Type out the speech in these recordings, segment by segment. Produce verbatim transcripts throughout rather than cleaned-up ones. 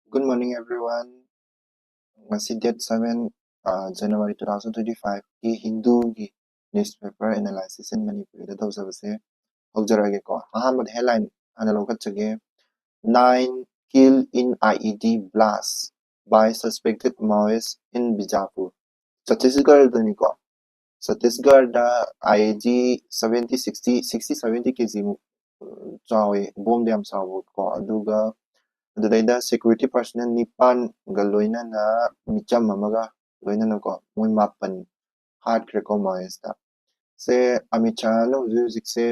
Good morning, everyone. ꯉꯁꯤ date seven, ꯑ, January two thousand twenty-five ꯀꯤ ꯍꯤꯟꯗꯨꯒꯤ newspaper analysis in ꯃꯅꯤꯄꯨꯔꯤꯗ ꯇꯧꯖꯕꯁꯦ ꯍꯧꯖꯔꯛꯑꯒꯦꯀꯣ꯫ ꯑꯍꯥꯟꯕꯗ headline ꯍꯥꯟꯅ ꯂꯧꯈꯠꯆꯒꯦ꯫ Nine kill in I E D blast by suspected Maoist in Bijapur. ꯆꯇꯤꯁꯒꯔꯗꯅꯤꯀꯣ꯫ ꯆꯇꯤꯁꯒꯔꯗ I E D seventy, sixty, sixty, seventy K G ꯃꯨꯛ, ꯎꯝ, ꯆꯥꯎꯋꯦ, ꯕꯣꯝꯗ ꯌꯥꯝ ꯆꯥꯎꯕꯀꯣ꯫ ꯑꯗꯨꯒ ꯑꯗꯨꯗꯩꯗ security personnel ꯅꯤꯄꯥꯟꯒ ꯂꯣꯏꯅꯅ ꯃꯤꯆꯝ ꯑꯃꯒ ꯂꯣꯏꯅꯅꯀꯣ, ꯃꯣꯏ ꯃꯥꯄꯟ ꯍꯥꯠꯈ꯭ꯔꯦꯀꯣ ꯃꯥꯑꯣꯏꯁꯇ꯫ ꯁꯦ ꯑꯃꯤꯠ ꯁꯥꯍꯅ ꯍꯧꯖꯤꯛ ꯍꯧꯖꯤꯛꯁꯦ,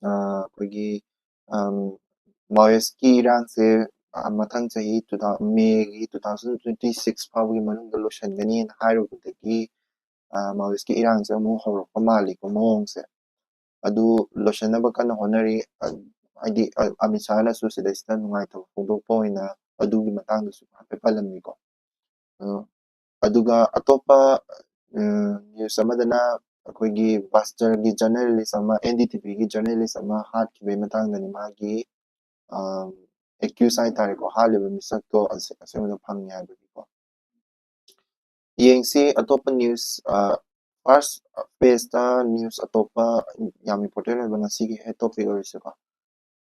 ꯑ, ꯑꯩꯈꯣꯏꯒꯤ, ꯑꯝ, ꯃꯥꯑꯣꯏꯁꯀꯤ ꯏꯔꯥꯡꯁꯦ, ꯑ, ꯃꯊꯪ ꯆꯍꯤ two thou-, ꯃꯦꯒꯤ two thousand twenty-six ꯐꯥꯎꯕꯒꯤ ꯃꯅꯨꯡꯗ ꯂꯣꯏꯁꯤꯟꯒꯅꯤꯅ ꯍꯥꯏꯔꯨꯕꯗꯒꯤ, ꯑ, ꯃꯥꯑꯣꯏꯁꯀꯤ ꯏꯔꯥꯡꯁꯦ ꯑꯃꯨꯛ ꯍꯧꯔꯛꯄ ꯃꯥꯜꯂꯤꯀꯣ ꯃꯑꯣꯡꯁꯦ꯫ ꯑꯗꯨ ꯂꯣꯏꯁꯤꯟꯅꯕ ꯀꯟꯅ ꯍꯣꯠꯅꯔꯤ꯫ ꯑ, ꯍꯥꯏꯗꯤ, ꯑ, ꯑꯃꯤꯠ ꯁꯥꯍꯅꯁꯨ ꯁꯤꯗꯩꯁꯤꯗ ꯅꯨꯡꯉꯥꯏꯇꯕ ꯐꯣꯡꯗꯣꯛꯄ ꯑꯣꯏꯅ ꯑꯗꯨꯒꯤ ꯃꯇꯥꯡꯗꯁꯨ ꯍꯥꯏꯐꯦꯠ ꯄꯜꯂꯝꯃꯤꯀꯣ꯫ ꯑ, ꯑꯗꯨꯒ ꯑꯇꯣꯞꯄ, ꯎꯝ, news ꯑꯃꯗꯅ ꯑꯩꯈꯣꯏꯒꯤ ꯕꯁꯇꯔꯒꯤ journalist ꯑꯃ, N D T Vꯒꯤ journalist ꯑꯃ ꯍꯥꯠꯈꯤꯕꯒꯤ ꯃꯇꯥꯡꯗꯅꯤ, ꯃꯥꯒꯤ, ꯑ, accused ꯍꯥꯏꯇꯥꯔꯦꯀꯣ, ꯍꯥꯠꯂꯤꯕ ꯃꯤꯁꯛꯇꯣ ꯑꯁꯦ-, ꯑꯁꯦꯡꯕꯗ ꯐꯪꯉꯦ ꯍꯥꯏꯕꯒꯤꯀꯣ꯫ ꯌꯦꯡꯁꯤ ꯑꯇꯣꯞꯄ news, ꯑ, first pageꯇ news ꯑꯇꯣꯞꯄ ꯌꯥꯝ important ꯑꯣꯏꯕ ꯉꯁꯤꯒꯤ head topic ꯑꯣꯏꯔꯤꯁꯦꯀꯣ꯫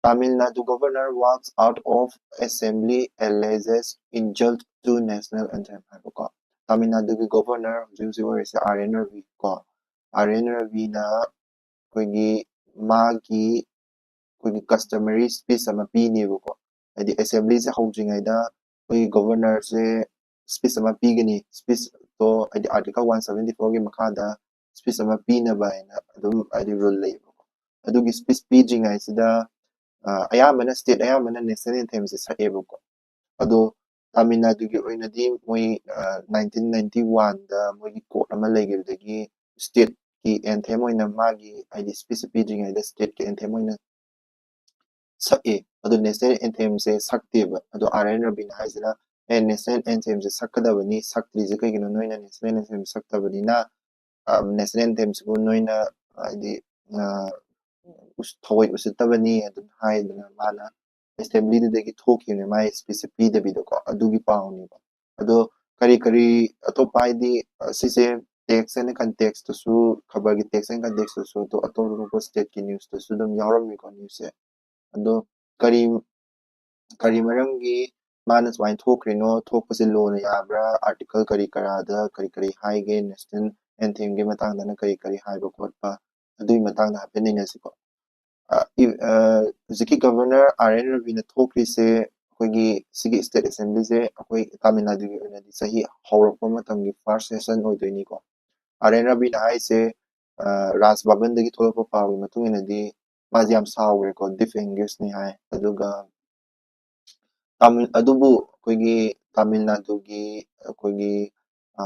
Tamil Nadu governor walks out of assembly, alleges insult to national anthem ꯍꯥꯏꯕꯀꯣ꯫ ꯇꯥꯃꯤꯜ ꯅꯥꯗꯨꯒꯤ governor ꯍꯧꯖꯤꯛ ꯍꯧꯖꯤꯛ ꯑꯣꯏꯔꯤꯁꯦ R N Ravi ꯀꯣ꯫ R N Raviꯅ ꯑꯩꯈꯣꯏꯒꯤ ꯃꯥꯒꯤ ꯑꯩꯈꯣꯏꯒꯤ customary speech ꯑꯃ ꯄꯤꯅꯦꯕꯀꯣ꯫ ꯍꯥꯏꯗꯤ assemblyꯁꯦ ꯍꯧꯗ꯭ꯔꯤꯉꯩꯗ ꯑꯩꯈꯣꯏꯒꯤ governorꯁꯦ speech ꯑꯃ ꯄꯤꯒꯅꯤ꯫ Speechꯇꯣ ꯍꯥꯏꯗꯤ article one seventy fourꯒꯤ ꯃꯈꯥꯗ speech ꯑꯃ ꯄꯤꯅꯕ ꯍꯥꯏꯅ ꯑꯗꯨꯝ ꯍꯥꯏꯗꯤ rule ꯂꯩꯌꯦꯕꯀꯣ꯫ ꯑꯗꯨꯒꯤ speech ꯄꯤꯗ꯭ꯔꯤꯉꯩꯁꯤꯗ, ꯑ, ꯑꯌꯥꯝꯕꯅ state ꯑꯌꯥꯝꯕꯅ national anthemꯁꯦ ꯁꯛꯑꯦꯕꯀꯣ꯫ ꯑꯗꯣ ꯇꯥꯃꯤꯜ ꯅꯥꯗꯨꯒꯤ ꯑꯣꯏꯅꯗꯤ ꯃꯣꯏ, ꯑ, nineteen ninety oneꯗ ꯃꯣꯏꯒꯤ court ꯑꯃ ꯂꯩꯈꯤꯕꯗꯒꯤ stateꯀꯤ anthem ꯑꯣꯏꯅ ꯃꯥꯒꯤ ꯍꯥꯏꯗꯤ speech ꯄꯤꯗ꯭ꯔꯤꯉꯩꯗ stateꯀꯤ anthem ꯑꯣꯏꯅ ꯁꯛꯑꯦ꯫ ꯑꯗꯣ national anthemꯁꯦ ꯁꯛꯇꯦꯕ꯫ ꯑꯗꯣ R N Raviꯅ ꯍꯥꯏꯁꯤꯅ, "ꯑꯦ, national anthemꯁꯦ ꯁꯛꯀꯗꯕꯅꯤ, ꯁꯛꯇ꯭ꯔꯤꯁꯦ ꯀꯩꯒꯤꯅꯣ? ꯅꯣꯏꯅ national anthem ꯁꯛꯇꯕꯅꯤꯅ, ꯑ, national anthemꯁꯤꯕꯨ ꯅꯣꯏꯅ ꯍꯥꯏꯗꯤ, ꯑ, ꯎꯁ-, ꯊꯑꯣꯏ ꯎꯁꯤꯠꯇꯕꯅꯤ" ꯑꯗꯨꯝ ꯍꯥꯏꯗꯅ ꯃꯥꯅ ꯑꯦꯁꯦꯝꯕ꯭ꯂꯤꯗꯨꯗꯒꯤ ꯊꯣꯛꯈꯤꯕꯅꯦ, ꯃꯥꯏ ꯁ꯭ꯄꯤꯁꯁꯦ ꯄꯤꯗꯕꯤꯗꯀꯣ, ꯑꯗꯨꯒꯤ ꯄꯥꯎꯅꯦꯕ꯫ ꯑꯗꯣ ꯀꯔꯤ ꯀꯔꯤ ꯑꯇꯣꯞꯄ ꯍꯥꯏꯗꯤ, ꯑ, ꯁꯤꯁꯦ text and context ꯇꯁꯨ, ꯈꯕꯔꯒꯤ text and context ꯇꯁꯨ, ꯑꯇꯣꯞ ꯑꯇꯣꯞꯄ state ꯀꯤ news ꯇꯁꯨ ꯑꯗꯨꯝ ꯌꯥꯎꯔꯝꯃꯤꯀꯣ news ꯁꯦ꯫ ꯑꯗꯣ ꯀꯔꯤ ꯀꯔꯤ ꯃꯔꯝꯒꯤ ꯃꯥꯅ ꯁꯨꯃꯥꯏꯅ ꯊꯣꯛꯈ꯭ꯔꯤꯅꯣ? ꯊꯣꯛꯄꯁꯦ law ꯅ ꯌꯥꯕ꯭ꯔꯥ? Article ꯀꯔꯤ ꯀꯔꯥꯗ ꯀꯔꯤ ꯀꯔꯤ ꯍꯥꯏꯒꯦ? National anthem ꯒꯤ ꯃꯇꯥꯡꯗꯅ ꯀꯔꯤ ꯀꯔꯤ ꯍꯥꯏꯕ ꯈꯣꯠꯄ, ꯑꯗꯨꯒꯤ ꯃꯇꯥꯡꯗ ꯍꯥꯏꯐꯦꯠ ꯅꯩꯅꯁꯤꯀꯣ꯫ ꯑ, ꯏ-, ꯑ, ꯍꯧꯖꯤꯛꯀꯤ Governor ꯑꯥꯔ ꯑꯦꯟ ꯔꯕꯤꯅ ꯊꯣꯛꯈ꯭ꯔꯤꯁꯦ ꯑꯩꯈꯣꯏꯒꯤ ꯁꯤꯒꯤ state assembly ꯁꯦ ꯑꯩꯈꯣꯏ ꯇꯥꯃꯤꯜ ꯅꯥꯗꯨꯒꯤ ꯑꯣꯏꯅꯗꯤ ꯆꯍꯤ ꯍꯧꯔꯛꯄ ꯃꯇꯝꯒꯤ first session ꯑꯣꯏꯗꯣꯏꯅꯤꯀꯣ꯫ ꯑꯥꯔ ꯑꯦꯟ ꯔꯕꯤꯅ ꯍꯥꯏꯁꯦ, ꯑ, ꯔꯥꯖ ꯚꯕꯟꯗꯒꯤ ꯊꯣꯛꯂꯛꯄ ꯄꯥꯎꯒꯤ ꯃꯇꯨꯡ ꯏꯟꯅꯗꯤ ꯃꯥꯁꯦ ꯌꯥꯝ ꯁꯥꯎꯈ꯭ꯔꯦꯀꯣ, deep anguish ꯅꯤ ꯍꯥꯏ꯫ ꯑꯗꯨꯒ ꯇꯥꯃꯤꯜ-, ꯑꯗꯨꯕꯨ ꯑꯩꯈꯣꯏꯒꯤ ꯇꯥꯃꯤꯜ ꯅꯥꯗꯨꯒꯤ ꯑꯩꯈꯣꯏꯒꯤ, ꯑ,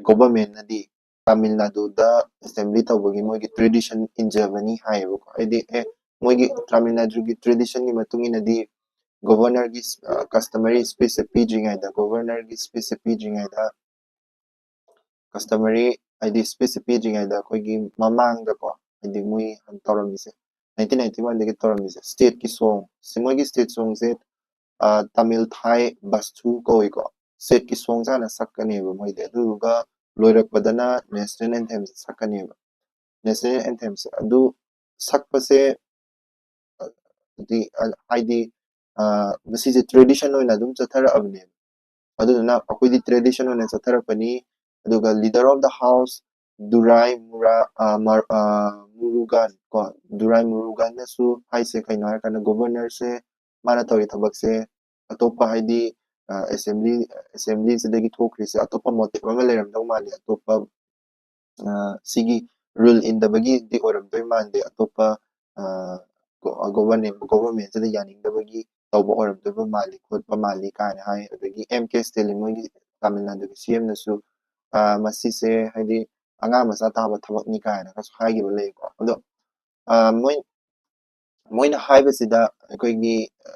government ꯅꯗꯤ ꯇꯥꯃꯤꯜ ꯅꯥꯗꯨꯗ assembly ꯇꯧꯕꯒꯤ ꯃꯣꯏꯒꯤ tradition ꯏꯟꯖꯕꯅꯤ ꯍꯥꯏꯌꯦꯕꯀꯣ꯫ ꯍꯥꯏꯗꯤ, ꯑꯦ, ꯃꯣꯏꯒꯤ ꯇꯥꯃꯤꯜ ꯅꯥꯗꯨꯒꯤ tradition ꯒꯤ ꯃꯇꯨꯡ ꯏꯟꯅꯗꯤ Governor ꯒꯤ, ꯑ, customary speech ꯁꯦ ꯄꯤꯗ꯭ꯔꯤꯉꯩꯗ, Governor ꯒꯤ speech ꯁꯦ ꯄꯤꯗ꯭ꯔꯤꯉꯩꯗ, customary ꯍꯥꯏꯗꯤ speech ꯁꯦ ꯄꯤꯗ꯭ꯔꯤꯉꯩꯗ ꯑꯩꯈꯣꯏꯒꯤ ꯃꯃꯥꯡꯗꯀꯣ, ꯍꯥꯏꯗꯤ ꯃꯣꯏ ꯇꯧꯔꯝꯃꯤꯁꯦ, nineteen ninety one ꯗꯒꯤ ꯇꯧꯔꯝꯃꯤꯁꯦ, state ꯀꯤ song ꯁꯤ, ꯃꯣꯏꯒꯤ state song ꯁꯦ, ꯑ, ꯇꯥꯃꯤꯜ ꯊꯥꯏ ꯕꯁꯨ ꯀꯧꯏꯀꯣ꯫ State ꯀꯤ song ꯁꯦ ꯍꯥꯟꯅ ꯁꯛꯀꯅꯦꯕ ꯃꯣꯏꯗꯤ, ꯑꯗꯨꯗꯨꯒ ꯂꯣꯏꯔꯛꯄꯗꯅ national anthem ꯁꯦ ꯁꯛꯀꯅꯦꯕ꯫ National anthem ꯁꯦ ꯑꯗꯨ ꯁꯛꯄꯁꯦ, ꯑ, ꯍꯥꯏꯗꯤ, ꯑ, ꯍꯥꯏꯗꯤ, ꯑ, ꯃꯁꯤꯁꯦ tradition ꯑꯣꯏꯅ ꯑꯗꯨꯝ ꯆꯠꯊꯔꯛꯑꯕꯅꯦꯕ꯫ ꯑꯗꯨꯗꯨꯅ ꯑꯩꯈꯣꯏꯗꯤ tradition ꯑꯣꯏꯅ ꯆꯠꯊꯔꯛꯄꯅꯤ꯫ ꯑꯗꯨꯒ leader of the house Dubai ꯃꯨꯔꯥ-, ꯑ, ꯃꯔ-, ꯑ, ꯃꯨꯔꯨꯒꯥꯟ ꯀꯣ, ꯗꯨꯔꯥꯏ ꯃꯨꯔꯨꯒꯥꯟꯅꯁꯨ ꯍꯥꯏꯁꯦ ꯀꯩꯅꯣ ꯍꯥꯏꯔꯀꯥꯟꯗ, Governor ꯁꯦ ꯃꯥꯅ ꯇꯧꯔꯤ ꯊꯕꯛꯁꯦ ꯑꯇꯣꯞꯄ ꯍꯥꯏꯗꯤ, ꯑ, assembly, assembly ꯁꯤꯗꯒꯤ ꯊꯣꯛꯈ꯭ꯔꯤꯁꯦ ꯑꯇꯣꯞꯄ motive ꯑꯃ ꯂꯩꯔꯝꯗꯧ ꯃꯥꯜꯂꯤ, ꯑꯇꯣꯞꯄ, ꯑ, ꯁꯤꯒꯤ rule ꯏꯟꯗꯕꯒꯤꯗꯤ ꯑꯣꯏꯔꯝꯗꯣꯏ ꯃꯥꯟꯗꯦ, ꯑꯇꯣꯞꯄ, ꯑ, ꯒꯣ-, government, government ꯁꯤꯗ ꯌꯥꯅꯤꯡꯗꯕꯒꯤ ꯇꯧꯕ ꯑꯣꯏꯔꯝꯗꯣꯏꯕ ꯃꯥꯜꯂꯤ, ꯈꯣꯠꯄ ꯃꯥꯜꯂꯤ ꯀꯥꯏꯅ ꯍꯥꯏ꯫ ꯑꯗꯒꯤ ꯑꯦꯝ ꯀꯦ ꯁ꯭ꯇꯦꯂꯤꯟ, ꯃꯣꯏꯒꯤ ꯇꯥꯃꯤꯜ ꯅꯥꯗꯨꯒꯤ ꯁꯤ ꯑꯦꯝꯅꯁꯨ, ꯑ, ꯃꯁꯤꯁꯦ ꯍꯥꯏꯗꯤ ꯑꯉꯥꯡ ꯃꯆꯥ ꯇꯥꯕ ꯊꯕꯛꯅꯤ ꯀꯥꯏꯅꯒꯁꯨ ꯍꯥꯏꯈꯤꯕ ꯂꯩꯀꯣ꯫ ꯑꯗꯣ, ꯑ, ꯃꯣꯏ, ꯃꯣꯏꯅ ꯍꯥꯏꯕꯁꯤꯗ ꯑꯩꯈꯣꯏꯒꯤ, ꯑ,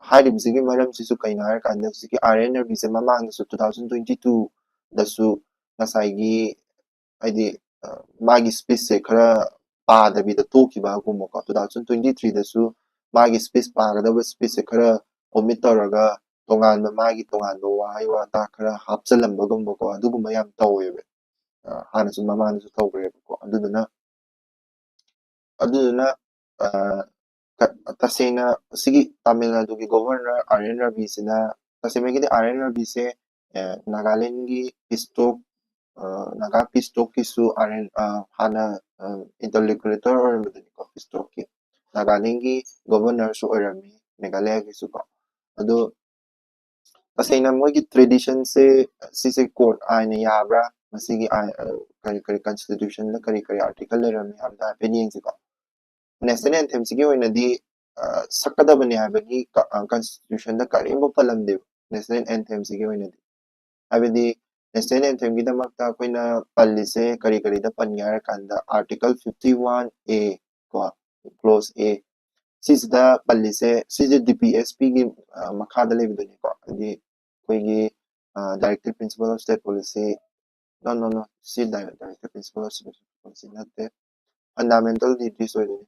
ꯍꯥꯏꯔꯤꯕꯁꯤꯒꯤ ꯃꯔꯝꯁꯤꯁꯨ ꯀꯩꯅꯣ ꯍꯥꯏꯔꯀꯥꯟꯗ, ꯍꯧꯖꯤꯛꯀꯤ ꯑꯥꯔ ꯑꯦꯟ ꯔꯕꯤꯁꯦ ꯃꯃꯥꯡꯗꯁꯨ two thousand twenty two ꯗꯁꯨ ꯉꯁꯥꯏꯒꯤ ꯍꯥꯏꯗꯤ, ꯑ, ꯃꯥꯒꯤ speech ꯁꯦ ꯈꯔ ꯄꯥꯗꯕꯤꯗ ꯇꯣꯛꯈꯤꯕꯒꯨꯝꯕꯀꯣ꯫ Two thousand twenty three ꯗꯁꯨ ꯃꯥꯒꯤ ꯁ꯭ꯄꯤꯆ ꯄꯥꯒꯗꯕ ꯁ꯭ꯄꯤꯆꯁꯦ ꯈꯔ ꯑꯣꯃꯤꯠ ꯇꯧꯔꯒ ꯇꯣꯉꯥꯟꯕ ꯃꯥꯒꯤ ꯇꯣꯉꯥꯟꯕ ꯋꯥꯍꯩ ꯋꯥꯇꯥ ꯈꯔ ꯍꯥꯞꯆꯜꯂꯝꯕꯒꯨꯝꯕꯀꯣ, ꯑꯗꯨꯒꯨꯝꯕ ꯌꯥꯝ ꯇꯧꯋꯦꯕ꯫ ꯑ, ꯍꯥꯟꯅꯁꯨ ꯃꯃꯥꯡꯗꯁꯨ ꯇꯧꯈ꯭ꯔꯦꯕꯀꯣ꯫ ꯑꯗꯨꯗꯨꯅ ꯑꯗꯨꯗꯨꯅ ꯑ, ꯀ- ꯇꯁꯦꯡꯅ ꯁꯤꯒꯤ ꯇꯥꯃꯤꯜ ꯅꯥꯗꯨꯒꯤ governor R and ꯔꯕꯤꯁꯤꯅ, ꯇꯁꯦꯡꯕꯒꯤꯗꯤ R and ꯔꯕꯤꯁꯦ ꯑ, ꯅꯥꯒꯥꯂꯦꯟꯒꯤ ꯄꯤꯁ ꯇꯣꯛ, ꯑ, ꯅꯥꯒꯥ ꯄꯤꯁ ꯇꯣꯛꯀꯤꯁꯨ ꯑꯥꯔ ꯑꯦꯟ, ꯑ, ꯍꯥꯟꯅ ꯏꯟꯇꯔꯂꯣꯀ꯭ꯌꯨꯇꯔ ꯑꯣꯏꯔꯝꯕꯗꯨꯅꯤꯀꯣ, ꯄꯤꯁ ꯇꯣꯛꯀꯤ ꯅꯥꯒꯥꯂꯦꯟꯒꯤ ꯒꯣꯚꯔꯅꯔꯁꯨ ꯑꯣꯏꯔꯝꯃꯤ, ꯃꯦꯘꯥꯂꯌꯥꯒꯤꯁꯨ ꯀꯣ꯫ ꯑꯗꯣ ꯇꯁꯦꯡꯅ ꯃꯣꯏꯒꯤ ꯇ꯭ꯔꯦꯗꯤꯁꯟꯁꯦ, ꯁꯤꯁꯦ ꯀꯣꯔꯠ ꯑꯥꯏꯟꯅ ꯌꯥꯕ꯭ꯔꯥ, ꯃꯁꯤꯒꯤ ꯑꯥꯏ-, ꯑ, ꯀꯔꯤ ꯀꯔꯤ ꯀꯟꯁꯇꯤꯇ꯭ꯌꯨꯁꯟꯗ ꯀꯔꯤ ꯀꯔꯤ ꯑꯥꯔꯇꯤꯀꯜ ꯂꯩꯔꯝꯃꯤ ꯍꯥꯏꯕꯗ ꯍꯥꯏꯐꯦꯠ ꯌꯦꯡꯁꯤꯀꯣ꯫ ꯅꯦꯁꯅꯦꯜ ꯑꯦꯟꯊꯦꯝꯁꯤꯒꯤ ꯑꯣꯏꯅꯗꯤ ꯑ, ꯁꯛꯀꯗꯕꯅꯤ ꯍꯥꯏꯕꯒꯤ ꯀ-, ꯑ, ꯀꯟꯁꯇꯤꯇ꯭ꯌꯨꯁꯟꯗ ꯀꯔꯤꯝꯐꯥꯎ ꯄꯜꯂꯝꯗꯦꯕ, ꯅꯦꯁꯅꯦꯜ ꯑꯦꯟꯊꯦꯝꯁꯤꯒꯤ ꯑꯣꯏꯅꯗꯤ꯫ ꯍꯥꯏꯕꯗꯤ ꯅꯦꯁꯅꯦꯜ ꯑꯦꯟꯊꯦꯝꯒꯤꯗꯃꯛꯇ ꯑꯩꯈꯣꯏꯅ ꯄꯜꯂꯤꯁꯦ ꯀꯔꯤ ꯀꯔꯤꯗ ꯄꯟꯒꯦ ꯍꯥꯏꯔ ꯀꯥꯟꯗ, ꯑꯥꯔꯇꯤꯀꯜ ꯐꯤꯐꯇꯤ ꯋꯥꯟ ꯑꯦ ꯀꯣ, ꯀ꯭ꯂꯣꯖ ꯑꯦ, ꯁꯤꯁꯤꯗ ꯄꯜꯂꯤꯁꯦ, ꯁꯤꯁꯦ ꯗꯤ ꯄꯤ ꯑꯦꯁ ꯄꯤꯒꯤ ꯃꯈꯥꯗ ꯂꯩꯕꯗꯨꯅꯤꯀꯣ꯫ ꯍꯥꯏꯗꯤ ꯑꯩꯈꯣꯏꯒꯤ directive principle of state policy, ꯅꯣ ꯅꯣ ꯅꯣ ꯁꯤ directive principle of state policy ꯅꯠꯇꯦ, ꯐꯟꯗꯥꯃꯦꯟꯇꯦꯜ ꯗ꯭ꯌꯨꯇꯤꯁ ꯑꯣꯏꯗꯣꯏꯅꯤ꯫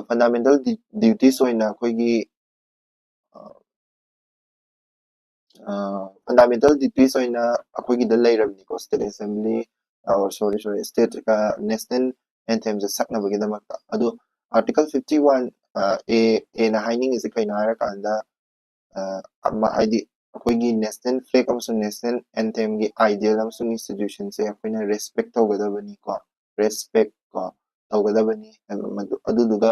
ꯐꯟꯗꯥꯃꯦꯟꯇꯦꯜ ꯗ꯭ꯌꯨꯇꯤꯁ ꯑꯣꯏꯅ ꯑꯩꯈꯣꯏꯒꯤ ꯐꯟꯗꯥꯃꯦꯟꯇꯦꯜ ꯗ꯭ꯌꯨꯇꯤꯁ ꯑꯣꯏꯅ ꯑꯩꯈꯣꯏꯒꯤꯗ ꯂꯩꯔꯕꯅꯤꯀꯣ, ꯁ꯭ꯇꯦꯠ ꯑꯦꯁꯦꯝꯕ꯭ꯂꯤ, ꯁꯣꯔꯤ ꯁꯣꯔꯤ ꯁ꯭ꯇꯦꯠ ꯅꯦꯁꯅꯦꯜ ꯑꯦꯟꯊꯦꯝꯁꯦ ꯁꯛꯅꯕꯒꯤꯗꯃꯛꯇ꯫ ꯑꯗꯣ ꯑꯥꯔꯇꯤꯀꯜ ꯐꯤꯐꯇꯤ ꯋꯥꯟ ꯑꯦ ꯑꯦꯅ ꯍꯥꯏꯅꯤꯡꯉꯤꯁꯦ ꯀꯩꯅꯣ ꯍꯥꯏꯔꯀꯥꯟꯗ, ꯑ, ꯑꯃ, ꯍꯥꯏꯗꯤ ꯑꯩꯈꯣꯏꯒꯤ ꯅꯦꯁꯅꯦꯜ ꯐ꯭ꯂꯦꯒ ꯑꯃꯁꯨꯡ ꯅꯦꯁꯅꯦꯜ ꯑꯦꯟꯊꯦꯝꯒꯤ ꯑꯥꯏꯗꯤꯌꯦꯜ ꯑꯃꯁꯨꯡ ꯏꯟꯁꯇꯤꯇ꯭ꯌꯨꯁꯟꯁꯦ ꯑꯩꯈꯣꯏꯅ ꯔꯦꯁꯄꯦꯛ ꯇꯧꯒꯗꯕꯅꯤꯀꯣ, ꯔꯦꯁꯄꯦꯛ ꯀꯣ ꯇꯧꯒꯗꯕꯅꯤ ꯍꯥꯏꯕ ꯃꯗꯨ꯫ ꯑꯗꯨꯗꯨꯒ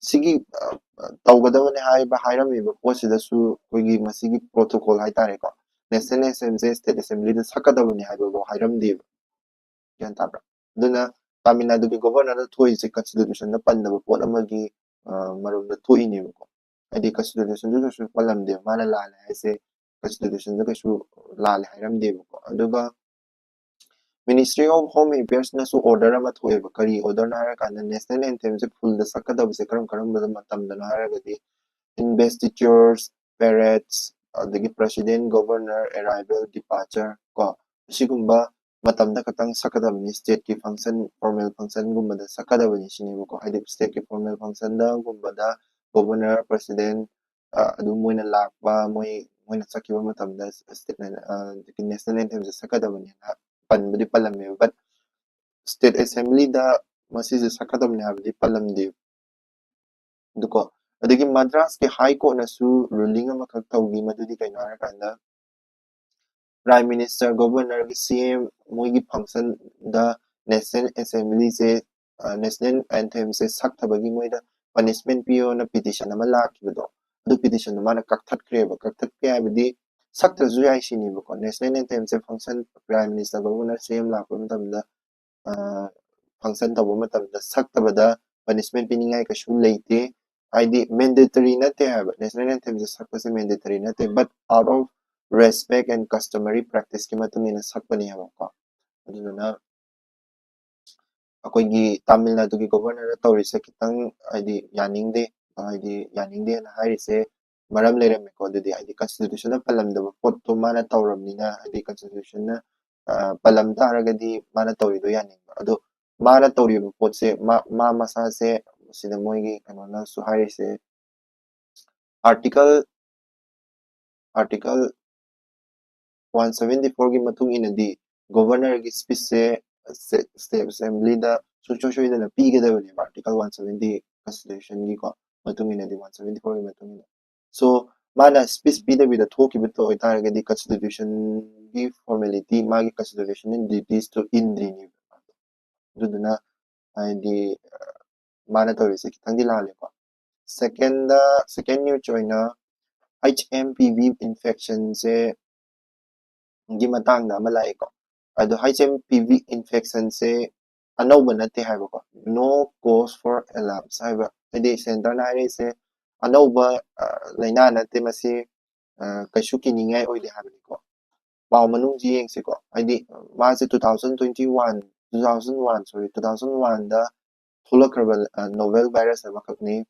ꯁꯤꯒꯤ ꯑ, ꯑ, ꯇꯧꯒꯗꯕꯅꯤ ꯍꯥꯏꯕ ꯍꯥꯏꯔꯝꯃꯤꯕ ꯄꯣꯠꯁꯤꯗꯁꯨ ꯑꯩꯈꯣꯏꯒꯤ ꯃꯁꯤꯒꯤ ꯄ꯭ꯔꯣꯇꯣꯀꯣꯜ ꯍꯥꯏꯇꯥꯔꯦꯀꯣ, ꯅꯦꯁꯅꯦꯜ ꯑꯦꯟꯊꯦꯝꯁꯦ ꯁ꯭ꯇꯦꯠ ꯑꯦꯁꯦꯝꯕ꯭ꯂꯤꯗ ꯁꯛꯀꯗꯕꯅꯤ ꯍꯥꯏꯕꯐꯥꯎ ꯍꯥꯏꯔꯝꯗꯦꯕ꯫ ꯒ꯭ꯌꯥꯟ ꯇꯥꯕ꯭ꯔꯥ? ꯑꯗꯨꯅ ꯇꯥꯃꯤꯜ ꯅꯥꯗꯨꯒꯤ ꯒꯣꯚꯔꯅꯔꯅ ꯊꯣꯛꯏꯁꯦ ꯀꯟꯁꯇꯤꯇ꯭ꯌꯨꯁꯟꯗ ꯄꯟꯗꯕ ꯄꯣꯠ ꯑꯃꯒꯤ ꯑ, ꯃꯔꯨꯝꯗ ꯊꯣꯛꯏꯅꯦꯕꯀꯣ꯫ ꯍꯥꯏꯗꯤ ꯀꯟꯁꯇꯤꯇ꯭ꯌꯨꯁꯟꯗ ꯀꯩꯁꯨ ꯄꯜꯂꯝꯗꯦꯕ, ꯃꯥꯅ ꯂꯥꯜꯂꯦ ꯍꯥꯏꯁꯦ ꯀꯟꯁꯇꯤꯇ꯭ꯌꯨꯁꯟꯗ ꯀꯩꯁꯨ ꯂꯥꯜꯂꯦ ꯍꯥꯏꯔꯝꯗꯦꯕꯀꯣ꯫ ꯑꯗꯨꯒ ꯃꯤꯅꯤꯁꯇ꯭ꯔꯤ ꯑꯣꯐ ꯍꯣꯝ ꯑꯦꯐꯤꯌꯔꯁꯅꯁꯨ ꯑꯣꯔꯗꯔ ꯑꯃ ꯊꯣꯛꯑꯦꯕ꯫ ꯀꯔꯤ ꯑꯣꯔꯗꯔꯅꯣ ꯍꯥꯏꯔꯀꯥꯟꯗ ꯅꯦꯁꯅꯦꯜ ꯑꯦꯟꯊꯦꯝꯁꯦ ꯐꯨꯜꯗ ꯁꯛꯀꯗꯕꯁꯦ ꯀꯔꯝ ꯀꯔꯝꯕ ꯃꯇꯝꯗꯅꯣ ꯍꯥꯏꯔꯒꯗꯤ ꯏꯟꯚꯦꯁꯇꯤꯆꯔꯁ, ꯄꯦꯔꯦꯠꯁ, ꯑꯗꯒꯤ ꯄ꯭ꯔꯦꯁꯤꯗꯦꯟ, ꯒꯣꯚꯔꯅꯔ, ꯑꯦꯔꯥꯏꯚꯦꯜ, ꯗꯤꯄꯥꯔꯆꯔ ꯀꯣ, ꯑꯁꯤꯒꯨꯝꯕ ꯃꯇꯝꯗ ꯈꯛꯇꯪ ꯁꯛꯀꯗꯕꯅꯤ, stateꯀꯤ function, formal functionꯒꯨꯝꯕꯗ ꯁꯛꯀꯗꯕꯅꯤ ꯁꯤꯅꯦꯕꯀꯣ꯫ ꯍꯥꯏꯗꯤ stateꯀꯤ formal functionꯗꯒꯨꯝꯕꯗ governor, president, ꯑ, ꯑꯗꯨꯝ ꯃꯣꯏꯅ ꯂꯥꯛꯄ, ꯃꯣꯏ ꯃꯣꯏꯅ ꯆꯠꯈꯤꯕ ꯃꯇꯝꯗ state national anthemꯁꯦ ꯁꯛꯀꯗꯕꯅꯤꯅ ꯄꯟꯕꯗꯤ ꯄꯜꯂꯝꯃꯦꯕ, but state assemblyꯗ ꯃꯁꯤꯁꯦ ꯁꯛꯀꯗꯕꯅꯤ ꯍꯥꯏꯕꯗꯤ ꯄꯜꯂꯝꯗꯦ꯫ ꯑꯗꯨꯀꯣ, ꯑꯗꯒꯤ ꯃꯗ꯭ꯔꯥꯁꯀꯤ High Courtꯅꯁꯨ ruling ꯑꯃꯈꯛ ꯇꯧꯈꯤ꯫ ꯃꯗꯨꯗꯤ ꯀꯩꯅꯣ ꯍꯥꯏꯔꯀꯥꯟꯗ, prime minister, governorꯒꯤ CM ꯃꯣꯏꯒꯤ functionꯗ national assemblyꯁꯦ, national anthemꯁꯦ ꯁꯛꯇꯕꯒꯤ ꯃꯣꯏꯗ punishment ꯄꯤꯌꯣꯅ petition ꯑꯃ ꯂꯥꯛꯈꯤꯕꯗꯣ, ꯑꯗꯨ petitionꯗꯣ ꯃꯥꯅ ꯀꯛꯊꯠꯈ꯭ꯔꯦꯕ꯫ ꯀꯛꯊꯠꯈ꯭ꯔꯦ ꯍꯥꯏꯕꯗꯤ ꯁꯛꯇ꯭ꯔꯁꯨ ꯌꯥꯏ ꯁꯤꯅꯦꯕꯀꯣ꯫ National anthemꯁꯦ function, prime minister, governor, CM ꯂꯥꯛꯄ ꯃꯇꯝꯗ, function ꯇꯧꯕ ꯃꯇꯝꯗ ꯁꯛꯇꯕꯗ punishment ꯄꯤꯅꯤꯡꯉꯥꯏ ꯀꯩꯁꯨ ꯂꯩꯇꯦ꯫ ꯍꯥꯏꯗꯤ mandatory ꯅꯠꯇꯦ ꯍꯥꯏꯕ, national anthemꯁꯦ ꯁꯛꯄꯁꯦ mandatory ꯅꯠꯇꯦ, but out of respect and customary practiceꯀꯤ ꯃꯇꯨꯡ ꯏꯟꯅ ꯁꯛꯄꯅꯦ ꯍꯥꯏꯕꯀꯣ꯫ ꯑꯗꯨꯗꯨꯅ ꯑꯩꯈꯣꯏꯒꯤ ꯇꯥꯃꯤꯜ ꯅꯥꯗꯨꯒꯤ governorꯅ ꯇꯧꯔꯤꯁꯦ ꯈꯤꯇꯪ ꯍꯥꯏꯗꯤ ꯌꯥꯅꯤꯡꯗꯦ, ꯍꯥꯏꯗꯤ ꯌꯥꯅꯤꯡꯗꯦꯅ ꯍꯥꯏꯔꯤꯁꯦ ꯃꯔꯝ ꯂꯩꯔꯝꯃꯦꯀꯣ꯫ ꯑꯗꯨꯗꯤ ꯍꯥꯏꯗꯤ constitutionꯅ ꯄꯜꯂꯝꯗꯕ ꯄꯣꯠꯇꯣ ꯃꯥꯅ ꯇꯧꯔꯕꯅꯤꯅ, ꯍꯥꯏꯗꯤ constitutionꯅ, ꯑ, ꯄꯜꯂꯝ ꯇꯥꯔꯒꯗꯤ ꯃꯥꯅ ꯇꯧꯔꯤꯗꯣ ꯌꯥꯅꯤꯡꯕ꯫ ꯑꯗꯣ ꯃꯥꯅ ꯇꯧꯔꯤꯕ ꯄꯣꯠꯁꯦ ꯃꯥ, ꯃꯥ ꯃꯁꯥꯁꯦ ꯁꯤꯗ ꯃꯣꯏꯒꯤ ꯀꯩꯅꯣꯅꯁꯨ ꯍꯥꯏꯔꯤꯁꯦ, article, article one seventy fourꯒꯤ ꯃꯇꯨꯡ ꯏꯟꯅꯗꯤ governorꯒꯤ speechꯁꯦ state assemblyꯗ ꯁꯨꯡꯁꯣꯏ ꯁꯣꯏꯗꯅ ꯄꯤꯒꯗꯕꯅꯦꯕ, article one seventy constitutionꯒꯤꯀꯣ ꯃꯇꯨꯡ ꯏꯟꯅꯗꯤ, one seventy fourꯒꯤ ꯃꯇꯨꯡ ꯏꯟꯅ꯫ So ꯃꯥꯅ speech ꯄꯤꯗꯕꯤꯗ ꯊꯣꯛꯈꯤꯕ ꯑꯣꯏꯇꯥꯔꯒꯗꯤ constitutionꯒꯤ formality, ꯃꯥꯒꯤ constitutional duties ꯇꯣ ꯏꯟꯗ꯭ꯔꯤꯅꯦꯕ꯫ ꯑꯗꯨꯗꯨꯅ ꯍꯥꯏꯗꯤ, ꯑ, ꯃꯥꯅ ꯇꯧꯔꯤꯁꯦ ꯈꯤꯇꯪꯗꯤ ꯂꯥꯜꯂꯦꯀꯣ꯫ Second, second news ꯑꯣꯏꯅ H M P V infectionꯁꯦ ꯒꯤ ꯃꯇꯥꯡꯗ ꯑꯃ ꯂꯥꯛꯑꯦꯀꯣ꯫ ꯑꯗꯣ H M P V infectionꯁꯦ ꯑꯅꯧꯕ ꯅꯠꯇꯦ ꯍꯥꯏꯕꯀꯣ, no cause for alarms ꯍꯥꯏꯕ, ꯍꯥꯏꯗꯤ centreꯅ ꯍꯥꯏꯔꯛꯏꯁꯦ ꯑꯅꯧꯕ, ꯑ, ꯂꯥꯏꯅꯥ ꯅꯠꯇꯦ, ꯃꯁꯤ, ꯑ, ꯀꯩꯁꯨ ꯀꯤꯅꯤꯡꯉꯥꯏ ꯑꯣꯏꯗꯦ ꯍꯥꯏꯕꯅꯤꯀꯣ꯫ ꯄꯥꯎ ꯃꯅꯨꯡꯁꯤ ꯌꯦꯡꯁꯤꯀꯣ, ꯍꯥꯏꯗꯤ ꯃꯥꯁꯦ two thousand twenty one, two thousand one, sorry, two thousand oneꯗ ꯊꯣꯛꯂꯛꯈ꯭ꯔꯕ, ꯑ, novel virus ꯑꯃꯈꯛꯅꯤ꯫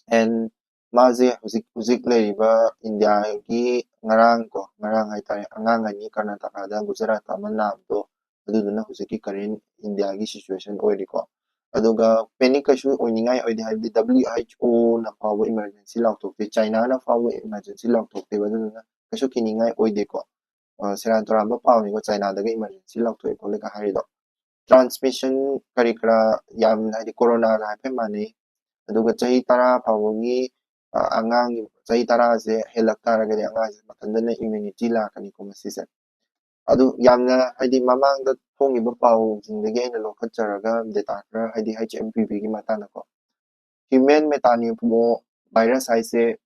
And ꯃꯥꯁꯦ ꯍꯧꯖꯤꯛ ꯍꯧꯖꯤꯛ ꯂꯩꯔꯤꯕ ꯏꯟꯗꯤꯌꯥꯒꯤ ꯉꯔꯥꯡ ꯀꯣ, ꯉꯔꯥꯡ ꯍꯥꯏꯇꯥꯔꯦ, ꯑꯉꯥꯡ ꯑꯅꯤ ꯀꯔꯅꯥꯇꯀꯥꯗ, ꯒꯨꯖꯔꯥꯠꯇ ꯑꯃ ꯅꯥꯕꯗꯣ, ꯑꯗꯨꯗꯨꯅ ꯍꯧꯖꯤꯛꯀꯤ current ꯏꯟꯗꯤꯌꯥꯒꯤ situation ꯑꯣꯏꯔꯤꯀꯣ꯫ ꯑꯗꯨꯒ panic ꯀꯩꯁꯨ ꯑꯣꯏꯅꯤꯡꯉꯥꯏ ꯑꯣꯏꯗꯦ, ꯍꯥꯏꯕꯗꯤ W H O ꯅ ꯐꯥꯎꯕ emergency ꯂꯥꯎꯊꯣꯛꯇꯦ, ꯆꯥꯏꯅꯥꯅ ꯐꯥꯎꯕ emergency ꯂꯥꯎꯊꯣꯛꯇꯦꯕ, ꯑꯗꯨꯗꯨꯅ ꯀꯩꯁꯨ ꯀꯤꯅꯤꯡꯉꯥꯏ ꯑꯣꯏꯗꯦꯀꯣ꯫ ꯑ, ꯁꯦꯔꯥꯟ ꯇꯨꯔꯥꯟꯕ ꯄꯥꯎꯅꯤꯀꯣ, ꯆꯥꯏꯅꯥꯗꯒ emergency ꯂꯥꯎꯊꯣꯛꯑꯦ ꯈꯣꯠꯂꯦꯒ ꯍꯥꯏꯔꯤꯗꯣ꯫ Transmission ꯀꯔꯤ ꯀꯔꯥ ꯌꯥꯝ, ꯍꯥꯏꯗꯤ, ꯀꯣꯔꯣꯅꯥꯒ ꯍꯥꯏꯐꯦꯠ ꯃꯥꯟꯅꯩ꯫ ꯑꯗꯨꯒ ꯆꯍꯤ ꯇꯔꯥ ꯐꯥꯎꯕꯒꯤ, ꯑ, ꯑꯉꯥꯡꯒꯤ, ꯆꯍꯤ ꯇꯔꯥꯁꯦ ꯍꯦꯜꯂꯛ ꯇꯥꯔꯒꯗꯤ ꯑꯉꯥꯡꯁꯦ ꯃꯊꯟꯇꯅ immunity ꯂꯥꯛꯀꯅꯤꯀꯣ ꯃꯁꯤꯁꯦ꯫ ꯑꯗꯨ ꯌꯥꯝꯅ, ꯍꯥꯏꯗꯤ, ꯃꯃꯥꯡꯗ ꯐꯣꯡꯉꯤꯕ ꯄꯥꯎꯁꯤꯡꯗꯒꯤ ꯑꯩꯅ ꯂꯧꯈꯠꯆꯔꯒ data ꯈꯔ, ꯍꯥꯏꯗꯤ, H M P V ꯒꯤ ꯃꯇꯥꯡꯗꯀꯣ, human metapneumovirus ꯍꯥꯏꯁꯦ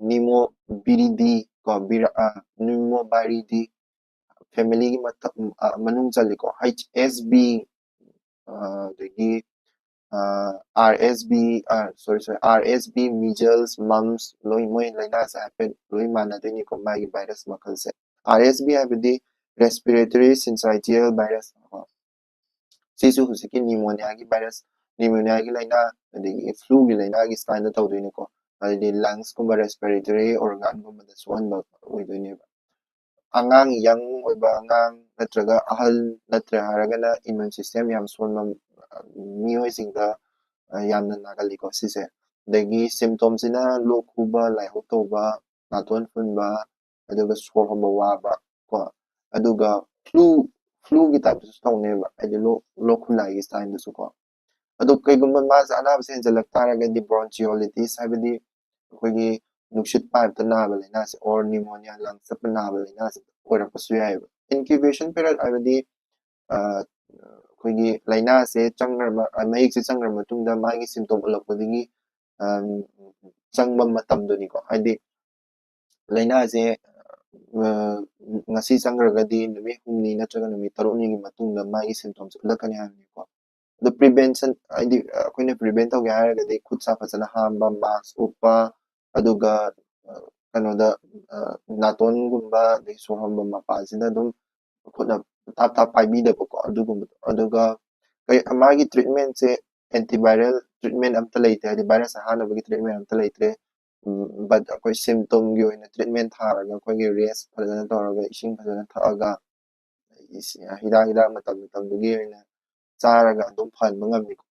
Pneumobiridae ꯀꯣ, ꯕꯤꯔ-, ꯑ, Pneumobiridae family ꯒꯤ ꯃꯊꯛ, ꯑ, ꯃꯅꯨꯡ ꯆꯜꯂꯤꯀꯣ꯫ H S V, ꯑ, ꯑꯗꯒꯤ, ꯑ, R S V, ꯑ, sorry, sorry, R S V, measles, mumps, ꯂꯣꯏ, ꯃꯣꯏ ꯂꯥꯏꯅꯥꯁꯦ ꯍꯥꯏꯐꯦꯠ ꯂꯣꯏ ꯃꯥꯟꯅꯗꯣꯏꯅꯤꯀꯣ, ꯃꯥꯒꯤ virus ꯃꯈꯜꯁꯦ꯫ R S V ꯍꯥꯏꯕꯗꯤ respiratory syncytial virus ꯀꯣ꯫ ꯁꯤꯁꯨ ꯍꯧꯖꯤꯛꯀꯤ pneumonia ꯒꯤ virus, pneumonia ꯒꯤ ꯂꯥꯏꯅꯥ, ꯑꯗꯒꯤ flu ꯒꯤ ꯂꯥꯏꯅꯥꯒꯤ style ꯗ ꯇꯧꯗꯣꯏꯅꯤꯀꯣ꯫ ꯍꯥꯏꯗꯤ lungs ꯀꯨꯝꯕ, respiratory organ ꯒꯨꯝꯕꯗ ꯁꯣꯛꯍꯟꯕ ꯑꯣꯏꯗꯣꯏꯅꯦꯕ꯫ ꯑꯉꯥꯡ, young ꯑꯣꯏꯕ ꯑꯉꯥꯡ ꯅꯠꯇ꯭ꯔꯒ ꯑꯍꯜ ꯅꯠꯇ꯭ꯔꯦ ꯍꯥꯏꯔꯒꯅ immune system ꯌꯥꯝ ꯁꯣꯟꯕ, ꯑ, ꯃꯤꯑꯣꯏꯁꯤꯡꯗ, ꯑ, ꯌꯥꯝꯅ ꯅꯥꯒꯜꯂꯤꯀꯣ ꯁꯤꯁꯦ꯫ ꯑꯗꯒꯤ symptom ꯁꯤꯅ ꯂꯣꯛ ꯈꯨꯕ, ꯂꯥꯏꯍꯧ ꯇꯧꯕ, ꯅꯥꯇꯣꯟ ꯐꯨꯟꯕ, ꯑꯗꯨꯒ ꯁꯣꯔ ꯍꯣꯟꯕ ꯋꯥꯕ ꯀꯣ꯫ ꯑꯗꯨꯒ flu, flu ꯒꯤ type ꯇꯁꯨ ꯇꯧꯅꯦꯕ, ꯍꯥꯏꯗꯤ ꯂꯣꯛ, ꯂꯣꯛ ꯈꯨ ꯂꯥꯏꯒꯤ style ꯗꯁꯨ ꯀꯣ꯫ ꯑꯗꯨ ꯀꯩꯒꯨꯝꯕ ꯃꯥꯁꯦ ꯑꯅꯥꯕꯁꯦ ꯍꯦꯟꯖꯜꯂꯛ ꯇꯥꯔꯒꯗꯤ bronchiolitis ꯍꯥꯏꯕꯗꯤ ꯑꯩꯈꯣꯏꯒꯤ ꯅꯨꯡꯁꯤꯠ ꯄꯥꯏꯞꯇ ꯅꯥꯕ ꯂꯥꯏꯅꯥꯁꯦ, or pneumonia, lungs ꯇ ꯅꯥꯕ ꯂꯥꯏꯅꯥꯁꯦ ꯑꯣꯏꯔꯛꯄꯁꯨ ꯌꯥꯏꯑꯕ꯫ Incubation period ꯍꯥꯏꯕꯗꯤ, ꯑ, ꯑꯩꯈꯣꯏꯒꯤ ꯂꯥꯏꯅꯥꯁꯦ ꯆꯪꯈ꯭ꯔꯕ, ꯑ, ꯃꯍꯤꯛꯁꯦ ꯆꯪꯈ꯭ꯔꯕ ꯃꯇꯨꯡꯗ ꯃꯥꯒꯤ symptom ꯎꯠꯂꯛꯄꯗꯒꯤ, ꯑꯝ, ꯆꯪꯕ ꯃꯇꯝꯗꯨꯅꯤꯀꯣ꯫ ꯍꯥꯏꯗꯤ ꯂꯥꯏꯅꯥꯁꯦ, ꯑ, ꯉꯁꯤ ꯆꯪꯈ꯭ꯔꯒꯗꯤ ꯅꯨꯃꯤꯠ ꯍꯨꯝꯅꯤ ꯅꯠꯇ꯭ꯔꯒ ꯅꯨꯃꯤꯠ ꯇꯔꯨꯛꯅꯤꯒꯤ ꯃꯇꯨꯡꯗ ꯃꯥꯒꯤ symptoms ꯎꯠꯂꯛꯀꯅꯤ ꯍꯥꯏꯕꯅꯤꯀꯣ꯫ ꯑꯗꯣ prevention, ꯍꯥꯏꯗꯤ, ꯑ, ꯑꯩꯈꯣꯏꯅ prevent ꯇꯧꯒꯦ ꯍꯥꯏꯔꯒꯗꯤ ꯈꯨꯠ ꯁꯥ ꯐꯖꯅ ꯍꯥꯝꯕ, mask ꯎꯞꯄ, ꯑꯗꯨꯒ, ꯑ, ꯀꯩꯅꯣꯗ, ꯑ, ꯅꯥꯇꯣꯟꯒꯨꯝꯕ, ꯑꯗꯩ ꯁꯣꯔ ꯍꯣꯟꯕ ꯃꯄꯥꯁꯤꯗ ꯑꯗꯨꯝ ꯈꯨꯠꯅ ꯇꯥꯞ ꯇꯥꯞ ꯄꯥꯏꯕꯤꯗꯕꯀꯣ, ꯑꯗꯨꯒꯨꯝꯕꯗꯣ꯫ ꯑꯗꯨꯒ ꯀꯩ, ꯃꯥꯒꯤ treatment ꯁꯦ antiviral ꯇ꯭ꯔꯤꯠꯃꯦꯟ ꯑꯝꯇ ꯂꯩꯇꯦ, ꯍꯥꯏꯗꯤ ꯚꯥꯏꯔꯁ ꯍꯥꯠꯅꯕꯒꯤ ꯇ꯭ꯔꯤꯠꯃꯦꯟ ꯑꯝꯇ ꯂꯩꯇ꯭ꯔꯦ꯫ ꯕꯠ ꯑꯩꯈꯣꯏ ꯁꯤꯝꯇꯣꯝꯒꯤ ꯑꯣꯏꯅ ꯇ꯭ꯔꯤꯠꯃꯦꯟ ꯊꯥꯔꯒ ꯑꯩꯈꯣꯏꯒꯤ ꯔꯦꯁ ꯐꯖꯅ ꯇꯧꯔꯒ, ꯏꯁꯤꯡ ꯐꯖꯅ ꯊꯛꯑꯒ, ꯍꯤꯗꯥꯛ ꯍꯤꯗꯥꯛ ꯃꯇꯝ ꯃꯇꯝꯗꯨꯒꯤ ꯑꯣꯏꯅ ꯆꯥꯔꯒ ꯑꯗꯨꯝ ꯐꯍꯟꯕ ꯉꯝꯃꯤꯀꯣ꯫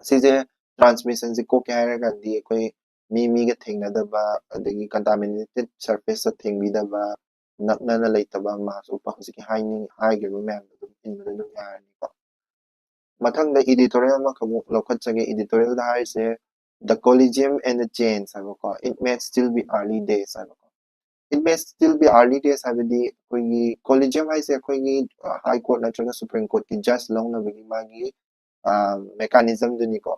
ꯁꯤꯁꯦ ꯇ꯭ꯔꯥꯟꯁꯃꯤꯁꯟꯁꯦ ꯀꯣꯛꯀꯦ ꯍꯥꯏꯔꯒꯗꯤ ꯑꯩꯈꯣꯏ ꯃꯤ ꯃꯤꯒ ꯊꯦꯡꯅꯗꯕ, ꯑꯗꯒꯤ ꯀꯟꯇꯥꯃꯤꯅꯦꯇꯦꯠ ꯁꯔꯐꯦꯁꯇ ꯊꯦꯡꯕꯤꯗꯕ, ꯅꯛꯅꯅ ꯂꯩꯇꯕ, ꯃꯥꯁ ꯎꯞꯄ, ꯍꯧꯖꯤꯛꯀꯤ ꯍꯥꯏꯅꯤꯡ ꯍꯥꯏꯈꯤꯕ ꯃꯌꯥꯝꯗꯣ ꯑꯗꯨꯝ ꯏꯟꯕꯗ ꯑꯗꯨꯝ ꯌꯥꯔꯅꯤꯀꯣ꯫ ꯃꯊꯪꯗ ꯏꯗꯤꯇꯣꯔꯤꯌꯦꯜ ꯑꯃꯈꯛꯃꯨꯛ ꯂꯧꯈꯠꯆꯒꯦ꯫ ꯏꯗꯤꯇꯣꯔꯤꯌꯦꯜꯗ ꯍꯥꯏꯔꯤꯁꯦ "The Collegium and the Change" ꯍꯥꯏꯕꯀꯣ, "It may still be early days" ꯍꯥꯏꯕꯀꯣ꯫ "It may still be early days" ꯍꯥꯏꯕꯗꯤ ꯑꯩꯈꯣꯏꯒꯤ ꯀꯣꯂꯤꯖꯤꯌꯝ ꯍꯥꯏꯁꯦ ꯑꯩꯈꯣꯏꯒꯤ ꯍꯥꯏ ꯀꯣꯔꯠ ꯅꯠꯇ꯭ꯔꯒ ꯁꯨꯄ꯭ꯔꯤꯝ ꯀꯣꯔꯠꯀꯤ ꯖꯁ ꯂꯧꯅꯕꯒꯤ ꯃꯥꯒꯤ ꯃꯦꯀꯥꯅꯤꯖꯝꯗꯨꯅꯤꯀꯣ꯫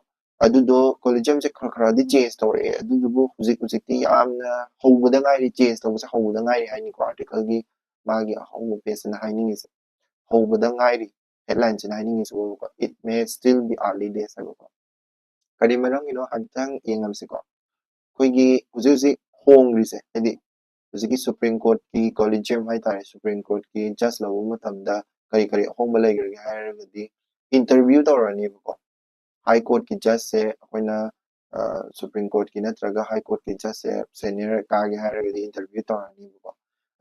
ꯑꯗꯨꯗꯣ ꯀꯣꯂꯤꯖꯤꯌꯝꯁꯦ ꯈꯔ ꯈꯔꯗꯤ ꯆꯦꯟꯖ ꯇꯧꯔꯛꯑꯦ, ꯑꯗꯨꯗꯨꯕꯨ ꯍꯧꯖꯤꯛ ꯍꯧꯖꯤꯛꯇꯤ ꯌꯥꯝꯅ ꯍꯧꯕꯗ ꯉꯥꯏꯔꯤ, ꯆꯦꯟꯖ ꯇꯧꯕꯁꯦ ꯍꯧꯕꯗ ꯉꯥꯏꯔꯤ ꯍꯥꯏꯅꯤꯀꯣ꯫ ꯑꯥꯔꯇꯤꯀꯜꯒꯤ ꯃꯥꯒꯤ ꯑꯍꯧꯕ ꯄꯦꯖꯁꯤꯅ ꯍꯥꯏꯅꯤꯡꯉꯤꯁꯦ ꯍꯧꯕꯗ ꯉꯥꯏꯔꯤ, ꯍꯦꯗꯂꯥꯏꯟꯁꯤꯅ ꯍꯥꯏꯅꯤꯡꯉꯤꯁꯤꯕꯨꯀꯣ, "It may still be early days" ꯍꯥꯏꯕꯀꯣ꯫ ꯀꯔꯤ ꯃꯔꯝꯒꯤꯅꯣ ꯍꯥꯏꯐꯦꯠꯇꯪ ꯌꯦꯡꯉꯝꯁꯤꯀꯣ꯫ ꯑꯩꯈꯣꯏꯒꯤ ꯍꯧꯖꯤꯛ ꯍꯧꯖꯤꯛ ꯍꯣꯡꯈ꯭ꯔꯤꯁꯦ, ꯍꯥꯏꯗꯤ ꯍꯧꯖꯤꯛꯀꯤ ꯁꯨꯄ꯭ꯔꯤꯝ ꯀꯣꯔꯠꯀꯤ ꯀꯣꯂꯤꯖꯤꯌꯝ ꯍꯥꯏꯇꯥꯔꯦ, ꯁꯨꯄ꯭ꯔꯤꯝ ꯀꯣꯔꯠꯀꯤ ꯖꯁ ꯂꯧꯕ ꯃꯇꯝꯗ ꯀꯔꯤ ꯀꯔꯤ ꯑꯍꯣꯡꯕ ꯂꯩꯈ꯭ꯔꯒꯦ ꯍꯥꯏꯔꯒꯗꯤ, ꯏꯟꯇꯔꯚ꯭ꯌꯨ ꯇꯧꯔꯅꯦꯕꯀꯣ꯫ ꯍꯥꯏ ꯀꯣꯔꯠꯀꯤ ꯖꯁꯁꯦ ꯑꯩꯈꯣꯏꯅ ꯁꯨꯄ꯭ꯔꯤꯝ ꯀꯣꯔꯠꯀꯤ ꯅꯠꯇ꯭ꯔꯒ ꯍꯥꯏ ꯀꯣꯔꯠꯀꯤ ꯖꯁꯁꯦ ꯁꯦꯅꯤꯌꯔ ꯀꯥꯒꯦ ꯍꯥꯏꯔꯒꯗꯤ ꯏꯟꯇꯔꯚ꯭ꯌꯨ ꯇꯧꯔꯅꯦꯕꯀꯣ꯫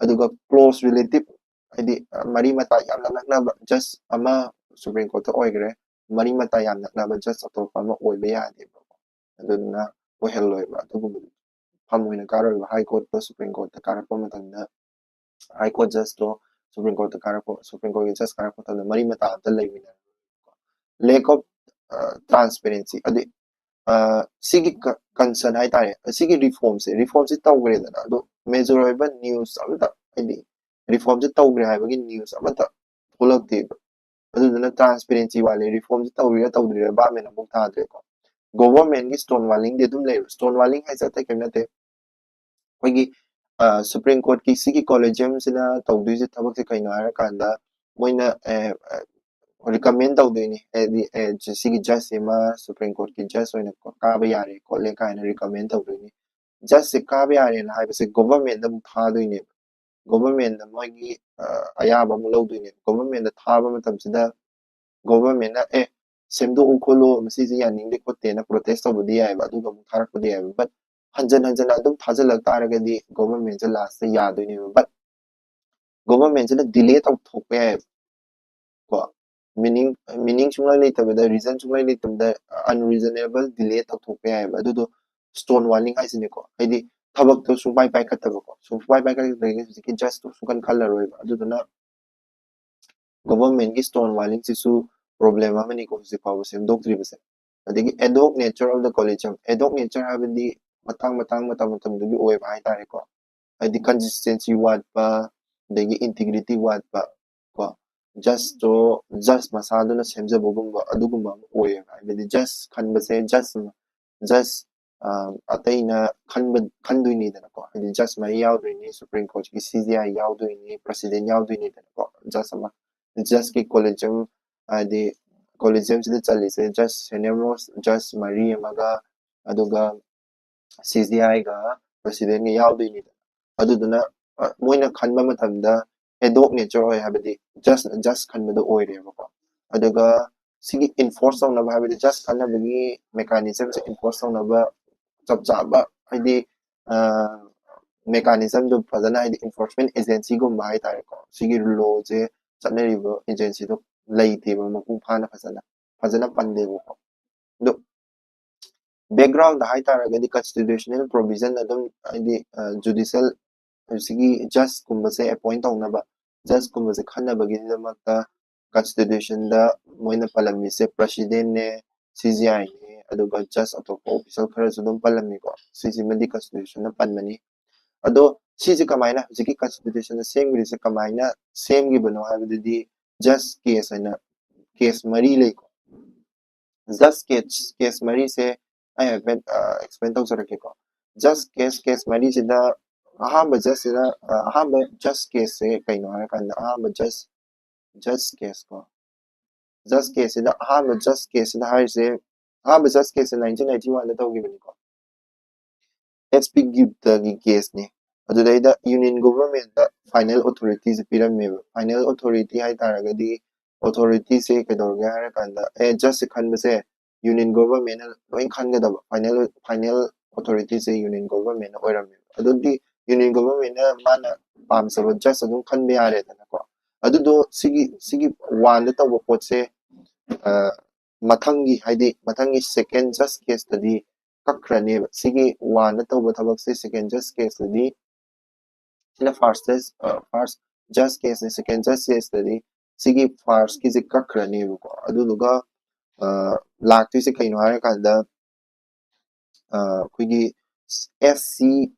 ꯑꯗꯨꯒ ꯀ꯭ꯂꯣꯁ ꯔꯤꯂꯦꯇꯤꯞ, ꯍꯥꯏꯗꯤ ꯃꯔꯤ ꯃꯇꯥ ꯌꯥꯝꯅ ꯅꯛꯅꯕ ꯖꯁ ꯑꯃ ꯁꯨꯄ꯭ꯔꯤꯝ ꯀꯣꯔꯠꯇ ꯑꯣꯏꯈ꯭ꯔꯦ, ꯃꯔꯤ ꯃꯇꯥ ꯌꯥꯝ ꯅꯛꯅꯕ ꯖꯁ ꯑꯇꯣꯞꯄ ꯑꯃ ꯑꯣꯏꯕ ꯌꯥꯗꯦꯕꯀꯣ꯫ ꯑꯗꯨꯗꯨꯅ ꯑꯣꯏꯍꯜꯂꯣꯏꯕ꯫ ꯑꯗꯨꯒꯨꯝꯕꯗꯨ ꯐꯝ ꯑꯣꯏꯅ ꯀꯥꯔꯣꯏꯕ꯫ ꯍꯥꯏ ꯀꯣꯔꯠꯇ ꯁꯨꯄ꯭ꯔꯤꯝ ꯀꯣꯔꯠꯇ ꯀꯥꯔꯛꯄ ꯃꯇꯝꯗ ꯍꯥꯏ ꯀꯣꯔꯠ ꯖꯁꯇꯣ ꯁꯨꯄ꯭ꯔꯤꯝ ꯀꯣꯔꯠꯇ ꯀꯥꯔꯛꯄ, ꯁꯨꯄ꯭ꯔꯤꯝ ꯀꯣꯔꯠꯀꯤ ꯖꯁ ꯀꯥꯔꯛꯄ ꯃꯇꯝꯗ ꯃꯔꯤ ꯃꯇꯥ ꯑꯝꯇ ꯂꯩꯃꯤꯟꯅꯔꯣꯏ꯫ Lack of transparency, ꯑꯗꯩ ꯁꯤꯒꯤ ꯀꯟꯁꯔꯟ ꯍꯥꯏꯇꯥꯔꯦ, ꯁꯤꯒꯤ ꯔꯤꯐꯣꯔꯝꯁꯦ, ꯔꯤꯐꯣꯔꯝꯁꯦ ꯇꯧꯈ꯭ꯔꯦꯗꯅ, ꯑꯗꯣ ꯃꯦꯖꯣꯔ ꯑꯣꯏꯕ ꯅ꯭ꯌꯨꯁ ꯑꯃꯇ, ꯍꯥꯏꯗꯤ ꯔꯤꯐꯣꯔꯝꯁꯦ ꯇꯧꯈ꯭ꯔꯦ ꯍꯥꯏꯕꯒꯤ ꯅ꯭ꯌꯨꯁ ꯑꯃꯇ ꯊꯣꯛꯂꯛꯇꯦꯕ꯫ ꯑꯗꯨꯗꯨꯅ ꯇ꯭ꯔꯥꯟꯁꯄꯦꯔꯦꯟꯁꯤ ꯋꯥꯠꯂꯦ꯫ ꯔꯤꯐꯣꯔꯝꯁꯦ ꯇꯧꯔꯤꯔꯥ ꯇꯧꯗ꯭ꯔꯤꯔꯥ ꯚꯥꯞ ꯃꯦꯟ ꯑꯃꯨꯛ ꯇꯥꯗ꯭ꯔꯦꯀꯣ꯫ ꯒꯣꯚꯔꯟꯃꯦꯟꯒꯤ ꯁ꯭ꯇꯣꯟ ꯋꯥꯂꯤꯡꯗꯤ ꯑꯗꯨꯝ ꯂꯩꯕ꯫ ꯁ꯭ꯇꯣꯟ ꯋꯥꯂꯤꯡ ꯍꯥꯏꯁꯦ ꯑꯇꯩ ꯀꯔꯤꯝ ꯅꯠꯇꯦ, ꯑꯩꯈꯣꯏꯒꯤ ꯁꯨꯄ꯭ꯔꯤꯝ ꯀꯣꯔꯠꯀꯤ ꯁꯤꯒꯤ ꯀꯣꯂꯦꯖꯤꯌꯝꯁꯤꯅ ꯇꯧꯗꯣꯏꯁꯦ ꯊꯕꯛꯁꯦ ꯀꯩꯅꯣ ꯍꯥꯏꯔꯀꯥꯟꯗ, ꯃꯣꯏꯅ ꯔꯤꯀꯃꯦꯟ ꯇꯧꯗꯣꯏꯅꯤ, ꯍꯥꯏꯗꯤ ꯁꯤꯒꯤ ꯖꯁꯁꯤꯃ ꯁꯨꯄ꯭ꯔꯤꯝ ꯀꯣꯔꯠꯀꯤ ꯖꯁ ꯑꯣꯏꯅ ꯀꯥꯕ ꯌꯥꯔꯦ ꯈꯣꯠꯂꯦ ꯀꯥꯏꯅ ꯔꯤꯀꯃꯦꯟ ꯇꯧꯗꯣꯏꯅꯤ꯫ ꯖꯁꯁꯦ ꯀꯥꯕ ꯌꯥꯔꯦꯅ ꯍꯥꯏꯕꯁꯦ ꯒꯣꯚꯔꯟꯃꯦꯟꯗ ꯑꯃꯨꯛ ꯊꯥꯗꯣꯏꯅꯦꯕ꯫ ꯒꯣꯚꯔꯟꯃꯦꯟꯗ ꯃꯣꯏꯒꯤ ꯑꯌꯥꯕ ꯑꯃꯨꯛ ꯂꯧꯗꯣꯏꯅꯦꯕ꯫ ꯒꯣꯚꯔꯟꯃꯦꯟꯗ ꯊꯥꯕ ꯃꯇꯝꯁꯤꯗ ꯒꯣꯚꯔꯟꯃꯦꯟꯅ "ꯑꯦ, ꯁꯦꯝꯗꯣꯛꯎ ꯈꯣꯠꯂꯨ, ꯃꯁꯤꯁꯦ ꯌꯥꯅꯤꯡꯗꯦ ꯈꯣꯠꯇꯦꯅ protest ꯇꯧꯕꯗꯤ ꯌꯥꯏꯑꯕ, ꯑꯗꯨꯒ ꯑꯃꯨꯛ ꯊꯥꯔꯛꯄꯗꯤ ꯌꯥꯏꯑꯕ꯫ But ꯍꯟꯖꯟ ꯍꯟꯖꯟꯅ ꯑꯗꯨꯝ ꯊꯥꯖꯤꯜꯂꯛ ꯇꯥꯔꯒꯗꯤ government ꯁꯦ last ꯇ ꯌꯥꯗꯣꯏꯅꯦꯕ꯫ But government ꯁꯤꯅ delay ꯇꯧꯊꯣꯛꯄ ꯌꯥꯏꯑꯕ꯫ ꯀꯣ, meaning meaning ꯁꯨꯡꯂꯩ ꯂꯩꯇꯕꯗ, reason ꯁꯨꯡꯂꯩ ꯂꯩꯇꯕꯗ unreasonable delay ꯇꯧꯊꯣꯛꯄ ꯌꯥꯏꯑꯕ꯫ ꯑꯗꯨꯗꯣ stone walling ꯍꯥꯏꯁꯤꯅꯦꯀꯣ, ꯍꯥꯏꯗꯤ ꯊꯕꯛꯇꯣ ꯁꯨꯡꯄꯥꯏ ꯄꯥꯏꯈꯠꯇꯕꯀꯣ, ꯁꯨꯡꯄꯥꯏ ꯄꯥꯏꯈꯠꯇꯕꯗꯒꯤ ꯍꯧꯖꯤꯛꯀꯤ judge ꯇꯣ ꯁꯨꯡꯈꯟ ꯈꯜꯂꯔꯣꯏꯕ꯫ ꯑꯗꯨꯗꯨꯅ government ꯀꯤ stone walling ꯁꯤꯁꯨ problem ꯑꯃꯅꯤꯀꯣ, ꯍꯧꯖꯤꯛ ꯐꯥꯎꯕ ꯁꯦꯝꯗꯣꯛꯇ꯭ꯔꯤꯕꯁꯦ꯫ ꯑꯗꯒꯤ ad hoc nature of the collegium, ad hoc nature ꯍꯥꯏꯕꯗꯤ ꯃꯇꯥꯡ ꯃꯇꯥꯡ ꯃꯇꯝ ꯃꯇꯝꯗꯨꯒꯤ ꯑꯣꯏꯕ ꯍꯥꯏꯇꯥꯔꯦꯀꯣ, ꯍꯥꯏꯗꯤ consistency ꯋꯥꯠꯄ, ꯑꯗꯒꯤ integrity ꯋꯥꯠꯄ ꯀꯣ, judge ꯇꯣ judge ꯃꯁꯥꯗꯨꯅ ꯁꯦꯝꯖꯕꯒꯨꯝꯕ ꯑꯗꯨꯒꯨꯝꯕ ꯑꯃ ꯑꯣꯏꯌꯦꯕ꯫ ꯍꯥꯏꯕꯗꯤ judge ꯈꯟꯕꯁꯦ judge judge ꯑꯇꯩꯅ ꯈꯟꯕ ꯈꯟꯗꯣꯏꯅꯤꯗꯅꯀꯣ, ꯍꯥꯏꯗꯤ judge ꯃꯔꯤ ꯌꯥꯎꯗꯣꯏꯅꯤ, Supreme Court ꯀꯤ C J I ꯌꯥꯎꯗꯣꯏꯅꯤ, president ꯌꯥꯎꯗꯣꯏꯅꯤꯗꯅꯀꯣ, judge ꯑꯃ, judge ꯀꯤ collegium ꯍꯥꯏꯗꯤ collegium ꯁꯤꯗ ꯆꯜꯂꯤꯁꯦ judge, senior most judge ꯃꯔꯤ ꯑꯃꯒ, ꯑꯗꯨꯒ C J I ꯒ president ꯒ ꯌꯥꯎꯗꯣꯏꯅꯤꯗꯅ꯫ ꯑꯗꯨꯗꯨꯅ ꯃꯣꯏꯅ ꯈꯟꯕ ꯃꯇꯝꯗ ad hoc nature ꯑꯣꯏ, ꯍꯥꯏꯕꯗꯤ judge judge ꯈꯟꯕꯗꯣ ꯑꯣꯏꯔꯦꯕꯀꯣ꯫ ꯑꯗꯨꯒ ꯁꯤꯒꯤ enforce ꯇꯧꯅꯕ, ꯍꯥꯏꯕꯗꯤ judge ꯈꯟꯅꯕꯒꯤ mechanism ꯁꯦ enforce ꯇꯧꯅꯕ ꯆꯞ ꯆꯥꯕ, ꯍꯥꯏꯗꯤ mechanism ꯗꯣ ꯐꯖꯅ, ꯍꯥꯏꯗꯤ enforcement agency ꯒꯨꯝꯕ ꯍꯥꯏꯇꯥꯔꯦꯀꯣ, ꯁꯤꯒꯤ law ꯁꯦ ꯆꯠꯅꯔꯤꯕ agency ꯗꯣ ꯂꯩꯇꯦꯕ ꯃꯄꯨꯡ ꯐꯥꯅ, ꯐꯖꯅ ꯐꯖꯅ ꯄꯟꯗꯦꯕꯀꯣ꯫ ꯑꯗꯣ background ꯗ ꯍꯥꯏꯇꯥꯔꯒꯗꯤ constitutional provision ꯑꯗꯨꯝ, ꯍꯥꯏꯗꯤ judicial ꯁꯤꯒꯤ judge ꯀꯨꯝꯕꯁꯦ appoint ꯇꯧꯅꯕ, judge ꯀꯨꯝꯕꯁꯦ ꯈꯟꯅꯕꯒꯤꯗꯃꯛꯇ constitution ꯗ ꯃꯣꯏꯅ ꯄꯜꯂꯝꯃꯤꯁꯦ president ꯅꯦ, C J I ꯅꯦ, ꯑꯗꯨꯒ judge ꯑꯇꯣꯞꯄ official ꯈꯔꯁꯨ ꯑꯗꯨꯝ ꯄꯜꯂꯝꯃꯤꯀꯣ꯫ ꯁꯤꯁꯤꯃꯗꯤ constitution ꯅ ꯄꯟꯕꯅꯤ꯫ ꯑꯗꯣ ꯁꯤꯁꯦ ꯀꯃꯥꯏꯅ, ꯍꯧꯖꯤꯛꯀꯤ constitution ꯁꯦꯝꯈ꯭ꯔꯤꯁꯦ ꯀꯃꯥꯏꯅ ꯁꯦꯝꯈꯤꯕꯅꯣ ꯍꯥꯏꯕꯗꯨꯗꯤ judge case ꯍꯥꯏꯅ case ꯃꯔꯤ ꯂꯩꯀꯣ꯫ Judge case case ꯃꯔꯤꯁꯦ ꯑꯩ ꯍꯥꯏꯐꯦꯠ explain ꯇꯧꯖꯔꯛꯀꯦꯀꯣ꯫ Judge case case ꯃꯔꯤꯁꯤꯗ ꯑꯍꯥꯟꯕ judge ꯁꯤꯗ, ꯑꯍꯥꯟꯕ judge case ꯁꯦ ꯀꯩꯅꯣ ꯍꯥꯏꯔꯀꯥꯟꯗ, ꯑꯍꯥꯟꯕ judge judge case ꯀꯣ, judge case ꯁꯤꯗ, ꯑꯍꯥꯟꯕ judge case ꯁꯤꯗ ꯍꯥꯏꯔꯤꯁꯦ, ꯑꯍꯥꯟꯕ judge case ꯁꯦ nineteen ninety one ꯗ ꯇꯧꯈꯤꯕꯅꯤꯀꯣ꯫ H P Gupta ꯒꯤ case ꯅꯤ꯫ ꯑꯗꯨꯗꯩꯗ union government ꯗ final authority ꯁꯦ ꯄꯤꯔꯝꯃꯦꯕ꯫ Final authority ꯍꯥꯏꯇꯥꯔꯒꯗꯤ ꯑꯣꯊꯣꯔꯤꯇꯤꯁꯦ ꯀꯩꯗꯧꯔꯒꯦ ꯍꯥꯏꯔꯀꯥꯟꯗ ꯑꯦ ꯖꯁꯁꯦ ꯈꯟꯕꯁꯦ ꯌꯨꯅꯤꯌꯟ ꯒꯣꯚꯔꯟꯃꯦꯟꯅ ꯂꯣꯏ ꯈꯟꯒꯗꯕ, ꯐꯥꯏꯅꯦꯜ ꯐꯥꯏꯅꯦꯜ ꯑꯣꯊꯣꯔꯤꯇꯤꯁꯦ ꯌꯨꯅꯤꯌꯟ ꯒꯣꯚꯔꯟꯃꯦꯟꯅ ꯑꯣꯏꯔꯝꯃꯦꯕ꯫ ꯑꯗꯨꯗꯤ ꯌꯨꯅꯤꯌꯟ ꯒꯣꯚꯔꯟꯃꯦꯟꯅ ꯃꯥꯅ ꯄꯥꯝꯖꯕ ꯖꯁ ꯑꯗꯨꯝ ꯈꯟꯕ ꯌꯥꯔꯦꯗꯅꯀꯣ꯫ ꯑꯗꯨꯗꯣ ꯁꯤꯒꯤ ꯁꯤꯒꯤ ꯋꯥꯟꯗ ꯇꯧꯕ ꯄꯣꯠꯁꯦ ꯃꯊꯪꯒꯤ ꯍꯥꯏꯗꯤ ꯃꯊꯪꯒꯤ ꯁꯦꯀꯦꯟ ꯖꯁ ꯀꯦꯁꯇꯗꯤ ꯀꯛꯈ꯭ꯔꯅꯦꯕ꯫ ꯁꯤꯒꯤ ꯋꯥꯟꯗ ꯇꯧꯕ ꯊꯕꯛꯁꯦ ꯁꯦꯀꯦꯟ ꯖꯁ ꯀꯦꯁꯇꯗꯤ ꯁꯤꯅ ꯐꯥꯔꯁ ꯐꯥꯔꯁ ꯖꯁ ꯀꯦꯁꯅꯦ꯫ ꯁꯦꯀꯦꯟ ꯖꯁ ꯀꯦꯁꯇꯗꯤ ꯁꯤꯒꯤ ꯐꯥꯔꯁꯀꯤꯁꯦ ꯀꯛꯈ꯭ꯔꯅꯦꯕꯀꯣ꯫ ꯑꯗꯨꯗꯨꯒ ꯂꯥꯛꯇꯣꯏꯁꯦ ꯀꯩꯅꯣ ꯍꯥꯏꯔꯀꯥꯟꯗ ꯑꯩꯈꯣꯏꯒꯤ S C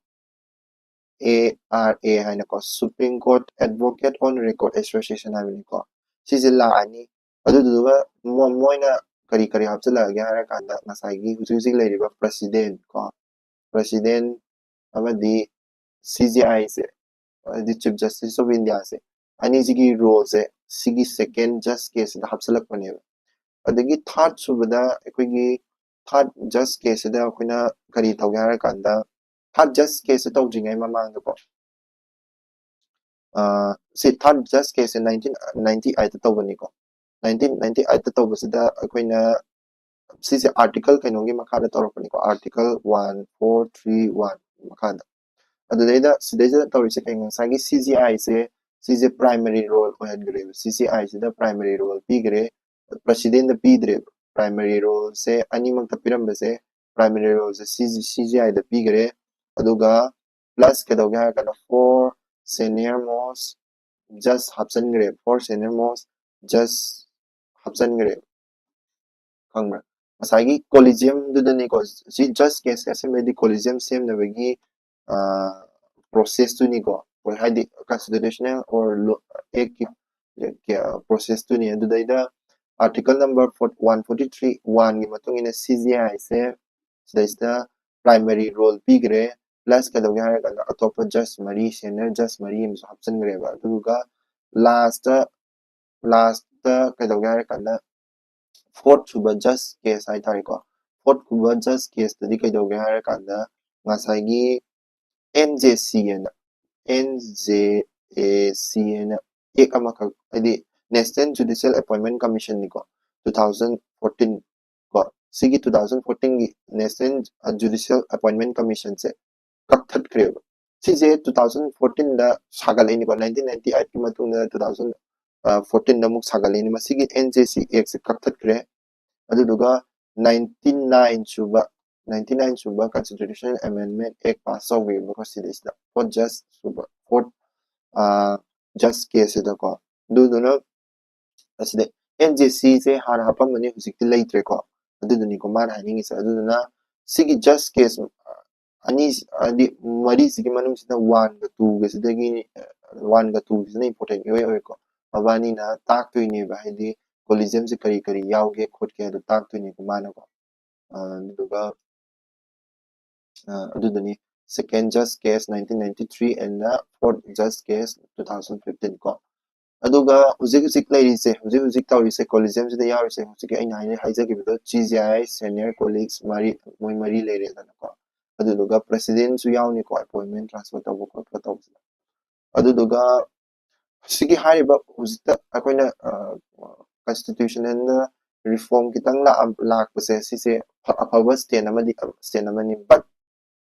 A R A ꯍꯥꯏꯅꯀꯣ, Supreme Court Advocate on Record Association ꯍꯥꯏꯕꯅꯤꯀꯣ꯫ ꯁꯤꯁꯦ ꯂꯥꯛꯑꯅꯤ꯫ ꯑꯗꯨꯗꯨꯒ ꯃꯣꯏꯅ ꯀꯔꯤ ꯀꯔꯤ ꯍꯥꯞꯆꯤꯜꯂꯛꯑꯒꯦ ꯍꯥꯏꯔꯀꯥꯟꯗ ꯉꯁꯥꯏꯒꯤ ꯍꯧꯖꯤꯛ ꯍꯧꯖꯤꯛ ꯂꯩꯔꯤꯕ ꯄ꯭ꯔꯁꯤꯗꯦꯟ ꯀꯣ, ꯄ꯭ꯔꯁꯤꯗꯦꯟ ꯑꯃꯗꯤ C J I ꯁꯦ, ꯍꯥꯏꯗꯤ Chief Justice of India ꯁꯦ, ꯑꯅꯤꯁꯤꯒꯤ ꯔꯣꯜꯁꯦ ꯁꯤꯒꯤ ꯁꯦꯀꯦꯟ ꯖꯁ ꯀꯦꯁꯁꯤꯗ ꯍꯥꯞꯆꯤꯜꯂꯛꯄꯅꯦꯕ꯫ ꯑꯗꯒꯤ ꯊꯥꯔꯠ ꯁꯨꯕꯗ ꯑꯩꯈꯣꯏꯒꯤ ꯊꯥꯔꯠ ꯖꯁ ꯀꯦꯁꯁꯤꯗ ꯑꯩꯈꯣꯏꯅ ꯀꯔꯤ ꯇꯧꯒꯦ ꯍꯥꯏꯔꯀꯥꯟꯗ, ꯊꯥꯔꯠ ꯖꯁ ꯀꯦꯁꯁꯦ ꯇꯧꯗ꯭ꯔꯤꯉꯩ ꯃꯃꯥꯡꯗꯀꯣ, ꯁꯤ ꯊꯥꯔꯠ ꯖꯁ ꯀꯦꯁꯁꯦ ꯅꯥꯏꯟꯇꯤꯟ ꯅꯥꯏꯟꯇꯤ ꯑꯩꯠꯇ ꯇꯧꯕꯅꯤꯀꯣ꯫ ꯅꯥꯏꯟꯇꯤꯟ ꯅꯥꯏꯟꯇꯤ ꯑꯩꯠꯇ ꯇꯧꯕꯁꯤꯗ ꯑꯩꯈꯣꯏꯅ ꯁꯤꯁꯦ ꯑꯥꯔꯇꯤꯀꯜ ꯀꯩꯅꯣꯒꯤ ꯃꯈꯥꯗ ꯇꯧꯔꯛꯄꯅꯤꯀꯣ, article one four three one ꯃꯈꯥꯗ꯫ ꯑꯗꯨꯗꯩꯗ ꯁꯤꯗꯩꯁꯤꯗ ꯇꯧꯔꯤꯁꯦ ꯀꯩꯅꯣ, ꯉꯁꯥꯏꯒꯤ C J I ꯁꯦ, ꯁꯤꯁꯦ ꯄ꯭ꯔꯥꯏꯃꯔꯤ ꯔꯣꯜ ꯑꯣꯏꯍꯟꯈ꯭ꯔꯦꯕ꯫ C J I ꯁꯤꯗ ꯄ꯭ꯔꯥꯏꯃꯔꯤ ꯔꯣꯜ ꯄꯤꯈ꯭ꯔꯦ, ꯄ꯭ꯔꯁꯤꯗꯦꯟꯗ ꯄꯤꯗ꯭ꯔꯦꯕ꯫ ꯄ꯭ꯔꯥꯏꯃꯔꯤ ꯔꯣꯜꯁꯦ ꯑꯅꯤꯃꯛꯇ ꯄꯤꯔꯝꯕꯁꯦ, ꯄ꯭ꯔꯥꯏꯃꯔꯤ ꯔꯣꯜꯁꯦ C J I ꯗ ꯄꯤꯈ꯭ꯔꯦ꯫ ꯑꯗꯨꯒ ꯄ꯭ꯂꯁ ꯀꯩꯗꯧꯒꯦ ꯍꯥꯏꯔ ꯀꯥꯟꯗ four senior most judge ꯍꯥꯞꯆꯤꯟꯈ꯭ꯔꯦ, four senior most judge ꯍꯥꯞꯆꯤꯟꯈ꯭ꯔꯦ꯫ ꯈꯪꯕ꯭ꯔꯥ? ꯉꯁꯥꯏꯒꯤ ꯀꯣꯂꯤꯖꯤꯌꯝꯗꯨꯗꯅꯤꯀꯣ, ꯁꯤ ꯖꯁ ꯀꯦꯁ ꯑꯁꯦꯝꯕꯗꯤ ꯀꯣꯂꯤꯖꯤꯌꯝ ꯁꯦꯝꯅꯕꯒꯤ ꯄ꯭ꯔꯣꯁꯦꯁꯇꯨꯅꯤꯀꯣ, ꯍꯥꯏꯗꯤ constitutional or act ꯀꯤ ꯄ꯭ꯔꯣꯁꯦꯁꯇꯨꯅꯤ꯫ ꯑꯗꯨꯗꯩꯗ article number one forty three ꯋꯥꯟꯒꯤ ꯃꯇꯨꯡ ꯏꯟꯅ C J I ꯁꯦ ꯁꯤꯗꯩꯁꯤꯗ ꯄ꯭ꯔꯥꯏꯃꯔꯤ ꯔꯣꯜ ꯄꯤꯈ꯭ꯔꯦ, ꯄ꯭ꯂꯁ ꯀꯩꯗꯧꯒꯦ ꯍꯥꯏꯔꯀꯥꯟꯗ ꯑꯇꯣꯞꯄ ꯖꯁ ꯃꯔꯤ, ꯁꯦꯅꯤꯌꯔ ꯖꯁ ꯃꯔꯤ ꯑꯃꯁꯨ ꯍꯥꯞꯆꯤꯟꯈ꯭ꯔꯦꯕ꯫ ꯑꯗꯨꯗꯨꯒ ꯂꯥꯁꯇ ꯂꯥꯁꯇ ꯀꯩꯗꯧꯒꯦ ꯍꯥꯏꯔꯀꯥꯟꯗ ꯐꯣꯔꯠ ꯁꯨꯕ ꯖꯁ ꯀꯦꯁ ꯍꯥꯏꯇꯥꯔꯦꯀꯣ, ꯐꯣꯔꯠ ꯁꯨꯕ ꯖꯁ ꯀꯦꯁꯇꯗꯤ ꯀꯩꯗꯧꯒꯦ ꯍꯥꯏꯔꯀꯥꯟꯗ ꯉꯁꯥꯏꯒꯤ N J C ꯍꯥꯏꯅ, N J A C ꯍꯥꯏꯅ ꯑꯦꯛ ꯑꯃꯈꯛ, ꯍꯥꯏꯗꯤ National Judicial Appointment Commission ꯅꯤꯀꯣ, two thousand fourteen ꯀꯣ꯫ ꯁꯤꯒꯤ two thousand fourteen ꯒꯤ National Judicial Appointment Commission ꯁꯦ ꯀꯛꯊꯠꯈ꯭ꯔꯦꯕ꯫ ꯁꯤꯁꯦ two thousand fourteen ꯗ ꯁꯥꯒꯠꯂꯛꯏꯅꯤꯀꯣ, nineteen ninety eight ꯀꯤ ꯃꯇꯨꯡꯗ two thousand fourteen ꯗ ꯑꯃꯨꯛ ꯁꯥꯒꯠꯂꯛꯏꯅꯤ꯫ ꯃꯁꯤꯒꯤ N J C Act ꯁꯦ ꯀꯛꯊꯠꯈ꯭ꯔꯦ꯫ ꯑꯗꯨꯗꯨꯒ ninety nine ꯁꯨꯕ ninety nine ꯁꯨꯕ Constitutional Amendment Act pass ꯇꯧꯈꯤꯕꯀꯣ ꯁꯤꯗꯩꯁꯤꯗ, fourth judge ꯁꯨꯕ, fourth judge case ꯁꯤꯗꯀꯣ꯫ ꯑꯗꯨꯗꯨꯅ ꯑꯁꯤꯗ N J C ꯁꯦ ꯍꯥꯟꯅ ꯍꯥꯞꯄꯝꯕꯅꯤ, ꯍꯧꯖꯤꯛꯇꯤ ꯂꯩꯇ꯭ꯔꯦꯀꯣ꯫ ꯑꯗꯨꯗꯨꯅꯤꯀꯣ ꯃꯥꯅ ꯍꯥꯏꯅꯤꯡꯉꯤꯁꯦ꯫ ꯑꯗꯨꯗꯨꯅ ꯁꯤꯒꯤ judge case ꯑꯅꯤ, ꯍꯥꯏꯗꯤ ꯃꯔꯤꯁꯤꯒꯤ ꯃꯅꯨꯡꯁꯤꯗ one ꯒ two ꯒꯁꯤꯗꯒꯤ, one ꯒ two ꯒꯁꯤꯅ important ꯏꯑꯣꯏ ꯑꯣꯏꯀꯣ꯫ ꯃꯕꯥꯅꯤꯅ ꯇꯥꯛꯇꯣꯏꯅꯦꯕ, ꯍꯥꯏꯗꯤ collegium ꯁꯦ ꯀꯔꯤ ꯀꯔꯤ ꯌꯥꯎꯒꯦ ꯈꯣꯠꯀꯦ ꯍꯥꯏꯗꯣ ꯇꯥꯛꯇꯣꯏꯅꯦꯕ ꯃꯥꯅꯀꯣ꯫ ꯑꯗꯨꯗꯨꯒ ꯑꯗꯨꯗꯨꯅꯤ, second judge case nineteen ninety three and fourth judge case two thousand fifteen ꯀꯣ꯫ ꯑꯗꯨꯒ ꯍꯧꯖꯤꯛ ꯍꯧꯖꯤꯛ ꯂꯩꯔꯤꯁꯦ, ꯍꯧꯖꯤꯛ ꯍꯧꯖꯤꯛ ꯇꯧꯔꯤꯁꯦ collegium ꯁꯤꯗ ꯌꯥꯎꯔꯤꯁꯦ, ꯍꯧꯖꯤꯛꯀꯤ ꯑꯩꯅ ꯍꯥꯏꯅ ꯍꯥꯏꯖꯈꯤꯕꯗꯣ, G J I, senior colleagues ꯃꯔꯤ, ꯃꯣꯏ ꯃꯔꯤ ꯂꯩꯔꯦꯗꯅꯀꯣ꯫ ꯑꯗꯨꯗꯨꯒ president ꯁꯨ ꯌꯥꯎꯅꯤꯀꯣ, appointment, transfer ꯇꯧꯕ ꯈꯣꯠꯄ ꯇꯧꯕꯁꯤꯗ꯫ ꯑꯗꯨꯗꯨꯒ ꯁꯤꯒꯤ ꯍꯥꯏꯔꯤꯕ ꯍꯧꯖꯤꯛꯇ ꯑꯩꯈꯣꯏꯅ constitutional reform ꯈꯤꯇꯪ ꯂꯥꯛꯄꯁꯦ, ꯁꯤꯁꯦ ꯑꯐꯕ step ꯑꯃꯗꯤ step ꯑꯃꯅꯤ꯫ But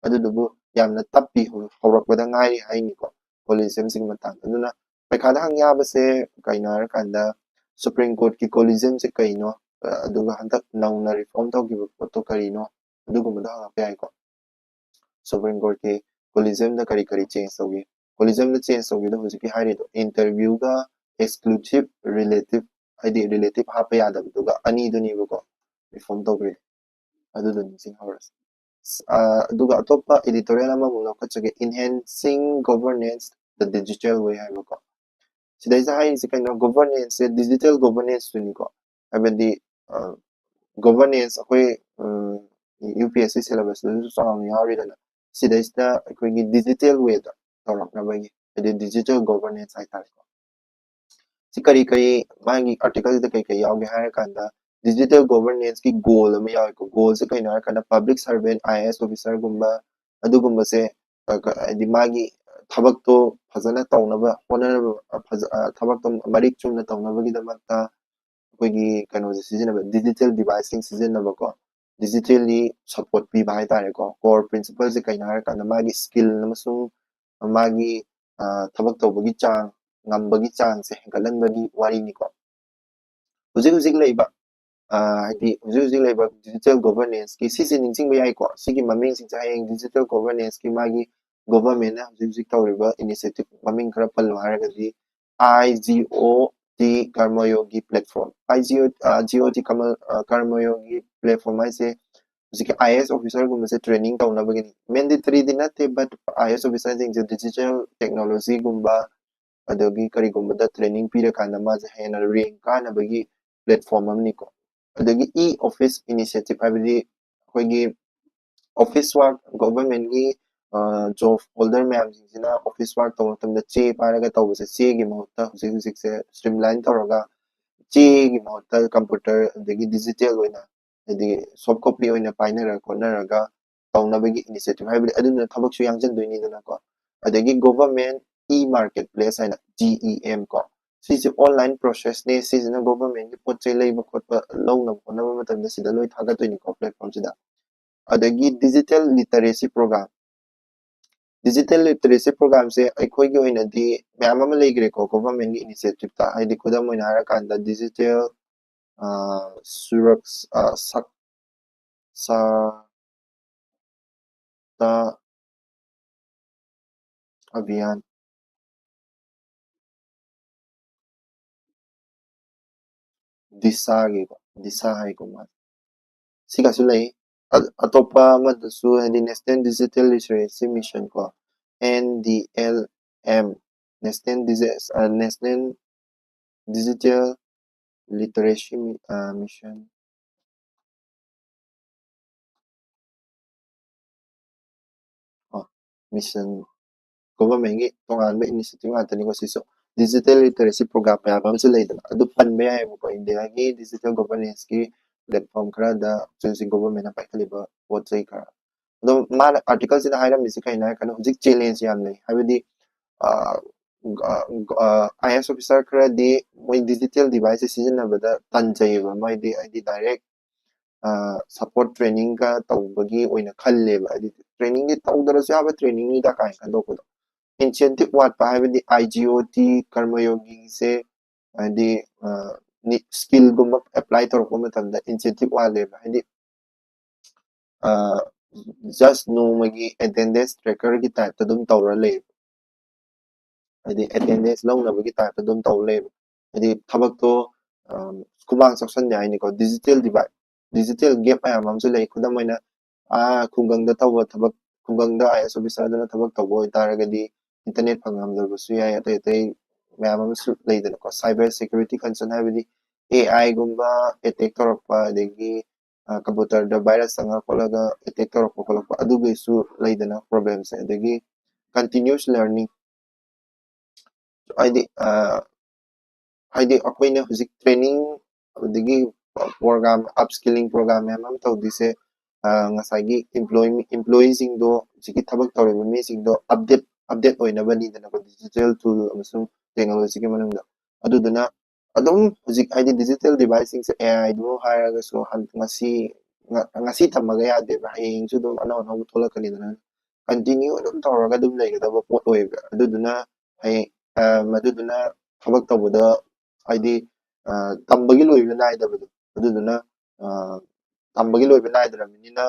ꯑꯗꯨꯗꯨꯕꯨ ꯌꯥꯝꯅ ꯇꯞꯄꯤ, ꯍꯧꯔꯛꯄꯗ ꯉꯥꯏꯔꯤ ꯍꯥꯏꯅꯤꯀꯣ collegium ꯁꯤꯒꯤ ꯃꯇꯥꯡꯗ꯫ ꯑꯗꯨꯅ ꯄꯩꯈꯥꯗ ꯍꯪ ꯌꯥꯕꯁꯦ ꯀꯩꯅꯣ ꯍꯥꯏꯔꯀꯥꯟꯗ, Supreme Court ꯀꯤ collegium ꯁꯦ ꯀꯩꯅꯣ, ꯑꯗꯨꯒ ꯍꯟꯗꯛ ꯅꯧꯅ reform ꯇꯧꯈꯤꯕ ꯄꯣꯠꯇꯣ ꯀꯔꯤꯅꯣ, ꯑꯗꯨꯒꯨꯝꯕꯗꯣ ꯍꯪꯉꯛꯄ ꯌꯥꯏꯀꯣ꯫ Supreme Court ꯀꯤ collegium ꯗ ꯀꯔꯤ ꯀꯔꯤ change ꯇꯧꯒꯦ? Collegium ꯗ change ꯇꯧꯒꯦꯗꯣ ꯍꯧꯖꯤꯛꯀꯤ ꯍꯥꯏꯔꯤꯗꯣ, interview ꯒ exclusive relative, ꯍꯥꯏꯗꯤ relative ꯍꯥꯞꯄ ꯌꯥꯗꯕꯗꯨꯒ ꯑꯅꯤꯗꯨꯅꯦꯕꯀꯣ reform ꯇꯧꯈ꯭ꯔꯤꯗꯣ꯫ ꯑꯗꯨꯗꯣ ꯅꯤꯡꯁꯤꯡꯍꯧꯔꯁꯤ꯫ ꯑꯗꯨꯒ ꯑꯇꯣꯞꯄ editorial ꯑꯃꯃꯨꯛ ꯂꯧꯈꯠꯆꯒꯦ, Enhancing Governance the Digital Way ꯍꯥꯏꯕꯀꯣ꯫ ꯁꯤꯗꯩꯁꯤꯗ ꯍꯥꯏꯔꯤꯁꯦ ꯀꯩꯅꯣ? Governance ꯁꯦ digital governance ꯇꯨꯅꯤꯀꯣ꯫ ꯍꯥꯏꯕꯗꯤ governance ꯑꯩꯈꯣꯏ U P S C syllabus ꯇꯁꯨ ꯆꯥꯎꯅ ꯌꯥꯎꯔꯤꯗꯅ, ꯁꯤꯗꯩꯁꯤꯗ ꯑꯩꯈꯣꯏꯒꯤ digital way ꯗ ꯇꯧꯔꯛꯅꯕꯒꯤ, ꯍꯥꯏꯗꯤ digital governance ꯍꯥꯏꯇꯥꯔꯦꯀꯣ꯫ ꯁꯤ ꯀꯔꯤ ꯀꯔꯤ, ꯃꯥꯒꯤ article ꯁꯤꯗ ꯀꯔꯤ ꯀꯔꯤ ꯌꯥꯎꯒꯦ ꯍꯥꯏꯔꯀꯥꯟꯗ, digital governance ꯀꯤ goal ꯑꯃ ꯌꯥꯎꯋꯦꯀꯣ꯫ Goal ꯁꯦ ꯀꯩꯅꯣ ꯍꯥꯏꯔꯀꯥꯟꯗ, public servant, I A S officer ꯒꯨꯝꯕ, ꯑꯗꯨꯒꯨꯝꯕꯁꯦ, ꯍꯥꯏꯗꯤ ꯃꯥꯒꯤ ꯊꯕꯛꯇꯣ ꯐꯖꯅ ꯇꯧꯅꯕ ꯍꯣꯠꯅꯅꯕ, ꯑ, ꯐꯖ-, ꯑ, ꯊꯕꯛꯇꯣ ꯃꯔꯤꯛ ꯆꯨꯝꯅ ꯇꯧꯅꯕꯒꯤꯗꯃꯛꯇ ꯑꯩꯈꯣꯏꯒꯤ ꯀꯩꯅꯣꯁꯦ ꯁꯤꯖꯤꯟꯅꯕ, digital deviceꯁꯤꯡ ꯁꯤꯖꯤꯟꯅꯕꯀꯣ, digitally support ꯄꯤꯕ ꯍꯥꯏꯇꯥꯔꯦꯀꯣ꯫ Core principleꯁꯦ ꯀꯩꯅꯣ ꯍꯥꯏꯔꯀꯥꯟꯗ ꯃꯥꯒꯤ skill ꯑꯃꯁꯨꯡ ꯃꯥꯒꯤ, ꯑ, ꯊꯕꯛ ꯇꯧꯕꯒꯤ ꯆꯥꯡ, ꯉꯝꯕꯒꯤ ꯆꯥꯡꯁꯦ ꯍꯦꯟꯒꯠꯍꯟꯕꯒꯤ ꯋꯥꯔꯤꯅꯤꯀꯣ꯫ ꯍꯧꯖꯤꯛ ꯍꯧꯖꯤꯛ ꯂꯩꯕ, ꯑ, ꯍꯥꯏꯗꯤ ꯍꯧꯖꯤꯛ ꯍꯧꯖꯤꯛ ꯂꯩꯕ digital governanceꯀꯤ, ꯁꯤꯁꯦ ꯅꯤꯡꯁꯤꯡꯕ ꯌꯥꯏꯀꯣ꯫ ꯁꯤꯒꯤ ꯃꯃꯤꯡꯁꯤꯡꯁꯦ ꯍꯌꯦꯡ digital governanceꯀꯤ ꯃꯥꯒꯤ governmentꯅ ꯍꯧꯖꯤꯛ ꯍꯧꯖꯤꯛ ꯇꯧꯔꯤꯕ initiative ꯃꯃꯤꯡ ꯈꯔ ꯄꯜꯂꯨ ꯍꯥꯏꯔꯒꯗꯤ, I G O T Karmayogi platform꯫ I G O, ꯑ, G O T Karma-, ꯑ, Karmayogi platform ꯍꯥꯏꯁꯦ ꯍꯧꯖꯤꯛꯀꯤ I A S officerꯒꯨꯝꯕꯁꯦ training ꯇꯧꯅꯕꯒꯤꯅꯤ꯫ Mandatoryꯗꯤ ꯅꯠꯇꯦ, but I A S officerꯁꯤꯡꯁꯦ digital technologyꯒꯨꯝꯕ ꯑꯗꯒꯤ ꯀꯔꯤꯒꯨꯝꯕꯗ training ꯄꯤꯔꯀꯥꯟꯗ ꯃꯥꯁꯦ ꯍꯦꯟꯅ rank ꯀꯥꯅꯕꯒꯤ platform ꯑꯃꯅꯤꯀꯣ꯫ ꯑꯗꯒꯤ e-office initiative ꯍꯥꯏꯕꯗꯤ ꯑꯩꯈꯣꯏꯒꯤ office work, governmentꯀꯤ, ꯑ, job holder ꯃꯌꯥꯝꯁꯤꯡꯁꯤꯅ office work ꯇꯧꯕ ꯃꯇꯝꯗ ꯆꯦ ꯄꯥꯏꯔꯒ ꯇꯧꯕꯁꯦ, ꯆꯦꯒꯤ ꯃꯍꯨꯠꯇ ꯍꯧꯖꯤꯛ ꯍꯧꯖꯤꯛꯁꯦ streamline ꯇꯧꯔꯒ ꯆꯦꯒꯤ ꯃꯍꯨꯠꯇ computer ꯑꯗꯒꯤ digital ꯑꯣꯏꯅ, ꯍꯥꯏꯗꯤ soft copy ꯑꯣꯏꯅ ꯄꯥꯏꯅꯔ ꯈꯣꯠꯅꯔꯒ ꯇꯧꯅꯕꯒꯤ initiative ꯍꯥꯏꯕꯗꯤ ꯑꯗꯨꯅ ꯊꯕꯛꯁꯨ ꯌꯥꯡꯁꯤꯟꯗꯣꯏꯅꯤꯗꯅꯀꯣ꯫ ꯑꯗꯒꯤ government e-marketplace ꯍꯥꯏꯅ, G E M ꯀꯣ, ꯁꯤꯁꯦ online processꯅꯦ꯫ ꯁꯤꯁꯤꯅ governmentꯀꯤ ꯄꯣꯠ ꯆꯩ ꯂꯩꯕ ꯈꯣꯠꯄ, ꯂꯧꯅꯕ ꯍꯣꯠꯅꯕ ꯃꯇꯝꯗ ꯁꯤꯗ ꯂꯣꯏ ꯊꯥꯒꯠꯇꯣꯏꯅꯤꯀꯣ platformꯁꯤꯗ꯫ ꯑꯗꯒꯤ digital literacy program, digital literacy programꯁꯦ ꯑꯩꯈꯣꯏꯒꯤ ꯑꯣꯏꯅꯗꯤ ꯃꯌꯥꯝ ꯑꯃ ꯂꯩꯈ꯭ꯔꯦꯀꯣ governmentꯀꯤ initiativeꯇ꯫ ꯍꯥꯏꯗꯤ ꯈꯨꯗꯝ ꯑꯣꯏꯅ ꯍꯥꯏꯔꯀꯥꯟꯗ digital, ꯑ, ꯁꯨꯔꯛ-, ꯑ, ꯁꯛ-, ꯁꯛꯇꯥ ꯑꯚꯤꯌꯥꯟ, ꯗꯤꯁꯥꯒꯤꯀꯣ, ꯗꯤꯁꯥ ꯍꯥꯏꯀꯣ ꯃꯥꯁꯦ꯫ ꯁꯤꯒꯁꯨ ꯂꯩ꯫ ꯑ-, ꯑꯇꯣꯞꯄ ꯑꯃꯗꯁꯨ ꯍꯥꯏꯗꯤ National Digital Literacy Mission ꯀꯣ, N D L M, National Digi-, ꯑ, National Digital Literacy Mi-, ꯑ, Mission꯫ ꯑꯣ, mission, governmentꯀꯤ ꯇꯣꯉꯥꯟꯕ initiative ꯉꯥꯛꯇꯅꯤꯀꯣ ꯁꯤꯁꯨ꯫ Digital literacy program ꯃꯌꯥꯝ ꯑꯃꯁꯨ ꯂꯩꯗꯅ, ꯑꯗꯨ ꯄꯟꯕ ꯌꯥꯏꯌꯦꯕꯀꯣ, ꯏꯟꯗꯤꯌꯥꯒꯤ digital governanceꯀꯤ platform ꯈꯔꯗ ꯍꯧꯖꯤꯛ ꯍꯧꯖꯤꯛ governmentꯅ ꯄꯥꯏꯈꯠꯂꯤꯕ ꯄꯣꯠ ꯆꯩ ꯈꯔ꯫ ꯑꯗꯣ ꯃꯥꯅ ꯑꯥꯔꯇꯤꯀꯜꯁꯤꯗ ꯍꯥꯏꯔꯝꯃꯤꯁꯦ ꯀꯩꯅꯣ ꯍꯥꯏꯔꯀꯥꯟꯗ, ꯍꯧꯖꯤꯛ ꯆꯦꯂꯦꯟꯖ ꯌꯥꯝ ꯂꯩ, ꯍꯥꯏꯕꯗꯤ ꯑꯥꯏ ꯑꯦ ꯑꯦꯁ ꯑꯣꯐꯤꯁꯥꯔ ꯈꯔꯗꯤ ꯃꯣꯏ ꯗꯤꯖꯤꯇꯦꯜ ꯗꯤꯚꯥꯏꯁꯁꯦ ꯁꯤꯖꯤꯟꯅꯕꯗ ꯇꯟꯖꯩꯌꯦꯕ, ꯃꯣꯏꯗꯤ ꯍꯥꯏꯗꯤ ꯗꯥꯏꯔꯦꯛ ꯁꯞꯄꯣꯔꯠ ꯇ꯭ꯔꯦꯅꯤꯡꯒ ꯇꯧꯕꯒꯤ ꯑꯣꯏꯅ ꯈꯜꯂꯦꯕ, ꯍꯥꯏꯗꯤ ꯇ꯭ꯔꯦꯅꯤꯡꯗꯤ ꯇꯧꯗ꯭ꯔꯁꯨ ꯌꯥꯕ ꯇ꯭ꯔꯦꯅꯤꯡꯅꯤꯗ ꯀꯥꯏꯅ ꯈꯟꯗꯣꯛꯄꯗꯣ꯫ ꯏꯟꯁꯦꯟꯇꯤꯞ ꯋꯥꯠꯄ, ꯍꯥꯏꯕꯗꯤ ꯑꯥꯏ ꯖꯤ ꯑꯣ ꯇꯤ ꯀꯔꯃꯌꯣꯒꯤꯁꯦ ꯍꯥꯏꯗꯤ ꯁ꯭ꯀꯤꯜꯒꯨꯝꯕ ꯑꯦꯄ꯭ꯂꯥꯏ ꯇꯧꯔꯛꯄ ꯃꯇꯝꯗ ꯏꯟꯁꯦꯟꯇꯤꯞ ꯋꯥꯠꯂꯦꯕ, ꯍꯥꯏꯗꯤ ꯖꯁ ꯅꯣꯡꯃꯒꯤ ꯑꯦꯇꯦꯟꯗꯦꯟꯁ ꯇ꯭ꯔꯦꯀꯔꯒꯤ ꯇꯥꯏꯞꯇ ꯑꯗꯨꯝ ꯇꯧꯔ ꯂꯩꯌꯦꯕ, ꯍꯥꯏꯗꯤ ꯑꯦꯇꯦꯟꯗꯦꯟꯁ ꯂꯧꯅꯕꯒꯤ ꯇꯥꯏꯞꯇ ꯑꯗꯨꯝ ꯇꯧꯔ ꯂꯩꯌꯦꯕ, ꯍꯥꯏꯗꯤ ꯊꯕꯛꯇꯣ ꯈꯨꯃꯥꯡ ꯆꯥꯎꯁꯟꯗꯦ ꯍꯥꯏꯅꯤꯀꯣ꯫ ꯗꯤꯖꯤꯇꯦꯜ ꯗꯤꯚꯥꯏꯠ, ꯗꯤꯖꯤꯇꯦꯜ ꯒꯦꯞ ꯃꯌꯥꯝ ꯑꯃꯁꯨ ꯂꯩ꯫ ꯈꯨꯗꯝ ꯑꯣꯏꯅ, ꯑꯥ ꯈꯨꯡꯒꯪꯗ ꯇꯧꯕ ꯊꯕꯛ, ꯈꯨꯡꯒꯪꯗ ꯑꯥꯏ ꯑꯦꯁ ꯑꯣꯐꯤꯁꯥꯔꯗꯨꯅ ꯊꯕꯛ ꯇꯧꯕ ꯑꯣꯏꯇꯥꯔꯒꯗꯤ ꯏꯟꯇꯔꯅꯦꯠ ꯐꯪꯉꯝꯗꯕꯁꯨ ꯌꯥꯏ, ꯑꯇꯩ ꯑꯇꯩ ꯃꯌꯥꯝ ꯑꯃꯁꯨ ꯂꯩꯗꯅꯀꯣ꯫ ꯁꯥꯏꯕꯔ ꯁꯦꯀ꯭ꯌꯨꯔꯤꯇꯤ ꯀꯟꯁꯔꯟ ꯍꯥꯏꯕꯗꯤ ꯑꯦ ꯑꯥꯏꯒꯨꯝꯕ ꯑꯦꯇꯦꯛ ꯇꯧꯔꯛꯄ, ꯑꯗꯒꯤ ꯀꯝꯄ꯭ꯌꯨꯇꯔꯗ ꯚꯥꯏꯔꯁ ꯆꯪꯉ ꯈꯣꯠꯂꯒ ꯑꯦꯇꯦꯛ ꯇꯧꯔꯛꯄ ꯈꯣꯠꯂꯛꯄ, ꯑꯗꯨꯒꯤꯁꯨ ꯂꯩꯗꯅ ꯄ꯭ꯔꯣꯕ꯭ꯂꯦꯝꯁꯦ꯫ ꯑꯗꯒꯤ ꯀꯟꯇꯤꯅ꯭ꯌꯨꯁ ꯂꯔꯅꯤꯡ, ꯍꯥꯏꯗꯤ ꯍꯥꯏꯗꯤ ꯑꯩꯈꯣꯏꯅ ꯍꯧꯖꯤꯛ ꯇ꯭ꯔꯦꯅꯤꯡ, ꯑꯗꯒꯤ ꯄ꯭ꯔꯣꯒ꯭ꯔꯥꯝ, ꯑꯞꯁ꯭ꯀꯤꯂꯤꯡ ꯄ꯭ꯔꯣꯒ꯭ꯔꯥꯝ ꯃꯌꯥꯝ ꯑꯃ ꯇꯧꯗꯣꯏꯁꯦ ꯉꯁꯥꯏꯒꯤ ꯏꯝꯄ꯭ꯂꯣꯏ ꯏꯝꯄ꯭ꯂꯣꯌꯤꯁꯤꯡꯗꯣ, ꯍꯧꯖꯤꯛꯀꯤ ꯊꯕꯛ ꯇꯧꯔꯤꯕ ꯃꯤꯁꯤꯡꯗꯣ ꯑꯞꯗꯦꯠ ꯑꯞꯗꯦꯠ ꯑꯣꯏꯅꯕꯅꯤꯗꯅꯀꯣ, ꯗꯤꯖꯤꯇꯦꯜ ꯇꯨꯜ ꯑꯃꯁꯨꯡ ꯇꯦꯛꯅꯣꯂꯣꯖꯤꯒꯤ ꯃꯅꯨꯡꯗ꯫ ꯑꯗꯨꯗꯨꯅ ꯑꯗꯨꯝ ꯍꯧꯖꯤꯛ ꯍꯥꯏꯗꯤ ꯗꯤꯖꯤꯇꯦꯜ ꯗꯤꯚꯥꯏꯁꯁꯤꯡꯁꯦ, ꯑꯦ ꯑꯥꯏꯗꯨ ꯍꯥꯏꯔꯒꯁꯨ ꯉꯁꯤ ꯉꯁꯤ ꯇꯝꯃꯒ ꯌꯥꯗꯦꯕ, ꯍꯌꯦꯡꯁꯨ ꯑꯗꯨꯝ ꯑꯅꯧ ꯑꯅꯧꯕ ꯊꯣꯛꯂꯛꯀꯅꯤꯗꯅ꯫ ꯀꯟꯇꯤꯅ꯭ꯌꯨ ꯑꯗꯨꯝ ꯇꯧꯔꯒ ꯑꯗꯨꯝ ꯂꯩꯒꯗꯕ ꯄꯣꯠ ꯑꯣꯏꯕ꯫ ꯑꯗꯨꯗꯨꯅ ꯍꯌꯦꯡ ꯃꯗꯨꯗꯨꯅ ꯊꯕꯛ ꯇꯧꯕꯗ ꯍꯥꯏꯗꯤ ꯇꯝꯕꯒꯤ ꯂꯣꯏꯕ ꯅꯥꯏꯗꯕꯗꯣ, ꯑꯗꯨꯗꯨꯅ ꯇꯝꯕꯒꯤ ꯂꯣꯏꯕ ꯅꯥꯏꯗ꯭ꯔꯕꯅꯤꯅ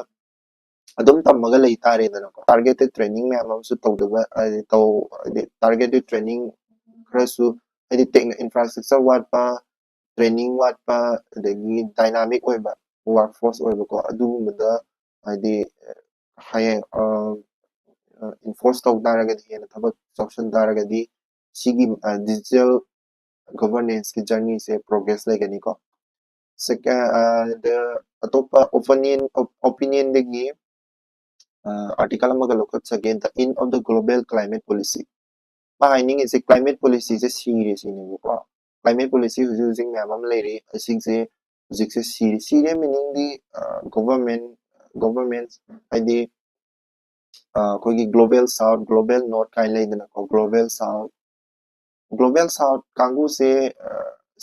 ꯑꯗꯨꯝ ꯇꯝꯃꯒ ꯂꯩ ꯇꯥꯔꯦꯗꯅꯀꯣ꯫ ꯇꯥꯔꯒꯦꯇꯦꯠ ꯇ꯭ꯔꯦꯅꯤꯡ ꯃꯌꯥꯝ ꯑꯃꯁꯨ ꯇꯧꯗꯕ, ꯍꯥꯏꯗꯤ ꯇꯧ ꯍꯥꯏꯗꯤ ꯇꯥꯔꯒꯦꯇꯦꯠ ꯇ꯭ꯔꯦꯅꯤꯡ ꯈꯔꯁꯨ, ꯍꯥꯏꯗꯤ ꯇꯦꯛꯅ ꯏꯟꯐ꯭ꯔꯥꯁ꯭ꯇ꯭ꯔꯛꯆꯔ ꯋꯥꯠꯄ, ꯇ꯭ꯔꯦꯅꯤꯡ ꯋꯥꯠꯄ, ꯑꯗꯒꯤ ꯗꯥꯏꯅꯥꯃꯤꯛ ꯑꯣꯏꯕ ꯋꯥꯔꯛꯐꯣꯔꯁ ꯑꯣꯏꯕꯀꯣ, ꯑꯗꯨꯒꯨꯝꯕꯗ ꯍꯥꯏꯗꯤ ꯍꯌꯦꯡ ꯏꯟꯐꯣꯔꯁ ꯇꯧ ꯇꯥꯔꯒꯗꯤ, ꯍꯦꯟꯅ ꯊꯕꯛ ꯆꯥꯎꯁꯤꯟ ꯇꯥꯔꯒꯗꯤ ꯁꯤꯒꯤ ꯗꯤꯖꯤꯇꯦꯜ ꯒꯣꯚꯔꯅꯦꯟꯁꯀꯤ ꯖꯔꯅꯤꯁꯦ ꯄ꯭ꯔꯣꯒ꯭ꯔꯦꯁ ꯂꯩꯒꯅꯤꯀꯣ꯫ ꯑꯇꯣꯞꯄ ꯑꯣꯄꯤꯅꯤꯌꯟ ꯑꯣꯄꯤꯅꯤꯌꯟꯗꯒꯤ ꯑꯥꯔꯇꯤꯀꯜ ꯑꯃꯒ ꯂꯧꯈꯠꯆꯒꯦ, The End of the Global Climate Policy꯫ ꯃꯥ ꯍꯥꯏꯅꯤꯡꯉꯤꯁꯦ ꯀ꯭ꯂꯥꯏꯃꯦꯠ ꯄꯣꯂꯤꯁꯤꯁꯦ ꯁꯤꯔꯦ ꯁꯤꯅꯦꯕꯀꯣ꯫ ꯀ꯭ꯂꯥꯏꯃꯦꯠ ꯄꯣꯂꯤꯁꯤ ꯍꯧꯖꯤꯛ ꯍꯧꯖꯤꯛ ꯃꯌꯥꯝ ꯑꯃ ꯂꯩꯔꯤ, ꯑꯁꯤꯁꯦ ꯍꯧꯖꯤꯛꯁꯦ ꯁꯤꯔꯦ꯫ ꯁꯤꯔꯦ ꯃꯤꯅꯤꯡꯗꯤ ꯒꯣꯚꯔꯟꯃꯦꯟ ꯒꯣꯚꯔꯟꯃꯦꯟ ꯍꯥꯏꯗꯤ ꯑꯩꯈꯣꯏꯒꯤ global south, global north ꯀꯥꯏꯅ ꯂꯩꯗꯅꯀꯣ꯫ Global south, global south ꯀꯥꯡꯕꯨꯁꯦ,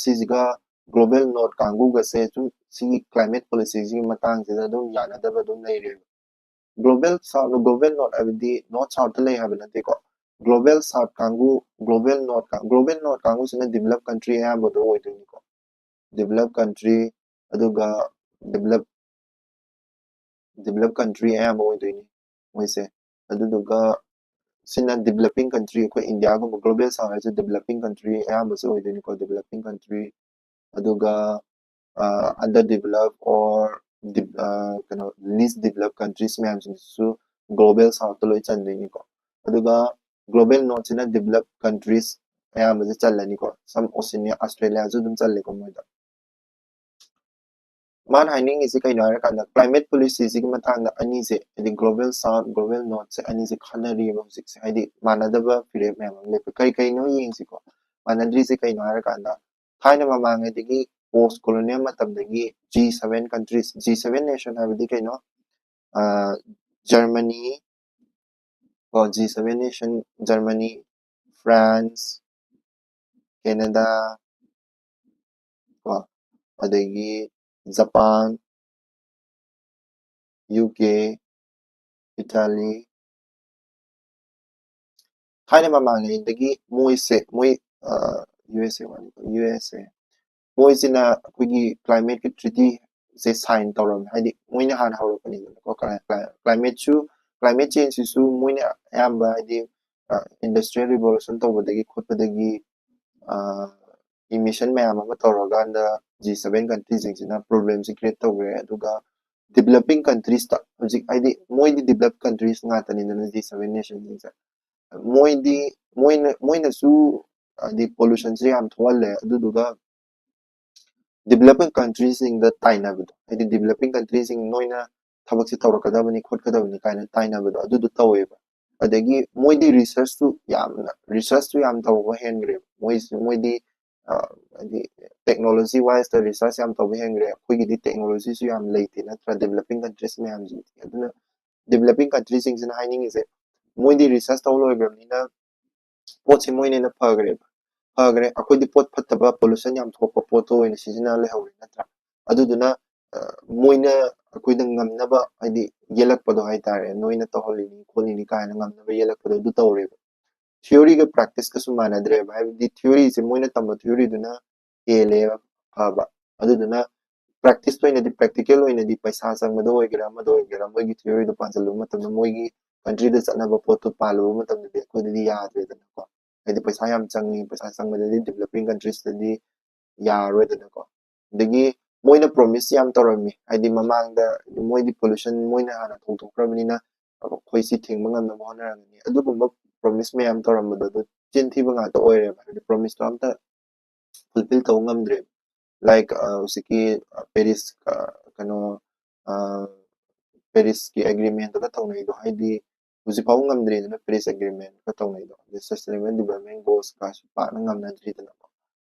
ꯁꯤꯁꯤꯒ global north ꯀꯥꯡꯕꯨꯒꯁꯦ ꯁꯨꯝ ꯁꯤꯒꯤ climate policyꯁꯤꯒꯤ ꯃꯇꯥꯡꯁꯤꯗ ꯑꯗꯨꯝ ꯌꯥꯅꯗꯕ ꯑꯗꯨꯝ ꯂꯩꯔꯦꯕ꯫ Global south, global north ꯍꯥꯏꯕꯗꯤ north southꯇ ꯂꯩ ꯍꯥꯏꯕ ꯅꯠꯇꯦꯀꯣ꯫ Global south ꯀꯥꯡꯕꯨ, global north, global north ꯀꯥꯡꯕꯨꯁꯤꯅ developed country ꯑꯌꯥꯝꯕꯗꯣ ꯑꯣꯏꯗꯣꯏꯅꯤꯀꯣ꯫ Developed country, ꯑꯗꯨꯒ develop developed country ꯑꯌꯥꯝꯕ ꯑꯣꯏꯗꯣꯏꯅꯤ ꯃꯣꯏꯁꯦ꯫ ꯑꯗꯨꯗꯨꯒ ꯁꯤꯅ developing country, ꯑꯩꯈꯣꯏ ꯏꯟꯗꯤꯌꯥꯒꯨꯝꯕ global south ꯍꯥꯏꯁꯦ developing country ꯑꯌꯥꯝꯕꯁꯨ ꯑꯣꯏꯗꯣꯏꯅꯤꯀꯣ꯫ Developing country, ꯑꯗꯨꯒ under developed or ꯀꯩꯅꯣ least developed countries ꯃꯌꯥꯝꯁꯤꯡꯁꯤꯁꯨ global southꯇ ꯂꯣꯏ ꯆꯟꯗꯣꯏꯅꯤꯀꯣ꯫ ꯑꯗꯨꯒ global northꯁꯤꯅ developed countries ꯑꯌꯥꯝꯕꯁꯦ ꯆꯜꯂꯅꯤꯀꯣ꯫ Some Oceania, Australiaꯁꯨ ꯑꯗꯨꯝ ꯆꯜꯂꯦꯀꯣ ꯃꯣꯏꯗ꯫ ꯃꯥꯅ ꯍꯥꯏꯅꯤꯡꯉꯤꯁꯤ ꯀꯩꯅꯣ ꯍꯥꯏꯔꯀꯥꯟꯗ climate policyꯁꯤꯒꯤ ꯃꯇꯥꯡꯗ ꯑꯅꯤꯁꯦ, ꯍꯥꯏꯗꯤ global south, global northꯁꯦ ꯑꯅꯤꯁꯦ ꯈꯟꯅꯔꯤꯕ ꯍꯧꯖꯤꯛꯁꯦ꯫ ꯍꯥꯏꯗꯤ ꯃꯥꯟꯅꯗꯕ ꯐꯤꯔꯦꯞ ꯃꯌꯥꯝ ꯑꯃ ꯂꯩꯕ꯫ ꯀꯔꯤ ꯀꯩꯅꯣ ꯌꯦꯡꯁꯤꯀꯣ꯫ ꯃꯥꯟꯅꯗ꯭ꯔꯤꯁꯦ ꯀꯩꯅꯣ ꯍꯥꯏꯔꯀꯥꯟꯗ ꯊꯥꯏꯅ ꯃꯃꯥꯡꯉꯩꯗꯒꯤ post colonial ꯃꯇꯝꯗꯒꯤ G seven countries, G seven nation ꯍꯥꯏꯕꯗꯤ ꯀꯩꯅꯣ? Germany ꯀꯣ, G seven nation, Germany, France, Canada ꯀꯣ, ꯑꯗꯒꯤ Japan, UK, Italy, ꯊꯥꯏꯅ ꯃꯃꯥꯡꯉꯩꯗꯒꯤ ꯃꯣꯏꯁꯦ, ꯃꯣꯏ USA, USA, ꯃꯣꯏꯁꯤꯅ ꯑꯩꯈꯣꯏꯒꯤ climateꯀꯤ treatyꯁꯦ sign ꯇꯧꯔꯝꯃꯦ꯫ ꯍꯥꯏꯗꯤ ꯃꯣꯏꯅ ꯍꯥꯟꯅ ꯍꯧꯔꯛꯄꯅꯤꯗꯅꯀꯣ꯫ Climateꯁꯨ, climate changeꯁꯤꯁꯨ ꯃꯣꯏꯅ ꯑꯌꯥꯝꯕ, ꯍꯥꯏꯗꯤ industrial revolution ꯇꯧꯕꯗꯒꯤ ꯈꯣꯠꯄꯗꯒꯤ emission ꯃꯌꯥꯝ ꯑꯃ ꯇꯧꯔꯀꯥꯟꯗ G seven countryꯁꯤꯡꯁꯤꯅ problemꯁꯤ create ꯇꯧꯈ꯭ꯔꯦ꯫ ꯑꯗꯨꯒ developing countriesꯇ ꯍꯧꯖꯤꯛ, ꯍꯥꯏꯗꯤ ꯃꯣꯏꯗꯤ developed countries ꯉꯥꯛꯇꯅꯤꯗꯅ G seven nationꯁꯤꯡꯁꯦ꯫ ꯃꯣꯏꯗꯤ, ꯃꯣꯏꯅ, ꯃꯣꯏꯅꯁꯨ ꯍꯥꯏꯗꯤ pollutionꯁꯦ ꯌꯥꯝ ꯊꯣꯛꯍꯜꯂꯦ꯫ ꯑꯗꯨꯗꯨꯒ developing countriesꯁꯤꯡꯗ ꯇꯥꯏꯅꯕꯗꯣ, ꯍꯥꯏꯗꯤ developing countriesꯁꯤꯡ ꯅꯣꯏꯅ ꯊꯕꯛꯁꯦ ꯇꯧꯔꯛꯀꯗꯕꯅꯤ ꯈꯣꯠꯀꯗꯕꯅꯤ ꯀꯥꯏꯅ ꯇꯥꯏꯅꯕꯗꯣ ꯑꯗꯨꯗꯣ ꯇꯧꯋꯦꯕ꯫ ꯑꯗꯒꯤ ꯃꯣꯏꯗꯤ researchꯁꯨ ꯌꯥꯝꯅ, researchꯁꯨ ꯌꯥꯝ ꯇꯧꯕ ꯍꯦꯟꯈ꯭ꯔꯦꯕ꯫ ꯃꯣꯏꯁꯤ, ꯃꯣꯏꯗꯤ ꯍꯥꯏꯗꯤ technology wiseꯇ research ꯌꯥꯝ ꯇꯧꯕ ꯍꯦꯟꯈ꯭ꯔꯦ꯫ ꯑꯩꯈꯣꯏꯒꯤꯗꯤ technologyꯁꯨ ꯌꯥꯝ ꯂꯩꯇꯦ ꯅꯠꯇ꯭ꯔꯥ, developing countries ꯃꯌꯥꯝꯁꯤꯗꯤ꯫ ꯑꯗꯨꯅ developing country ꯁꯤꯡꯁꯤꯅ ꯍꯥꯏꯅꯤꯡꯉꯤꯁꯦ, ꯃꯣꯏꯗꯤ research ꯇꯧ ꯂꯣꯏꯈ꯭ꯔꯕꯅꯤꯅ ꯄꯣꯠꯁꯦ ꯃꯣꯏꯅ ꯍꯦꯟꯅ ꯐꯈ꯭ꯔꯦꯕ꯫ ꯐꯈ꯭ꯔꯦ, ꯑꯩꯈꯣꯏꯗꯤ ꯄꯣꯠ ꯐꯠꯇꯕ, pollution ꯌꯥꯝ ꯊꯣꯛꯄ ꯄꯣꯠꯇꯣ ꯑꯣꯏꯅ ꯁꯤꯖꯤꯟꯅ ꯂꯩꯍꯧꯔꯦ ꯅꯠꯇ꯭ꯔꯥ? ꯑꯗꯨꯗꯨꯅ, ꯑ, ꯃꯣꯏꯅ ꯑꯩꯈꯣꯏꯗ ꯉꯝꯅꯕ, ꯍꯥꯏꯗꯤ, ꯌꯦꯜꯂꯛꯄꯗꯣ ꯍꯥꯏꯇꯥꯔꯦ, "ꯅꯣꯏꯅ ꯇꯧꯍꯜꯂꯤꯅꯤ ꯈꯣꯠꯂꯤꯅꯤ" ꯀꯥꯏꯅ ꯉꯝꯅꯕ ꯌꯦꯜꯂꯛꯄꯗꯣ ꯑꯗꯨ ꯇꯧꯔꯦꯕ꯫ Theory ꯒ practice ꯀꯁꯨ ꯃꯥꯟꯅꯗ꯭ꯔꯦꯕ, ꯍꯥꯏꯕꯗꯤ theory ꯁꯦ, ꯃꯣꯏꯅ ꯇꯝꯕ theory ꯗꯨꯅ ꯍꯦꯜꯂꯦꯕ ꯐꯕ꯫ ꯑꯗꯨꯗꯨꯅ practice ꯑꯣꯏꯅꯗꯤ, practical ꯑꯣꯏꯅꯗꯤ, ꯄꯩꯁꯥ ꯆꯪꯕꯗ ꯑꯣꯏꯒꯦꯔꯥ, ꯑꯃꯗ ꯑꯣꯏꯒꯦꯔꯥ, ꯃꯣꯏꯒꯤ theory ꯗꯣ ꯄꯥꯟꯁꯤꯜꯂꯨꯕ ꯃꯇꯝꯗ, ꯃꯣꯏꯒꯤ country ꯗ ꯆꯠꯅꯕ ꯄꯣꯠꯇꯣ ꯄꯥꯜꯂꯨꯕ ꯃꯇꯝꯗꯗꯤ ꯑꯩꯈꯣꯏꯗꯗꯤ ꯌꯥꯗ꯭ꯔꯦꯗꯅꯀꯣ꯫ ꯍꯥꯏꯗꯤ ꯄꯩꯁꯥ ꯌꯥꯝ ꯆꯪꯉꯤ, ꯄꯩꯁꯥ ꯆꯪꯕꯗꯗꯤ developing countries ꯇꯗꯤ ꯌꯥꯔꯔꯣꯏꯗꯅꯀꯣ꯫ ꯑꯗꯒꯤ ꯃꯣꯏꯅ promise ꯌꯥꯝ ꯇꯧꯔꯝꯃꯤ, ꯍꯥꯏꯗꯤ ꯃꯃꯥꯡꯗ ꯃꯣꯏꯗꯤ pollution ꯃꯣꯏꯅ ꯍꯥꯟꯅ ꯊꯣꯡꯗꯣꯛꯈ꯭ꯔꯕꯅꯤꯅ ꯑꯩꯈꯣꯏ ꯁꯤ ꯊꯤꯡꯕ ꯉꯝꯅꯕ ꯍꯣꯠꯅꯔꯒꯅꯤ, ꯑꯗꯨꯒꯨꯝꯕ promise ꯃꯌꯥꯝ ꯇꯧꯔꯝꯕꯗꯣ ꯑꯗꯨ ꯆꯤꯟ ꯊꯤꯕ ꯉꯥꯛꯇ ꯑꯣꯏꯔꯦꯕ, ꯍꯥꯏꯗꯤ promise ꯇꯣ ꯑꯝꯇ fulfill ꯇꯧꯕ ꯉꯝꯗ꯭ꯔꯦꯕ꯫ Like, ꯑ, ꯍꯧꯖꯤꯛꯀꯤ, ꯑ, Paris, ꯑ, ꯀꯩꯅꯣ, ꯑ, Paris ꯀꯤ agreement ꯇꯨꯒ ꯇꯧꯅꯩꯗꯣ, ꯍꯥꯏꯗꯤ ꯍꯧꯖꯤꯛ ꯐꯥꯎꯕ ꯉꯝꯗ꯭ꯔꯤꯗꯅ Paris agreement ꯀ ꯇꯧꯅꯩꯗꯣ, ꯑꯗꯩ sustainable development goals ꯀꯁꯨ ꯄꯥꯛꯅ ꯉꯝꯅꯗ꯭ꯔꯤꯗꯅꯀꯣ꯫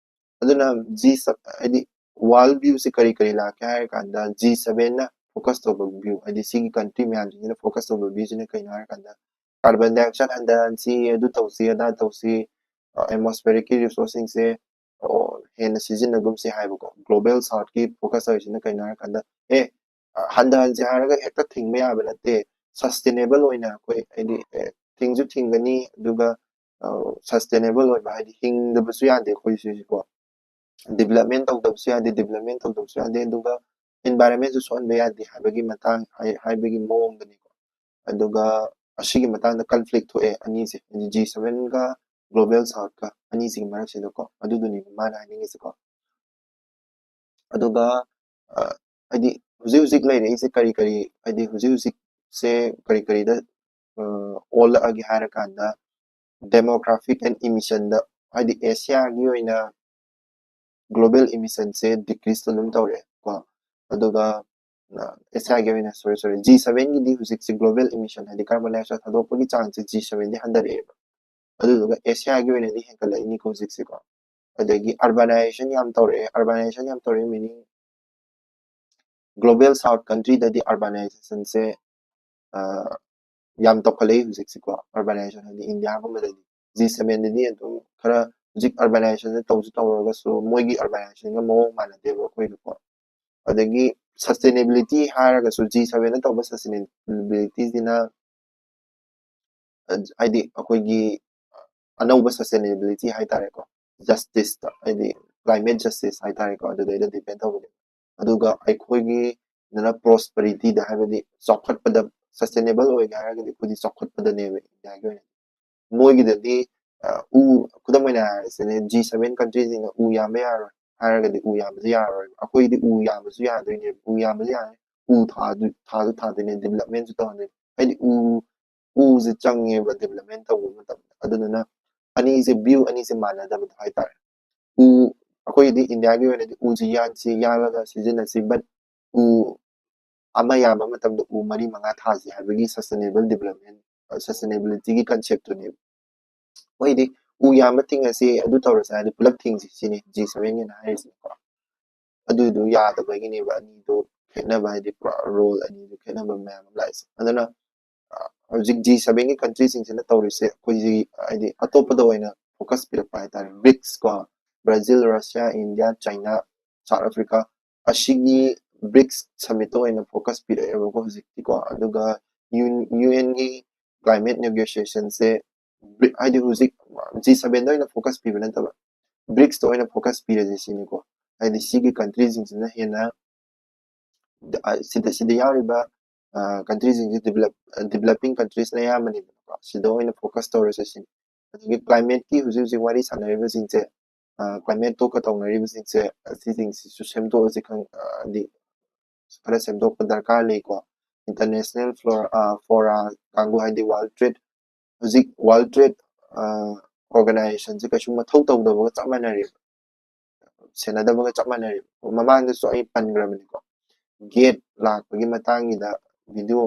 ꯑꯗꯨꯅ G ꯁ-, ꯍꯥꯏꯗꯤ world view ꯁꯦ ꯀꯔꯤ ꯀꯔꯤ ꯂꯥꯛꯀꯦ ꯍꯥꯏꯔ ꯀꯥꯟꯗ, G seven ꯅ focus ꯇꯧꯕ view, ꯍꯥꯏꯗꯤ ꯁꯤꯒꯤ country ꯃꯌꯥꯝꯁꯤꯡꯁꯤꯅ focus ꯇꯧꯕ view ꯁꯤꯅ ꯀꯩꯅꯣ ꯍꯥꯏꯔ ꯀꯥꯟꯗ, carbon dioxide ꯍꯟꯊꯍꯟꯁꯤ, ꯑꯗꯨ ꯇꯧꯁꯤ, ꯑꯗꯥ ꯇꯧꯁꯤ, ꯑ, atmospheric ꯀꯤ resource ꯁꯤꯡꯁꯦ, ꯑꯣ, ꯍꯦꯟꯅ ꯁꯤꯖꯤꯟꯅꯒꯨꯝꯁꯤ ꯍꯥꯏꯕꯀꯣ꯫ Global South ꯀꯤ focus ꯇꯧꯔꯤꯁꯤꯅ ꯀꯩꯅꯣ ꯍꯥꯏꯔ ꯀꯥꯟꯗ, ꯑꯦ, ꯑ, ꯍꯟꯊꯍꯟꯁꯦ ꯍꯥꯏꯔꯒ ꯍꯦꯛꯇ ꯊꯤꯡꯕ ꯌꯥꯕ ꯅꯠꯇꯦ꯫ Sustainable ꯑꯣꯏꯅ ꯑꯩꯈꯣꯏ, ꯍꯥꯏꯗꯤ, ꯑꯦ, ꯊꯤꯡꯁꯨ ꯊꯤꯡꯒꯅꯤ, ꯑꯗꯨꯒ, ꯑ, sustainable ꯑꯣꯏꯕ, ꯍꯥꯏꯗꯤ ꯍꯤꯡꯗꯕꯁꯨ ꯌꯥꯗꯦ ꯑꯩꯈꯣꯏ ꯁꯤꯁꯤꯀꯣ꯫ Development ꯇꯧꯗꯕꯁꯨ ꯌꯥꯗꯦ, development ꯇꯧꯗꯕꯁꯨ ꯌꯥꯗꯦ, ꯑꯗꯨꯒ environment ꯁꯨ ꯁꯣꯛꯍꯟꯕ ꯌꯥꯗꯦ ꯍꯥꯏꯕꯒꯤ ꯃꯇꯥꯡ, ꯍꯥꯏ-, ꯍꯥꯏꯕꯒꯤ ꯃꯑꯣꯡꯗꯅꯤꯀꯣ꯫ ꯑꯗꯨꯒ ꯑꯁꯤꯒꯤ ꯃꯇꯥꯡꯗ conflict ꯊꯣꯛꯑꯦ ꯑꯅꯤꯁꯦ, ꯍꯥꯏꯗꯤ G seven ꯒ Global South ꯀ ꯑꯅꯤꯁꯤꯒꯤ ꯃꯔꯛꯁꯤꯗꯀꯣ, ꯑꯗꯨꯗꯨꯅꯦꯕ ꯃꯥꯅ ꯍꯥꯏꯅꯤꯡꯉꯤꯁꯦꯀꯣ꯫ ꯑꯗꯨꯒ, ꯑ, ꯍꯥꯏꯗꯤ ꯍꯧꯖꯤꯛ ꯍꯧꯖꯤꯛ ꯂꯩꯔꯛꯏꯁꯦ ꯀꯔꯤ ꯀꯔꯤ, ꯍꯥꯏꯗꯤ ꯍꯧꯖꯤꯛ ꯍꯧꯖꯤꯛꯁꯦ ꯀꯔꯤ ꯀꯔꯤꯗ, ꯑ, ꯑꯣꯜꯂꯛꯑꯒꯦ ꯍꯥꯏꯔꯀꯥꯟꯗ, demographic and emission ꯗ, ꯍꯥꯏꯗꯤ Asia ꯒꯤ ꯑꯣꯏꯅ global emission ꯁꯦ decrease ꯑꯗꯨꯝ ꯇꯧꯔꯛꯑꯦ ꯀꯣ꯫ ꯑꯗꯨꯒ, ꯑ, Asia ꯒꯤ ꯑꯣꯏꯅ, sorry, sorry, G seven ꯒꯤꯗꯤ ꯍꯧꯖꯤꯛꯁꯦ global emission, ꯍꯥꯏꯗꯤ carbon dioxide ꯊꯥꯗꯣꯛꯄꯒꯤ ꯆꯥꯡꯁꯦ G seven ꯗꯤ ꯍꯟꯊꯔꯛꯑꯦꯕ꯫ ꯑꯗꯨꯗꯨꯒ Asia ꯒꯤ ꯑꯣꯏꯅꯗꯤ ꯍꯦꯟꯒꯠꯂꯛꯏꯅꯤꯀꯣ ꯍꯧꯖꯤꯛꯁꯦꯀꯣ꯫ ꯑꯗꯒꯤ urbanization ꯌꯥꯝ ꯇꯧꯔꯛꯑꯦ꯫ Urbanization ꯌꯥꯝ ꯇꯧꯔꯛꯑꯦ meaning global South country ꯗꯗꯤ urbanization ꯁꯦ ꯌꯥꯝ ꯇꯧꯈꯠꯂꯛꯏ ꯍꯧꯖꯤꯛꯁꯤꯀꯣ꯫ Urbanization ꯍꯥꯏꯗꯤ ꯏꯟꯗꯤꯌꯥꯒꯨꯝꯕꯗꯗꯤ ꯖꯤ ꯁꯚꯦꯟꯗꯗꯤ ꯑꯗꯨꯝ ꯈꯔ ꯍꯧꯖꯤꯛ urbanization ꯇꯧꯁꯨ ꯇꯧꯔꯒꯁꯨ ꯃꯣꯏꯒꯤ urbanization ꯒ ꯃꯑꯣꯡ ꯃꯥꯟꯅꯗꯦꯕ ꯑꯩꯈꯣꯏꯒꯀꯣ꯫ ꯑꯗꯒꯤ sustainability ꯍꯥꯏꯔꯒꯁꯨ ꯖꯤ ꯁꯚꯦꯟꯗ ꯇꯧꯕ sustainability ꯁꯤꯅ ꯍꯥꯏꯗꯤ ꯑꯩꯈꯣꯏꯒꯤ ꯑꯅꯧꯕ sustainability ꯍꯥꯏꯇꯥꯔꯦꯀꯣ, justice ꯇ ꯍꯥꯏꯗꯤ climate justice ꯍꯥꯏꯇꯥꯔꯦꯀꯣ, ꯑꯗꯨꯗꯩꯗ depend ꯇꯧꯕꯅꯦ꯫ ꯑꯗꯨꯒ ꯑꯩꯈꯣꯏꯒꯤ ꯅꯅ prosperity ꯗ ꯍꯥꯏꯕꯗꯤ ꯆꯥꯎꯈꯠꯄꯗ sustainable ꯑꯣꯏꯒꯦ ꯍꯥꯏꯔꯒꯗꯤ ꯑꯩꯈꯣꯏꯗꯤ ꯆꯥꯎꯈꯠꯄꯗꯅꯦꯕ ꯏꯟꯗꯤꯌꯥꯒꯤ ꯑꯣꯏꯅ꯫ ꯃꯣꯏꯒꯤꯗꯗꯤ ꯎ ꯈꯨꯗꯝ ꯑꯣꯏꯅ ꯍꯥꯏꯔꯁꯤꯅꯦ, ꯖꯤ ꯁꯚꯦꯟ country ꯁꯤꯡꯅ ꯎ ꯌꯥꯟꯕ ꯌꯥꯔꯣꯏ ꯍꯥꯏꯔꯒꯗꯤ ꯎ ꯌꯥꯟꯕꯁꯨ ꯌꯥꯔꯣꯏ꯫ ꯑꯩꯈꯣꯏꯒꯤꯗꯤ ꯎ ꯌꯥꯟꯕꯁꯨ ꯌꯥꯗꯣꯏꯅꯦ, ꯎ ꯌꯥꯟꯕꯁꯨ ꯌꯥꯔꯣꯏ, ꯎ ꯊꯥꯗꯣꯏ ꯊꯥꯁꯨ ꯊꯥꯗꯣꯏꯅꯦ, development ꯁꯨ ꯇꯧꯍꯟꯗꯣꯏꯅꯦ꯫ ꯍꯥꯏꯗꯤ ꯎ ꯎꯁꯦ ꯆꯪꯉꯦꯕ development ꯇꯧꯕ ꯃꯇꯝꯗ꯫ ꯑꯗꯨꯗꯨꯅ ꯑꯅꯤꯁꯦ view ꯑꯅꯤꯁꯦ ꯃꯥꯟꯅꯗꯕꯗꯣ ꯍꯥꯏꯇꯥꯔꯦ꯫ ꯎ ꯑꯩꯈꯣꯏꯒꯤꯗꯤ ꯏꯟꯗꯤꯌꯥꯒꯤ ꯑꯣꯏꯅꯗꯤ ꯎꯁꯤ ꯌꯥꯟꯁꯤ, ꯌꯥꯜꯂꯒ ꯁꯤꯖꯤꯟꯅꯁꯤ, but ꯎ ꯑꯃ ꯌꯥꯟꯕ ꯃꯇꯝꯗ ꯎ ꯃꯔꯤ ꯃꯉꯥ ꯊꯥꯁꯤ ꯍꯥꯏꯕꯒꯤ sustainable development sustainability ꯒꯤ concept ꯇꯨꯅꯦꯕ꯫ ꯃꯣꯏꯗꯤ ꯎ ꯌꯥꯟꯕ ꯊꯤꯡꯉꯁꯤ, ꯑꯗꯨ ꯇꯧꯔꯁꯤ ꯍꯥꯏꯗꯤ ꯄꯨꯂꯞ ꯊꯤꯡꯁꯤ ꯁꯤꯅꯤ ꯖꯤ ꯁꯚꯦꯟ ꯒꯤꯅ ꯍꯥꯏꯔꯤꯁꯤꯅꯀꯣ꯫ ꯑꯗꯨꯗꯨ ꯌꯥꯗꯕꯒꯤꯅꯦꯕ ꯑꯅꯤꯗꯨ ꯈꯦꯠꯅꯕ, ꯍꯥꯏꯗꯤ ꯄꯨꯔꯥ role ꯑꯅꯤꯗꯨ ꯈꯦꯠꯅꯕ ꯃꯌꯥꯝ ꯑꯃ ꯂꯥꯛꯏꯁꯦ꯫ ꯑꯗꯨꯅ ꯍꯧꯖꯤꯛ ꯖꯤ ꯁꯚꯦꯟ ꯒꯤ country ꯁꯤꯡꯁꯤꯅ ꯇꯧꯔꯤꯁꯦ ꯑꯩꯈꯣꯏꯁꯤ ꯍꯥꯏꯗꯤ ꯑꯇꯣꯞꯄꯗ ꯑꯣꯏꯅ focus ꯄꯤꯔꯛꯄ ꯍꯥꯏꯇꯥꯔꯦ꯫ ꯕ꯭ꯔꯤꯛꯁ ꯀꯣ, Brazil, Russia, India, China, South Africa, ꯑꯁꯤꯒꯤ ꯕ꯭ꯔꯤꯛꯁ summit ꯇ ꯑꯣꯏꯅ focus ꯄꯤꯔꯛꯑꯦꯕꯀꯣ ꯍꯧꯖꯤꯛꯇꯤꯀꯣ꯫ ꯑꯗꯨꯒ UN ꯒꯤ climate negotiation ꯁꯦ ꯍꯥꯏꯗꯤ ꯍꯧꯖꯤꯛ ꯖꯤ ꯁꯚꯦꯟ ꯗ ꯑꯣꯏꯅ focus ꯄꯤꯕ ꯅꯠꯇꯕ ꯕ꯭ꯔꯤꯛꯁ ꯇ ꯑꯣꯏꯅ focus ꯄꯤꯔꯁꯦ ꯁꯤꯅꯤꯀꯣ꯫ ꯍꯥꯏꯗꯤ ꯁꯤꯒꯤ country ꯁꯤꯡꯁꯤꯅ ꯍꯦꯟꯅ ꯁꯤꯗ ꯁꯤꯗ ꯌꯥꯎꯔꯤꯕ country ꯁꯤꯡꯁꯦ develop developing countries ꯅ ꯑꯌꯥꯝꯕꯅꯦꯕꯀꯣ꯫ ꯁꯤꯗ ꯑꯣꯏꯅ focus ꯇꯧꯔꯁꯦ ꯁꯤꯅꯤ꯫ ꯑꯗꯒꯤ climate ꯀꯤ ꯍꯧꯖꯤꯛ ꯍꯧꯖꯤꯛ ꯋꯥꯔꯤ ꯁꯥꯟꯅꯔꯤꯕꯁꯤꯡꯁꯦ, climate talk ꯀ ꯇꯧꯅꯔꯤꯕꯁꯤꯡꯁꯦ, ꯑꯁꯤꯁꯤꯡꯁꯤꯁꯨ ꯁꯦꯝꯗꯣꯛꯑꯁꯤ ꯈꯪ ꯍꯥꯏꯗꯤ ꯈꯔ ꯁꯦꯝꯗꯣꯛꯄ ꯗꯔꯀꯥꯔ ꯂꯩꯀꯣ꯫ International fora ꯀꯥꯡꯕꯨ ꯍꯥꯏꯗꯤ World Trade, ꯍꯧꯖꯤꯛ World Trade Organization ꯁꯦ ꯀꯩꯁꯨ ꯃꯊꯧ ꯇꯧꯗꯕꯒ ꯆꯞ ꯃꯥꯟꯅꯔꯦꯕ, ꯁꯦꯟꯅꯗꯕꯒ ꯆꯞ ꯃꯥꯟꯅꯔꯦꯕ꯫ ꯃꯃꯥꯡꯗꯁꯨ ꯑꯩ ꯄꯟꯈ꯭ꯔꯕꯅꯤꯀꯣ, ꯒꯦꯠ ꯂꯥꯛꯄꯒꯤ ꯃꯇꯥꯡꯒꯤꯗ video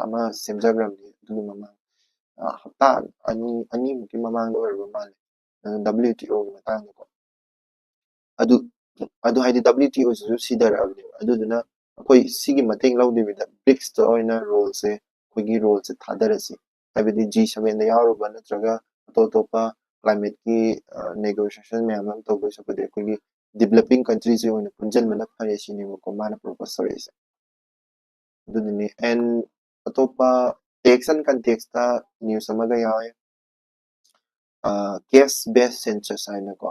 ꯑꯃ ꯁꯦꯝꯖꯈ꯭ꯔꯕꯅꯤ꯫ ꯑꯗꯨꯒꯤ ꯃꯃꯥꯡ ꯍꯞꯇꯥ ꯑꯅꯤ ꯑꯅꯤꯃꯨꯛꯀꯤ ꯃꯃꯥꯡꯗ ꯑꯣꯏꯔꯕ ꯃꯥꯜꯂꯦ꯫ WTO ꯒꯤ ꯃꯇꯥꯡꯗꯀꯣ꯫ ꯑꯗꯨ ꯑꯗꯨ ꯍꯥꯏꯗꯤ WTO ꯁꯤꯁꯨ ꯁꯤꯊꯔꯛꯑꯕꯅꯦꯕ꯫ ꯑꯗꯨꯗꯨꯅ ꯑꯩꯈꯣꯏ ꯁꯤꯒꯤ ꯃꯇꯦꯡ ꯂꯧꯗꯕꯤꯗ ꯕ꯭ꯔꯤꯛꯁꯇ ꯑꯣꯏꯅ ꯔꯣꯜꯁꯦ, ꯑꯩꯈꯣꯏꯒꯤ ꯔꯣꯜꯁꯦ ꯊꯥꯗꯔꯁꯤ꯫ ꯍꯥꯏꯕꯗꯤ ꯖꯤ ꯁꯚꯦꯟꯗ ꯌꯥꯎꯔꯨꯕ ꯅꯠꯇ꯭ꯔꯒ ꯑꯇꯣꯞ ꯑꯇꯣꯞꯄ ꯀ꯭ꯂꯥꯏꯃꯦꯠꯀꯤ ꯅꯦꯒꯣꯁꯤꯌꯦꯁꯟ ꯃꯌꯥꯝ ꯑꯃ ꯇꯧꯗꯣꯏ ꯁꯔꯨꯛꯄꯨꯗꯤ ꯑꯩꯈꯣꯏꯒꯤ ꯗꯤꯕꯂꯞꯄꯤꯡ ꯀꯟꯇ꯭ꯔꯤꯁꯤ ꯑꯣꯏꯅ ꯄꯨꯟꯁꯤꯟꯕꯅ ꯐꯔꯦ ꯁꯤꯅꯦꯕꯀꯣ ꯃꯥꯅ ꯄ꯭ꯔꯣꯄꯣꯁ ꯇꯧꯔꯛꯏꯁꯦ꯫ ꯑꯗꯨꯗꯨꯅꯤ꯫ ꯑꯦꯟ ꯑꯇꯣꯞꯄ ꯇꯦꯛꯁ ꯑꯦꯟ ꯀꯟꯇꯦꯛꯁꯇ ꯅ꯭ꯌꯨꯁ ꯑꯃꯒ ꯌꯥꯎꯋꯦ, ꯀꯦꯁ ꯕꯦꯁ ꯁꯦꯟꯁꯁ ꯍꯥꯏꯅꯀꯣ꯫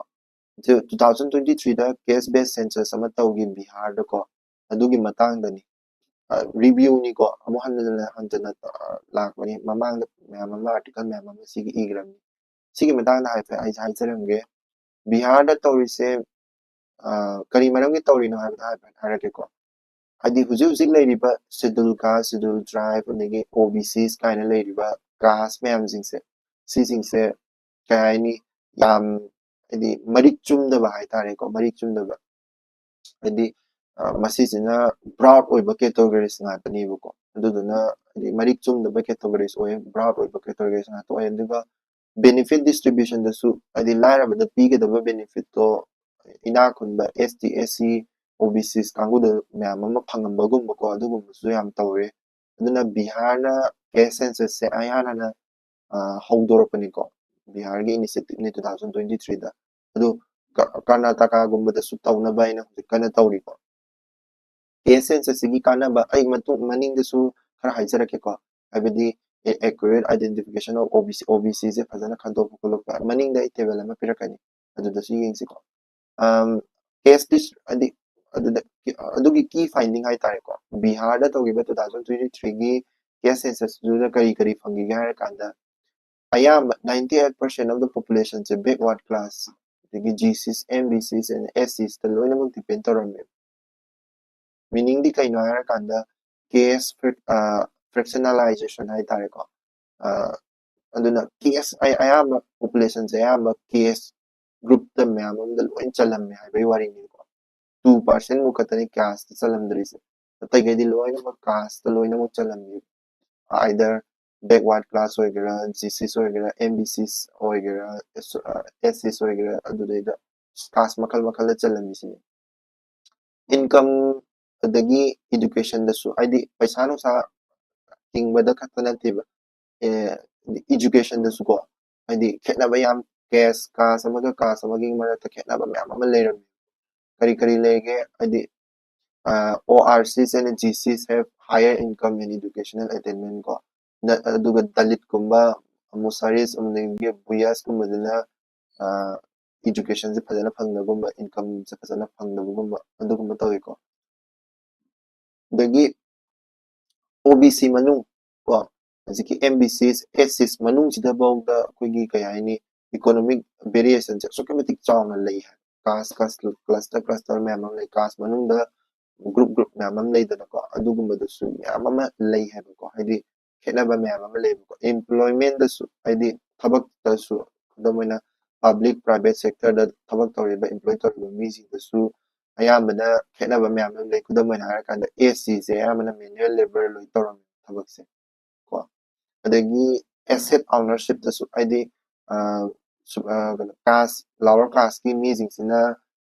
ꯇꯨ ꯊꯥꯎꯖꯟ ꯇ꯭ꯋꯦꯟꯇꯤ ꯊ꯭ꯔꯤꯗ ꯀꯦꯁ ꯕꯦꯁ ꯁꯦꯟꯁꯁ ꯑꯃ ꯇꯧꯈꯤ ꯕꯤꯍꯥꯔꯗꯀꯣ꯫ ꯑꯗꯨꯒꯤ ꯃꯇꯥꯡꯗꯅꯤ꯫ ꯔꯤꯚ꯭ꯌꯨꯅꯤꯀꯣ, ꯑꯃꯨꯛ ꯍꯟꯅ ꯍꯟꯖꯟꯅ ꯂꯥꯛꯄꯅꯤ꯫ ꯃꯃꯥꯡꯗ ꯃꯌꯥꯝ ꯑꯃ, ꯑꯥꯔꯇꯤꯀꯜ ꯃꯌꯥꯝ ꯑꯃ ꯁꯤꯒꯤ ꯏꯈ꯭ꯔꯕꯅꯤ꯫ ꯁꯤꯒꯤ ꯃꯇꯥꯡꯗ ꯍꯥꯏꯐꯦꯠ ꯑꯩꯁꯦ ꯍꯥꯏꯖꯔꯝꯒꯦ꯫ ꯕꯤꯍꯥꯔꯗ ꯇꯧꯔꯤꯁꯦ ꯀꯔꯤ ꯃꯔꯝꯒꯤ ꯇꯧꯔꯤꯅꯣ ꯍꯥꯏꯕꯗꯣ ꯍꯥꯏꯐꯦꯠ ꯍꯥꯏꯔꯛꯀꯦꯀꯣ꯫ ꯍꯥꯏꯗꯤ ꯍꯧꯖꯤꯛ ꯍꯧꯖꯤꯛ ꯂꯩꯔꯤꯕ ꯁꯦꯗꯨꯜ ꯀꯥꯁ, ꯁꯦꯗꯨꯜ ꯇ꯭ꯔꯥꯏꯕ, ꯑꯗꯒꯤ ꯑꯣ ꯕꯤ ꯁꯤꯁ ꯀꯥꯏꯅ ꯂꯩꯔꯤꯕ ꯀꯥꯁ ꯃꯌꯥꯝꯁꯤꯡꯁꯦ, ꯁꯤꯁꯤꯡꯁꯦ ꯀꯩ ꯍꯥꯏꯅꯤ, ꯌꯥꯝ ꯍꯥꯏꯗꯤ ꯃꯔꯤꯛ ꯆꯨꯝꯗꯕ ꯍꯥꯏꯇꯥꯔꯦꯀꯣ, ꯃꯔꯤꯛ ꯆꯨꯝꯗꯕ꯫ ꯍꯥꯏꯗꯤ ꯃꯁꯤꯁꯤꯅ ꯕ꯭ꯔꯥꯎꯠ ꯑꯣꯏꯕ ꯀꯦꯇꯣꯒꯣꯔꯤꯁ ꯉꯥꯛꯇꯅꯦꯕꯀꯣ꯫ ꯑꯗꯨꯗꯨꯅ ꯍꯥꯏꯗꯤ ꯃꯔꯤꯛ ꯆꯨꯝꯗꯕ ꯀꯦꯇꯣꯒꯣꯔꯤꯁ ꯑꯣꯏ, ꯕ꯭ꯔꯥꯎꯠ ꯑꯣꯏꯕ ꯀꯦꯇꯣꯒꯣꯔꯤꯁ ꯉꯥꯛꯇ ꯑꯣꯏ꯫ ꯑꯗꯨꯒ ꯕꯦꯅꯤꯐꯤꯠ ꯗꯤꯁꯇ꯭ꯔꯤꯕ꯭ꯌꯨꯁꯟꯗꯁꯨ ꯍꯥꯏꯗꯤ ꯂꯥꯏꯔꯕꯗ ꯄꯤꯒꯗꯕ ꯕꯦꯅꯤꯐꯤꯠꯇꯣ ꯏꯅꯥꯛ ꯈꯨꯟꯕ ꯑꯦꯁ ꯇꯤ, ꯑꯦꯁ ꯁꯤ, ꯑꯣ ꯕꯤ ꯁꯤꯁ ꯀꯥꯡꯕꯨꯗ ꯃꯌꯥꯝ ꯑꯃ ꯐꯪꯉꯝꯕꯒꯨꯝꯕꯀꯣ, ꯑꯗꯨꯒꯨꯝꯕꯁꯨ ꯌꯥꯝ ꯇꯧꯔꯦ꯫ ꯑꯗꯨꯅ ꯕꯤꯍꯥꯔꯅ ꯀꯦꯁ ꯁꯦꯟꯁꯁꯁꯦ ꯑꯩꯍꯥꯟ ꯍꯥꯟꯅ ꯍꯧꯗꯣꯔꯛꯄꯅꯤꯀꯣ꯫ ꯕꯤꯍꯥꯔꯒꯤ ꯏꯅꯤꯁꯤꯌꯦꯇꯤꯞꯅꯤ ꯇꯨ ꯊꯥꯎꯖꯟ ꯇ꯭ꯋꯦꯟꯇꯤ ꯊ꯭ꯔꯤꯗ꯫ ꯑꯗꯨ ꯀꯔꯅꯥꯇꯀꯥꯒꯨꯝꯕꯗꯁꯨ ꯇꯧꯅꯕ ꯍꯥꯏꯅ ꯍꯧꯖꯤꯛ ꯀꯟꯅ ꯇꯧꯔꯤꯀꯣ꯫ ꯀꯦꯁ ꯁꯦꯟꯁꯁꯁꯤꯒꯤ ꯀꯥꯟꯅꯕ ꯑꯩ ꯃꯇꯨꯡ ꯃꯅꯤꯡꯗꯁꯨ ꯈꯔ ꯍꯥꯏꯖꯔꯛꯀꯦꯀꯣ꯫ ꯍꯥꯏꯕꯗꯤ accurate identification of ꯑꯣ ꯕꯤ ꯁꯤ, ꯑꯣ ꯕꯤ ꯁꯤꯁꯦ ꯐꯖꯅ ꯈꯟꯗꯣꯛꯄ ꯈꯣꯠꯂꯛꯄ ꯃꯅꯤꯡꯗ ꯑꯩ ꯇꯦꯕꯜ ꯑꯃ ꯄꯤꯔꯛꯀꯅꯤ, ꯑꯗꯨꯗꯁꯨ ꯌꯦꯡꯁꯤꯀꯣ꯫ ꯀꯦꯁ ꯍꯥꯏꯗꯤ ꯑꯗꯨꯗ ꯑꯗꯨꯒꯤ ꯀꯤ ꯐꯥꯏꯟꯗꯤꯡ ꯍꯥꯏꯇꯥꯔꯦꯀꯣ, ꯕꯤꯍꯥꯔꯗ ꯇꯧꯈꯤꯕ ꯇꯨ ꯊꯥꯎꯖꯟ ꯇ꯭ꯋꯦꯟꯇꯤ ꯊ꯭ꯔꯤꯒꯤ ꯀꯦꯁ ꯁꯦꯟꯁꯁꯇꯨꯗ ꯀꯔꯤ ꯀꯔꯤ ꯐꯪꯈꯤꯒꯦ ꯍꯥꯏꯔ ꯀꯥꯟꯗ ꯑꯌꯥꯝꯕ ninety eight percent of the populationꯁꯦ backward class, ꯑꯗꯒꯤ ꯖꯤ ꯁꯤꯁ, ꯑꯦꯝ ꯕꯤ ꯁꯤꯁ and ꯑꯦꯁ ꯁꯤꯁꯇ ꯂꯣꯏꯅꯃꯛ ꯗꯤꯄꯦꯟ ꯇꯧꯔꯝꯃꯦꯕ꯫ ꯃꯤꯅꯤꯡꯗꯤ ꯀꯩꯅꯣ ꯍꯥꯏꯔꯀꯥꯟꯗ ꯀꯦꯁ ꯐ꯭ꯔꯦꯛꯁꯅꯦꯂꯥꯏꯖꯦꯁꯟ ꯍꯥꯏꯇꯥꯔꯦꯀꯣ꯫ ꯑꯗꯨꯅ ꯀꯦꯁ ꯑꯌꯥꯝꯕ ꯄꯣꯄꯨꯂꯦꯁꯟꯁꯦ ꯑꯌꯥꯝꯕ ꯀꯦꯁ ꯒ꯭ꯔꯨꯞꯇ ꯃꯌꯥꯝ ꯑꯃꯗ ꯂꯣꯏ ꯆꯜꯂꯝꯃꯦ ꯍꯥꯏꯕꯒꯤ ꯋꯥꯔꯤꯅꯤꯀꯣ꯫ Two percent ꯃꯨꯛ ꯈꯛꯇꯅꯤ ꯀꯥꯁꯇ ꯆꯜꯂꯝꯗ꯭ꯔꯤꯁꯦ, ꯑꯇꯩꯈꯩꯗꯤ ꯂꯣꯏꯅꯃꯛ ꯀꯥꯁꯇ ꯂꯣꯏꯅꯃꯛ ꯆꯜꯂꯝꯃꯤ꯫ Either backward class ꯑꯣꯏꯒꯦꯔꯥ, ꯖꯤ ꯁꯤꯁ ꯑꯣꯏꯒꯦꯔꯥ, ꯑꯦꯝ ꯕꯤ ꯁꯤꯁ ꯑꯣꯏꯒꯦꯔꯥ, ꯑꯦꯁ ꯁꯤꯁ ꯑꯣꯏꯒꯦꯔꯥ, ꯑꯗꯨꯗꯩꯗ ꯀꯥꯁ ꯃꯈꯜ ꯃꯈꯜꯗ ꯆꯜꯂꯝꯃꯤꯁꯤꯅꯤ꯫ ꯏꯟꯀꯝ ꯑꯗꯒꯤ educationꯗꯁꯨ, ꯍꯥꯏꯗꯤ ꯄꯩꯁꯥ ꯅꯨꯡꯁꯥ ꯇꯤꯡꯕꯗ ꯈꯛꯇ ꯅꯠꯇꯦꯕ, educationꯗꯁꯨꯀꯣ, ꯍꯥꯏꯗꯤ ꯈꯦꯠꯅꯕ ꯌꯥꯝ, caste, caste ꯑꯃꯒ caste ꯑꯃꯒꯤ ꯃꯔꯛꯇ ꯈꯦꯠꯅꯕ ꯃꯌꯥꯝ ꯑꯃ ꯂꯩꯔꯝꯃꯤ꯫ ꯀꯔꯤ ꯀꯔꯤ ꯂꯩꯒꯦ? ꯍꯥꯏꯗꯤ, ORCs and GCs have higher income and educational attainment ꯀꯣ, ꯑꯗꯨꯒ Dalitꯀꯨꯝꯕ, Musaris ꯑꯃꯗꯒꯤ Bhuiyasꯀꯨꯝꯕꯗꯨꯅ educationꯁꯦ ꯐꯖꯅ ꯐꯪꯗꯕꯒꯨꯝꯕ, incomeꯁꯦ ꯐꯖꯅ ꯐꯪꯗꯕꯒꯨꯝꯕ, ꯑꯗꯨꯒꯨꯝꯕ ꯇꯧꯋꯤꯀꯣ꯫ ꯑꯗꯒꯤ OBC ꯃꯅꯨꯡ ꯀꯣ, ꯍꯧꯖꯤꯛꯀꯤ MBCs, SCs ꯃꯅꯨꯡꯁꯤꯗꯐꯥꯎꯗ ꯑꯩꯈꯣꯏꯒꯤ ꯀꯩ ꯍꯥꯏꯅꯤ, economic variationꯁꯦ ꯑꯁꯨꯛꯀꯤ ꯃꯇꯤꯛ ꯆꯥꯎꯅ ꯂꯩ ꯍꯥꯏ꯫ Caste, caste, cluster, cluster ꯃꯌꯥꯝ ꯑꯃ ꯂꯩ, caste ꯃꯅꯨꯡꯗ group, group ꯃꯌꯥꯝ ꯑꯃ ꯂꯩꯗꯅꯀꯣ, ꯑꯗꯨꯒꯨꯝꯕꯗꯁꯨ ꯃꯌꯥꯝ ꯑꯃ ꯂꯩ ꯍꯥꯏꯕꯀꯣ, ꯍꯥꯏꯗꯤ ꯈꯦꯠꯅꯕ ꯃꯌꯥꯝ ꯑꯃ ꯂꯩꯕꯀꯣ꯫ Employmentꯗꯁꯨ, ꯍꯥꯏꯗꯤ ꯊꯕꯛꯇꯁꯨ, ꯈꯨꯗꯝ ꯑꯣꯏꯅ public, private sectorꯗ ꯊꯕꯛ ꯇꯧꯔꯤꯕ, employ ꯇꯧꯔꯤꯕ ꯃꯤꯁꯤꯡꯗꯁꯨ ꯑꯌꯥꯝꯕꯅ ꯈꯦꯠꯅꯕ ꯃꯌꯥꯝ ꯑꯃ ꯂꯩ꯫ ꯈꯨꯗꯝ ꯑꯣꯏꯅ ꯍꯥꯏꯔꯀꯥꯟꯗ, SCꯁꯦ ꯑꯌꯥꯝꯕꯅ manual labour ꯂꯣꯏ ꯇꯧꯔꯝꯃꯦ ꯊꯕꯛꯁꯦ ꯀꯣ꯫ ꯑꯗꯒꯤ asset ownershipꯇꯁꯨ, ꯍꯥꯏꯗꯤ, ꯑ, ꯁꯨ-, ꯑ, ꯀꯩꯅꯣ, caste, lower casteꯀꯤ ꯃꯤꯁꯤꯡꯁꯤꯅ,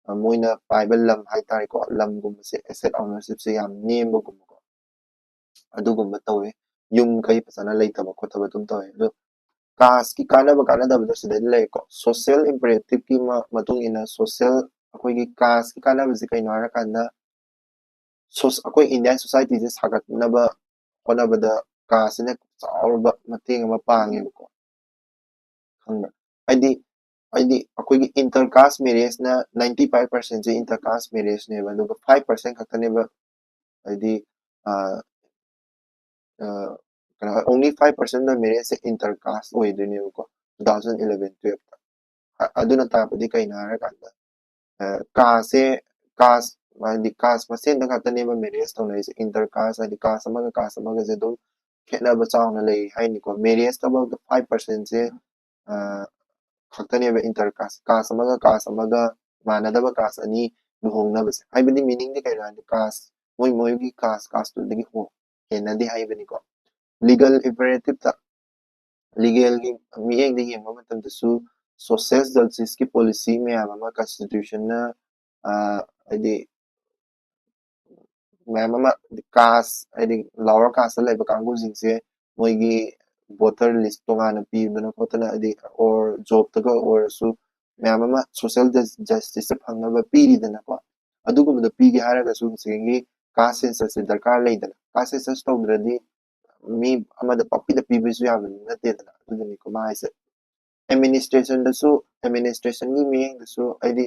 ꯑ, ꯃꯣꯏꯅ ꯄꯥꯏꯕ ꯂꯝ ꯍꯥꯏꯇꯥꯔꯦꯀꯣ, ꯂꯝꯒꯨꯝꯕꯁꯦ asset ownershipꯁꯦ ꯌꯥꯝ ꯅꯦꯝꯕꯒꯨꯝꯕꯀꯣ, ꯑꯗꯨꯒꯨꯝꯕ ꯇꯧꯋꯦ꯫ ꯌꯨꯝ ꯀꯩ ꯐꯖꯅ ꯂꯩꯇꯕ ꯈꯣꯠꯇꯕ ꯑꯗꯨꯝ ꯇꯧꯋꯦ꯫ ꯑꯗꯣ casteꯀꯤ ꯀꯥꯟꯅꯕ ꯀꯥꯟꯅꯗꯕꯗꯣ ꯁꯤꯗꯩꯗ ꯂꯩꯀꯣ꯫ Social imperativeꯀꯤ ꯃ-, ꯃꯇꯨꯡ ꯏꯟꯅ social, ꯑꯩꯈꯣꯏꯒꯤ casteꯀꯤ ꯀꯥꯟꯅꯕꯁꯦ ꯀꯩꯅꯣ ꯍꯥꯏꯔꯀꯥꯟꯗ, ꯁꯣꯁ-, ꯑꯩꯈꯣꯏ Indian societyꯁꯦ ꯁꯥꯒꯠꯅꯕ ꯍꯣꯠꯅꯕꯗ casteꯁꯤꯅ ꯆꯥꯎꯔꯕ ꯃꯇꯦꯡ ꯑꯃ ꯄꯥꯡꯉꯦꯕꯀꯣ꯫ ꯈꯪꯕ꯭ꯔꯥ? ꯍꯥꯏꯗꯤ, ꯍꯥꯏꯗꯤ ꯑꯩꯈꯣꯏꯒꯤ inter caste marriageꯅ ninety five percentꯁꯦ inter caste marriageꯅꯦꯕ, ꯑꯗꯨꯒ five percent ꯈꯛꯇꯅꯦꯕ, ꯍꯥꯏꯗꯤ, ꯑ, ꯑ, ꯀꯩꯅꯣ, only five percent of marriageꯁꯦ inter caste ꯑꯣꯏꯗꯣꯏꯅꯦꯕꯀꯣ, two thousand eleven twelveꯇ꯫ ꯑ-, ꯑꯗꯨꯅ ꯇꯥꯛꯄꯗꯤ ꯀꯩꯅꯣ ꯍꯥꯏꯔꯀꯥꯟꯗ, ꯑ, casteꯁꯦ, caste, ꯍꯥꯏꯗꯤ caste ꯃꯁꯦꯟꯗ ꯈꯛꯇꯅꯦꯕ marriage ꯇꯧꯅꯔꯤꯁꯦ꯫ Inter caste, ꯍꯥꯏꯗꯤ caste ꯑꯃꯒ caste ꯑꯃꯒꯁꯦ ꯑꯗꯨꯝ ꯈꯦꯠꯅꯕ ꯆꯥꯎꯅ ꯂꯩ ꯍꯥꯏꯅꯤꯀꯣ꯫ Marriageꯇꯐꯥꯎꯗ five percentꯁꯦ, ꯑ, ꯈꯛꯇꯅꯦꯕ inter caste, caste ꯑꯃꯒ caste ꯑꯃꯒ ꯃꯥꯟꯅꯗꯕ caste ꯑꯅꯤ ꯂꯨꯍꯣꯡꯅꯕꯁꯦ꯫ ꯍꯥꯏꯕꯗꯤ meaningꯗꯤ ꯀꯩꯅꯣ ꯍꯥꯏꯗꯤ caste, ꯃꯣꯏ ꯃꯣꯏꯒꯤ caste, casteꯇꯨꯗꯒꯤ ꯍꯣ-, ꯍꯦꯟꯅꯗꯦ ꯍꯥꯏꯕꯅꯤꯀꯣ꯫ Legal imperativeꯇ, legalꯒꯤ ꯃꯤꯠꯌꯦꯡꯗ ꯌꯦꯡꯕ ꯃꯇꯝꯗꯁꯨ social justiceꯀꯤ policy ꯃꯌꯥꯝ ꯑꯃ constitutionꯅ, ꯑ, ꯍꯥꯏꯗꯤ ꯃꯌꯥꯝ ꯑꯃ, ꯀꯥꯁ, ꯍꯥꯏꯗꯤ ꯂꯥꯋꯔ ꯀꯥꯁꯇ ꯂꯩꯕ ꯀꯥꯡꯕꯨꯁꯤꯡꯁꯦ ꯃꯣꯏꯒꯤ ꯚꯣꯇꯔ ꯂꯤꯁ ꯇꯣꯉꯥꯟꯅ ꯄꯤꯗꯅ ꯈꯣꯠꯇꯅ, ꯍꯥꯏꯗꯤ ꯑꯣꯔ ꯖꯣꯕꯇꯒ ꯑꯣꯏꯔꯁꯨ ꯃꯌꯥꯝ ꯑꯃ ꯁꯣꯁꯦꯜ ꯖꯁꯇꯤꯁꯇ ꯐꯪꯅꯕ ꯄꯤꯔꯤꯗꯅꯀꯣ꯫ ꯑꯗꯨꯒꯨꯝꯕꯗꯣ ꯄꯤꯒꯦ ꯍꯥꯏꯔꯒꯁꯨ ꯉꯁꯥꯏꯒꯤ ꯀꯥꯁ ꯁꯦꯟꯁꯁꯁꯦ ꯗꯔꯀꯥꯔ ꯂꯩꯗꯅ, ꯀꯥꯁ ꯁꯦꯟꯁꯁ ꯇꯧꯗ꯭ꯔꯗꯤ ꯃꯤ ꯑꯃꯗ ꯄꯪꯄꯤꯗ ꯄꯤꯕꯁꯨ ꯌꯥꯕ ꯅꯠꯇꯦꯗꯅ꯫ ꯑꯗꯨꯗꯨꯅꯤꯀꯣ ꯃꯥ ꯍꯥꯏꯁꯦ꯫ ꯑꯦꯗꯃꯤꯅꯤꯁꯇ꯭ꯔꯦꯁꯟꯗꯁꯨ, ꯑꯦꯗꯃꯤꯅꯤꯁꯇ꯭ꯔꯦꯁꯟꯒꯤ ꯃꯤꯠꯌꯦꯡꯗꯁꯨ, ꯍꯥꯏꯗꯤ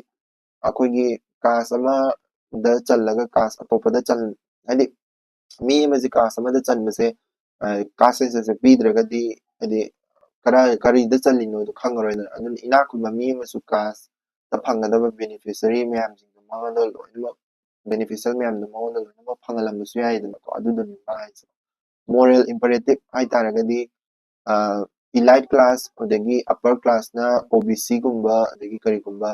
ꯑꯩꯈꯣꯏꯒꯤ ꯀꯥꯁ ꯑꯃꯗ ꯆꯜꯂꯒ ꯀꯥꯁ ꯑꯇꯣꯞꯄꯗ ꯆꯜ ꯍꯥꯏꯗꯤ ꯃꯤ ꯑꯃꯁꯦ ꯀꯥꯁ ꯑꯃꯗ ꯆꯟꯕꯁꯦ, ꯀꯥꯁ ꯁꯦꯟꯁꯁꯁꯦ ꯄꯤꯗ꯭ꯔꯒꯗꯤ, ꯍꯥꯏꯗꯤ ꯀꯔꯥꯏ ꯀꯔꯤꯗ ꯆꯜꯂꯤꯅꯣꯗꯣ ꯈꯪꯉꯔꯣꯏꯗꯅ꯫ ꯑꯗꯨꯅ ꯏꯅꯥꯛ ꯈꯨꯟꯕ ꯃꯤ ꯑꯃꯁꯨ ꯀꯥꯁꯇ ꯐꯪꯒꯗꯕ ꯕꯦꯅꯤꯐꯤꯁꯔꯤ ꯃꯌꯥꯝꯁꯤꯡꯗꯣ ꯃꯉꯣꯟꯗ ꯂꯣꯏꯅꯃꯛ, ꯕꯦꯅꯤꯐꯤꯁꯤꯌꯦꯜ ꯃꯌꯥꯝꯗꯣ ꯃꯉꯣꯟꯗ ꯂꯣꯏꯅꯃꯛ ꯐꯪꯍꯜꯂꯝꯕꯁꯨ ꯌꯥꯏꯗꯅꯀꯣ꯫ ꯑꯗꯨꯗꯨꯅꯤ ꯃꯥ ꯍꯥꯏꯁꯦ꯫ ꯃꯣꯔꯦꯜ ꯏꯝꯄꯦꯔꯦꯇꯤꯞ ꯍꯥꯏꯇꯥꯔꯒꯗꯤ ꯏꯂꯥꯏꯠ ꯀ꯭ꯂꯥꯁ ꯑꯗꯒꯤ ꯑꯞꯄꯔ ꯀ꯭ꯂꯥꯁꯅ ꯑꯣ ꯕꯤ ꯁꯤꯒꯨꯝꯕ ꯑꯗꯒꯤ ꯀꯔꯤꯒꯨꯝꯕ,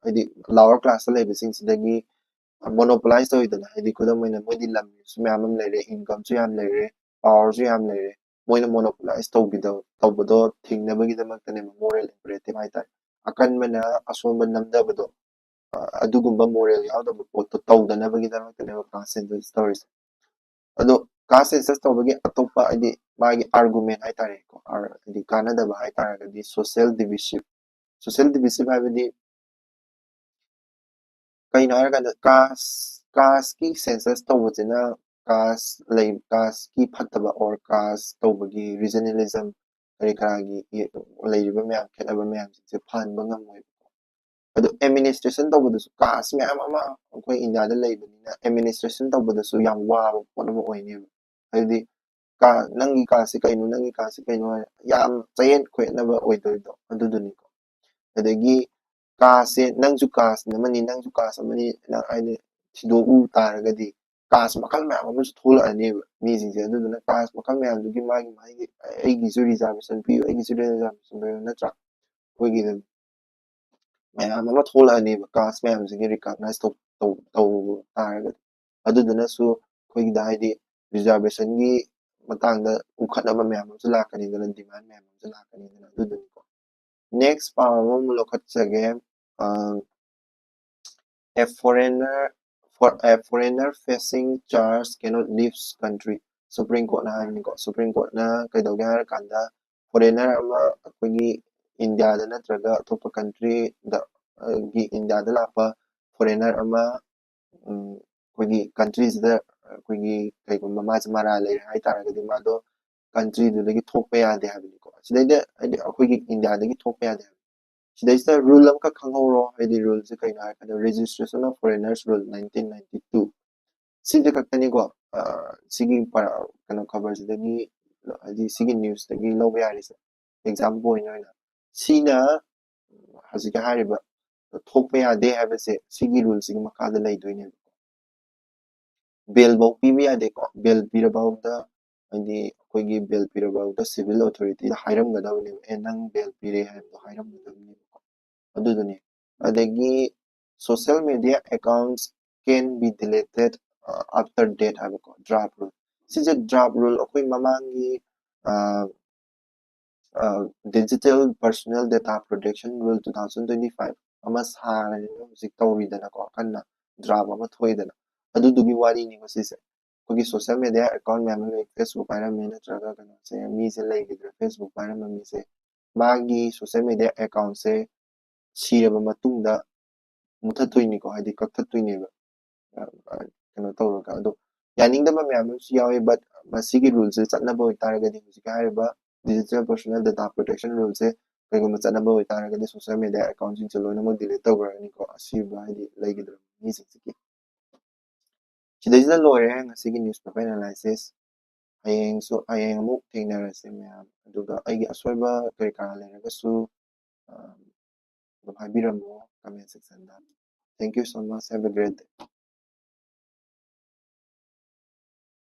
ꯍꯥꯏꯗꯤ ꯂꯥꯋꯔ ꯀ꯭ꯂꯥꯁꯇ ꯂꯩꯕꯁꯤꯡꯁꯤꯗꯒꯤ ꯃꯣꯅꯣꯄꯣꯂꯥꯏꯁ ꯇꯧꯋꯤꯗꯅ꯫ ꯍꯥꯏꯗꯤ ꯈꯨꯗꯝ ꯑꯣꯏꯅ ꯃꯣꯏꯗꯤ ꯂꯝꯁꯨ ꯃꯌꯥꯝ ꯑꯃ ꯂꯩꯔꯦ, ꯏꯟꯀꯝꯁꯨ ꯌꯥꯝ ꯂꯩꯔꯦ, ꯄꯥꯋꯔꯁꯨ ꯌꯥꯝ ꯂꯩꯔꯦ꯫ ꯃꯣꯏꯅ ꯃꯣꯅꯣꯄꯣꯂꯥꯏꯁ ꯇꯧꯕꯤꯗ ꯇꯧꯕꯗꯣ ꯊꯤꯡꯅꯕꯒꯤꯗꯃꯛꯇꯅꯦꯕ ꯃꯣꯔꯦꯜ ꯏꯝꯄꯦꯔꯦꯇꯤꯞ ꯍꯥꯏꯇꯥꯔꯦ꯫ ꯑꯀꯟꯕꯅ ꯑꯁꯣꯟꯕ ꯅꯝꯊꯕꯗꯣ, ꯑꯗꯨꯒꯨꯝꯕ ꯃꯣꯔꯦꯜ ꯌꯥꯎꯗꯕ ꯄꯣꯠꯇꯣ ꯇꯧꯗꯅꯕꯒꯤꯗꯃꯛꯇꯅꯦꯕ ꯀꯥꯁ ꯁꯦꯟꯁꯁ ꯇꯧꯔꯤꯁꯦ꯫ ꯑꯗꯣ ꯀꯥꯁ ꯁꯦꯟꯁꯁ ꯇꯧꯕꯒꯤ ꯑꯇꯣꯞꯄ, ꯍꯥꯏꯗꯤ ꯃꯥꯒꯤ ꯑꯥꯔꯒꯨꯃꯦꯟ ꯍꯥꯏꯇꯥꯔꯦꯀꯣ, ꯍꯥꯏꯗꯤ ꯀꯥꯟꯅꯗꯕ ꯍꯥꯏꯇꯥꯔꯒꯗꯤ ꯁꯣꯁꯤꯌꯦꯜ ꯗꯤꯚꯤꯁꯤꯞ꯫ ꯁꯣꯁꯤꯌꯦꯜ ꯗꯤꯚꯤꯁꯤꯞ ꯍꯥꯏꯕꯗꯤ ꯀꯩꯅꯣ ꯍꯥꯏꯔꯀꯥꯟꯗ ꯀꯥꯁ ꯀꯥꯁꯀꯤ ꯁꯦꯟꯁꯁ ꯇꯧꯕꯁꯤꯅ ꯀꯥꯁ ꯂꯩ ꯀꯥꯁꯀꯤ ꯐꯠꯇꯕ ꯑꯣꯔ ꯀꯥꯁ ꯇꯧꯕꯒꯤ ꯔꯤꯖꯅꯦꯂꯤꯖꯝ ꯀꯔꯤ ꯀꯔꯥꯒꯤ ꯂꯩꯔꯤꯕ ꯃꯌꯥꯝ, ꯈꯦꯠꯅꯕ ꯃꯌꯥꯝꯁꯤꯡꯁꯦ ꯐꯍꯟꯕ ꯉꯝꯃꯣꯏꯕꯀꯣ꯫ ꯑꯗꯣ ꯑꯦꯗꯃꯤꯅꯤꯁꯇ꯭ꯔꯦꯁꯟ ꯇꯧꯕꯗꯁꯨ ꯀꯥꯁ ꯃꯌꯥꯝ ꯑꯃ ꯑꯩꯈꯣꯏ ꯏꯟꯗꯤꯌꯥꯗ ꯂꯩꯕꯅꯤꯅ ꯑꯦꯗꯃꯤꯅꯤꯁꯇ꯭ꯔꯦꯁꯟ ꯇꯧꯕꯗꯁꯨ ꯌꯥꯝ ꯋꯥꯕ ꯄꯣꯠ ꯑꯃ ꯑꯣꯏꯅꯦꯕ꯫ ꯍꯥꯏꯗꯤ ꯀꯥ ꯅꯪꯒꯤ ꯀꯥꯁꯁꯦ ꯀꯩꯅꯣ, ꯅꯪꯒꯤ ꯀꯥꯁꯁꯦ ꯀꯩꯅꯣ ꯍꯥꯏꯅ ꯌꯥꯝ ꯆꯌꯦꯠ ꯈꯣꯏꯌꯦꯠꯅꯕ ꯑꯣꯏꯗꯣꯏꯗꯣ ꯑꯗꯨꯗꯨꯅꯤꯀꯣ꯫ ꯑꯗꯒꯤ ꯀꯥꯁꯁꯦ ꯅꯪꯁꯨ ꯀꯥꯁ ꯑꯃꯅꯤ, ꯅꯪꯁꯨ ꯀꯥꯁ ꯑꯃꯅꯤ ꯅꯪ ꯍꯥꯏꯅ ꯊꯤꯗꯣꯛꯎ ꯇꯥꯔꯒꯗꯤ ꯀꯥꯁ ꯃꯈꯜ ꯃꯌꯥꯝ ꯑꯃꯁꯨ ꯊꯣꯛꯂꯛꯑꯅꯦꯕ ꯃꯤꯁꯤꯡꯁꯦ꯫ ꯑꯗꯨꯗꯨꯅ ꯀꯥꯁ ꯃꯈꯜ ꯃꯌꯥꯝꯗꯨꯒꯤ ꯃꯥꯒꯤ ꯃꯥꯒꯤ ꯑꯩꯒꯤꯁꯨ ꯔꯤꯖꯥꯔꯕꯦꯁꯟ ꯄꯤꯌꯨ, ꯑꯩꯒꯤꯁꯨ ꯔꯤꯖꯥꯔꯕꯦꯁꯟ ꯄꯤꯌꯨ ꯅꯠꯇ꯭ꯔꯥ? ꯑꯩꯈꯣꯏꯒꯤ ꯃꯌꯥꯝ ꯑꯃ ꯊꯣꯛꯂꯛꯑꯅꯦꯕ ꯀꯥꯁ ꯃꯌꯥꯝꯁꯤꯒꯤ ꯔꯤꯀꯣꯛꯅꯥꯏꯁ ꯇꯧ ꯇꯧ ꯇꯧ ꯇꯥꯔꯒꯗꯤ꯫ ꯑꯗꯨꯗꯨꯅꯁꯨ ꯑꯩꯈꯣꯏꯒꯤꯗ ꯍꯥꯏꯗꯤ ꯔꯤꯖꯥꯔꯕꯦꯁꯟꯒꯤ ꯃꯇꯥꯡꯗ ꯎꯈꯠꯅꯕ ꯃꯌꯥꯝ ꯑꯃꯁꯨ ꯂꯥꯛꯀꯅꯤꯗꯅ, ꯗꯤꯃꯥꯟ ꯃꯌꯥꯝ ꯑꯃꯁꯨ ꯂꯥꯛꯀꯅꯤꯗꯅ꯫ ꯑꯗꯨꯗꯨꯅꯤꯀꯣ꯫ ꯅꯦꯛꯁ ꯄꯥꯎ ꯑꯃꯃꯨꯛ ꯂꯧꯈꯠꯆꯒꯦ꯫ ꯑ, A foreigner for a foreigner facing charge cannot leave country. Supreme Courtꯅ ꯍꯥꯏꯕꯅꯤꯀꯣ꯫ Supreme Courtꯅ ꯀꯩꯗꯧꯒꯦ ꯍꯥꯏꯔꯀꯥꯟꯗ, foreigner ꯑꯃ ꯑꯩꯈꯣꯏꯒꯤ ꯏꯟꯗꯤꯌꯥꯗ ꯅꯠꯇ꯭ꯔꯒ ꯑꯇꯣꯞꯄ countryꯗ, ꯑ, ꯒꯤ ꯏꯟꯗꯤꯌꯥꯗ ꯂꯥꯛꯄ foreigner ꯑꯃ, ꯎꯝ, ꯑꯩꯈꯣꯏꯒꯤ countryꯁꯤꯗ ꯑꯩꯈꯣꯏꯒꯤ ꯀꯩꯒꯨꯝꯕ ꯃꯥꯁꯦ ꯃꯔꯥꯜ ꯂꯩꯔꯦ ꯍꯥꯏ ꯇꯥꯔꯒꯗꯤ, ꯃꯥꯗꯣ countryꯗꯨꯗꯒꯤ ꯊꯣꯛꯄ ꯌꯥꯗꯦ ꯍꯥꯏꯕꯅꯤꯀꯣ꯫ ꯁꯤꯗꯩꯗ ꯍꯥꯏꯗꯤ ꯑꯩꯈꯣꯏꯒꯤ ꯏꯟꯗꯤꯌꯥꯗꯒꯤ ꯊꯣꯛꯄ ꯌꯥꯗꯦ ꯍꯥꯏꯕꯅꯤ꯫ ꯁꯤꯗꯩꯁꯤꯗ rule ꯑꯃꯈꯛ ꯈꯪꯍꯧꯔꯣ, ꯍꯥꯏꯗꯤ ruleꯁꯦ ꯀꯩꯅꯣ ꯍꯥꯏꯔꯀꯥꯟꯗ Registration of Foreigners Rule nineteen ninety two꯫ ꯁꯤꯁꯦ ꯈꯛꯇꯅꯤꯀꯣ, ꯑ, ꯁꯤꯒꯤ ꯄꯔꯥ-, ꯀꯩꯅꯣ ꯈꯕꯔꯁꯤꯗꯒꯤ, ꯍꯥꯏꯗꯤ ꯁꯤꯒꯤ newsꯇꯒꯤ ꯂꯧꯕ ꯌꯥꯔꯤꯁꯦ꯫ Example point ꯑꯣꯏꯅ ꯁꯤꯅ ꯍꯧꯖꯤꯛꯀꯤ ꯍꯥꯏꯔꯤꯕ ꯊꯣꯛꯄ ꯌꯥꯗꯦ ꯍꯥꯏꯕꯁꯦ ꯁꯤꯒꯤ ruleꯁꯤꯒꯤ ꯃꯈꯥꯗ ꯂꯩꯗꯣꯏꯅꯦꯕꯀꯣ꯫ Bailꯐꯧ ꯄꯤꯕ ꯌꯥꯗꯦꯀꯣ꯫ Bail ꯄꯤꯔꯕꯥꯎꯗ, ꯍꯥꯏꯗꯤ ꯑꯩꯈꯣꯏꯒꯤ bail ꯄꯤꯔꯕꯥꯎꯗ civil authorityꯗ ꯍꯥꯏꯔꯝꯒꯗꯕꯅꯦꯕ, "ꯑꯦ, ꯅꯪ bail ꯄꯤꯔꯦ" ꯍꯥꯏꯕꯗꯣ ꯍꯥꯏꯔꯝꯒꯗꯕꯅꯦꯕꯀꯣ꯫ ꯑꯗꯨꯗꯨꯅꯤ꯫ ꯑꯗꯒꯤ social media accounts can be deleted, uh, after death ꯍꯥꯏꯕꯀꯣ, draft rule꯫ ꯁꯤꯁꯦ draft rule ꯑꯩꯈꯣꯏ ꯃꯃꯥꯡꯒꯤ, ꯑ, ꯑ, Digital Personal Data Protection Rule two thousand twenty five ꯑꯃ ꯁꯥꯔꯦꯅ ꯍꯧꯖꯤꯛ ꯇꯧꯔꯤꯗꯅꯀꯣ, ꯀꯟꯅ draft ꯑꯃ ꯊꯣꯛꯏꯗꯅ, ꯑꯗꯨꯗꯨꯒꯤ ꯋꯥꯔꯤꯅꯤꯀꯣ ꯁꯤꯁꯦ꯫ ꯑꯩꯈꯣꯏꯒꯤ social media account ꯃꯌꯥꯝ ꯑꯃ, Facebook ꯄꯥꯏꯔꯝꯃꯦ ꯅꯠꯇ꯭ꯔꯒ ꯀꯩꯅꯣꯁꯦ, ꯃꯤꯁꯦ ꯂꯩꯈꯤꯗ꯭ꯔꯦ, Facebook ꯄꯥꯏꯔꯝꯕ ꯃꯤꯁꯦ, ꯃꯥꯒꯤ social media accountꯁꯦ ꯁꯤꯔꯕ ꯃꯇꯨꯡꯗ ꯃꯨꯊꯠꯇꯣꯏꯅꯤꯀꯣ, ꯍꯥꯏꯗꯤ ꯀꯛꯊꯠꯇꯣꯏꯅꯦꯕ꯫ ꯑ, ꯑ, ꯀꯩꯅꯣ ꯇꯧꯔꯒ꯫ ꯑꯗꯣ ꯌꯥꯅꯤꯡꯗꯕ ꯃꯌꯥꯝ ꯑꯃꯁꯨ ꯌꯥꯎꯋꯤ, but ꯃꯁꯤꯒꯤ ruleꯁꯦ ꯆꯠꯅꯕ ꯑꯣꯏꯇꯥꯔꯒꯗꯤ, ꯍꯧꯖꯤꯛꯀꯤ ꯍꯥꯏꯔꯤꯕ Digital Personal Data Protection Ruleꯁꯦ ꯀꯩꯒꯨꯝꯕ ꯆꯠꯅꯕ ꯑꯣꯏꯇꯥꯔꯒꯗꯤ, social media accountꯁꯤꯡꯁꯦ ꯂꯣꯏꯅꯃꯛ delete ꯇꯧꯈ꯭ꯔꯅꯤꯀꯣ, ꯑꯁꯤꯕ ꯍꯥꯏꯗꯤ ꯂꯩꯈꯤꯗ꯭ꯔꯕ ꯃꯤꯁꯤꯡꯁꯤꯒꯤ꯫ ꯁꯤꯗꯩꯁꯤꯗ ꯂꯣꯏꯔꯦ ꯉꯁꯤꯒꯤ newspaper analysis꯫ ꯍꯌꯦꯡꯁꯨ, ꯍꯌꯦꯡ ꯑꯃꯨꯛ ꯊꯦꯡꯅꯔꯁꯦ ꯃꯌꯥꯝ꯫ ꯑꯗꯨꯒ ꯑꯩꯒꯤ ꯑꯁꯣꯏꯕ ꯀꯔꯤ ꯀꯔꯥ ꯂꯩꯔꯒꯁꯨ, ꯑ, ꯑꯗꯨꯝ ꯍꯥꯏꯕꯤꯔꯝꯃꯣ comment sectionꯗ꯫ Thank you so much. Have a great day.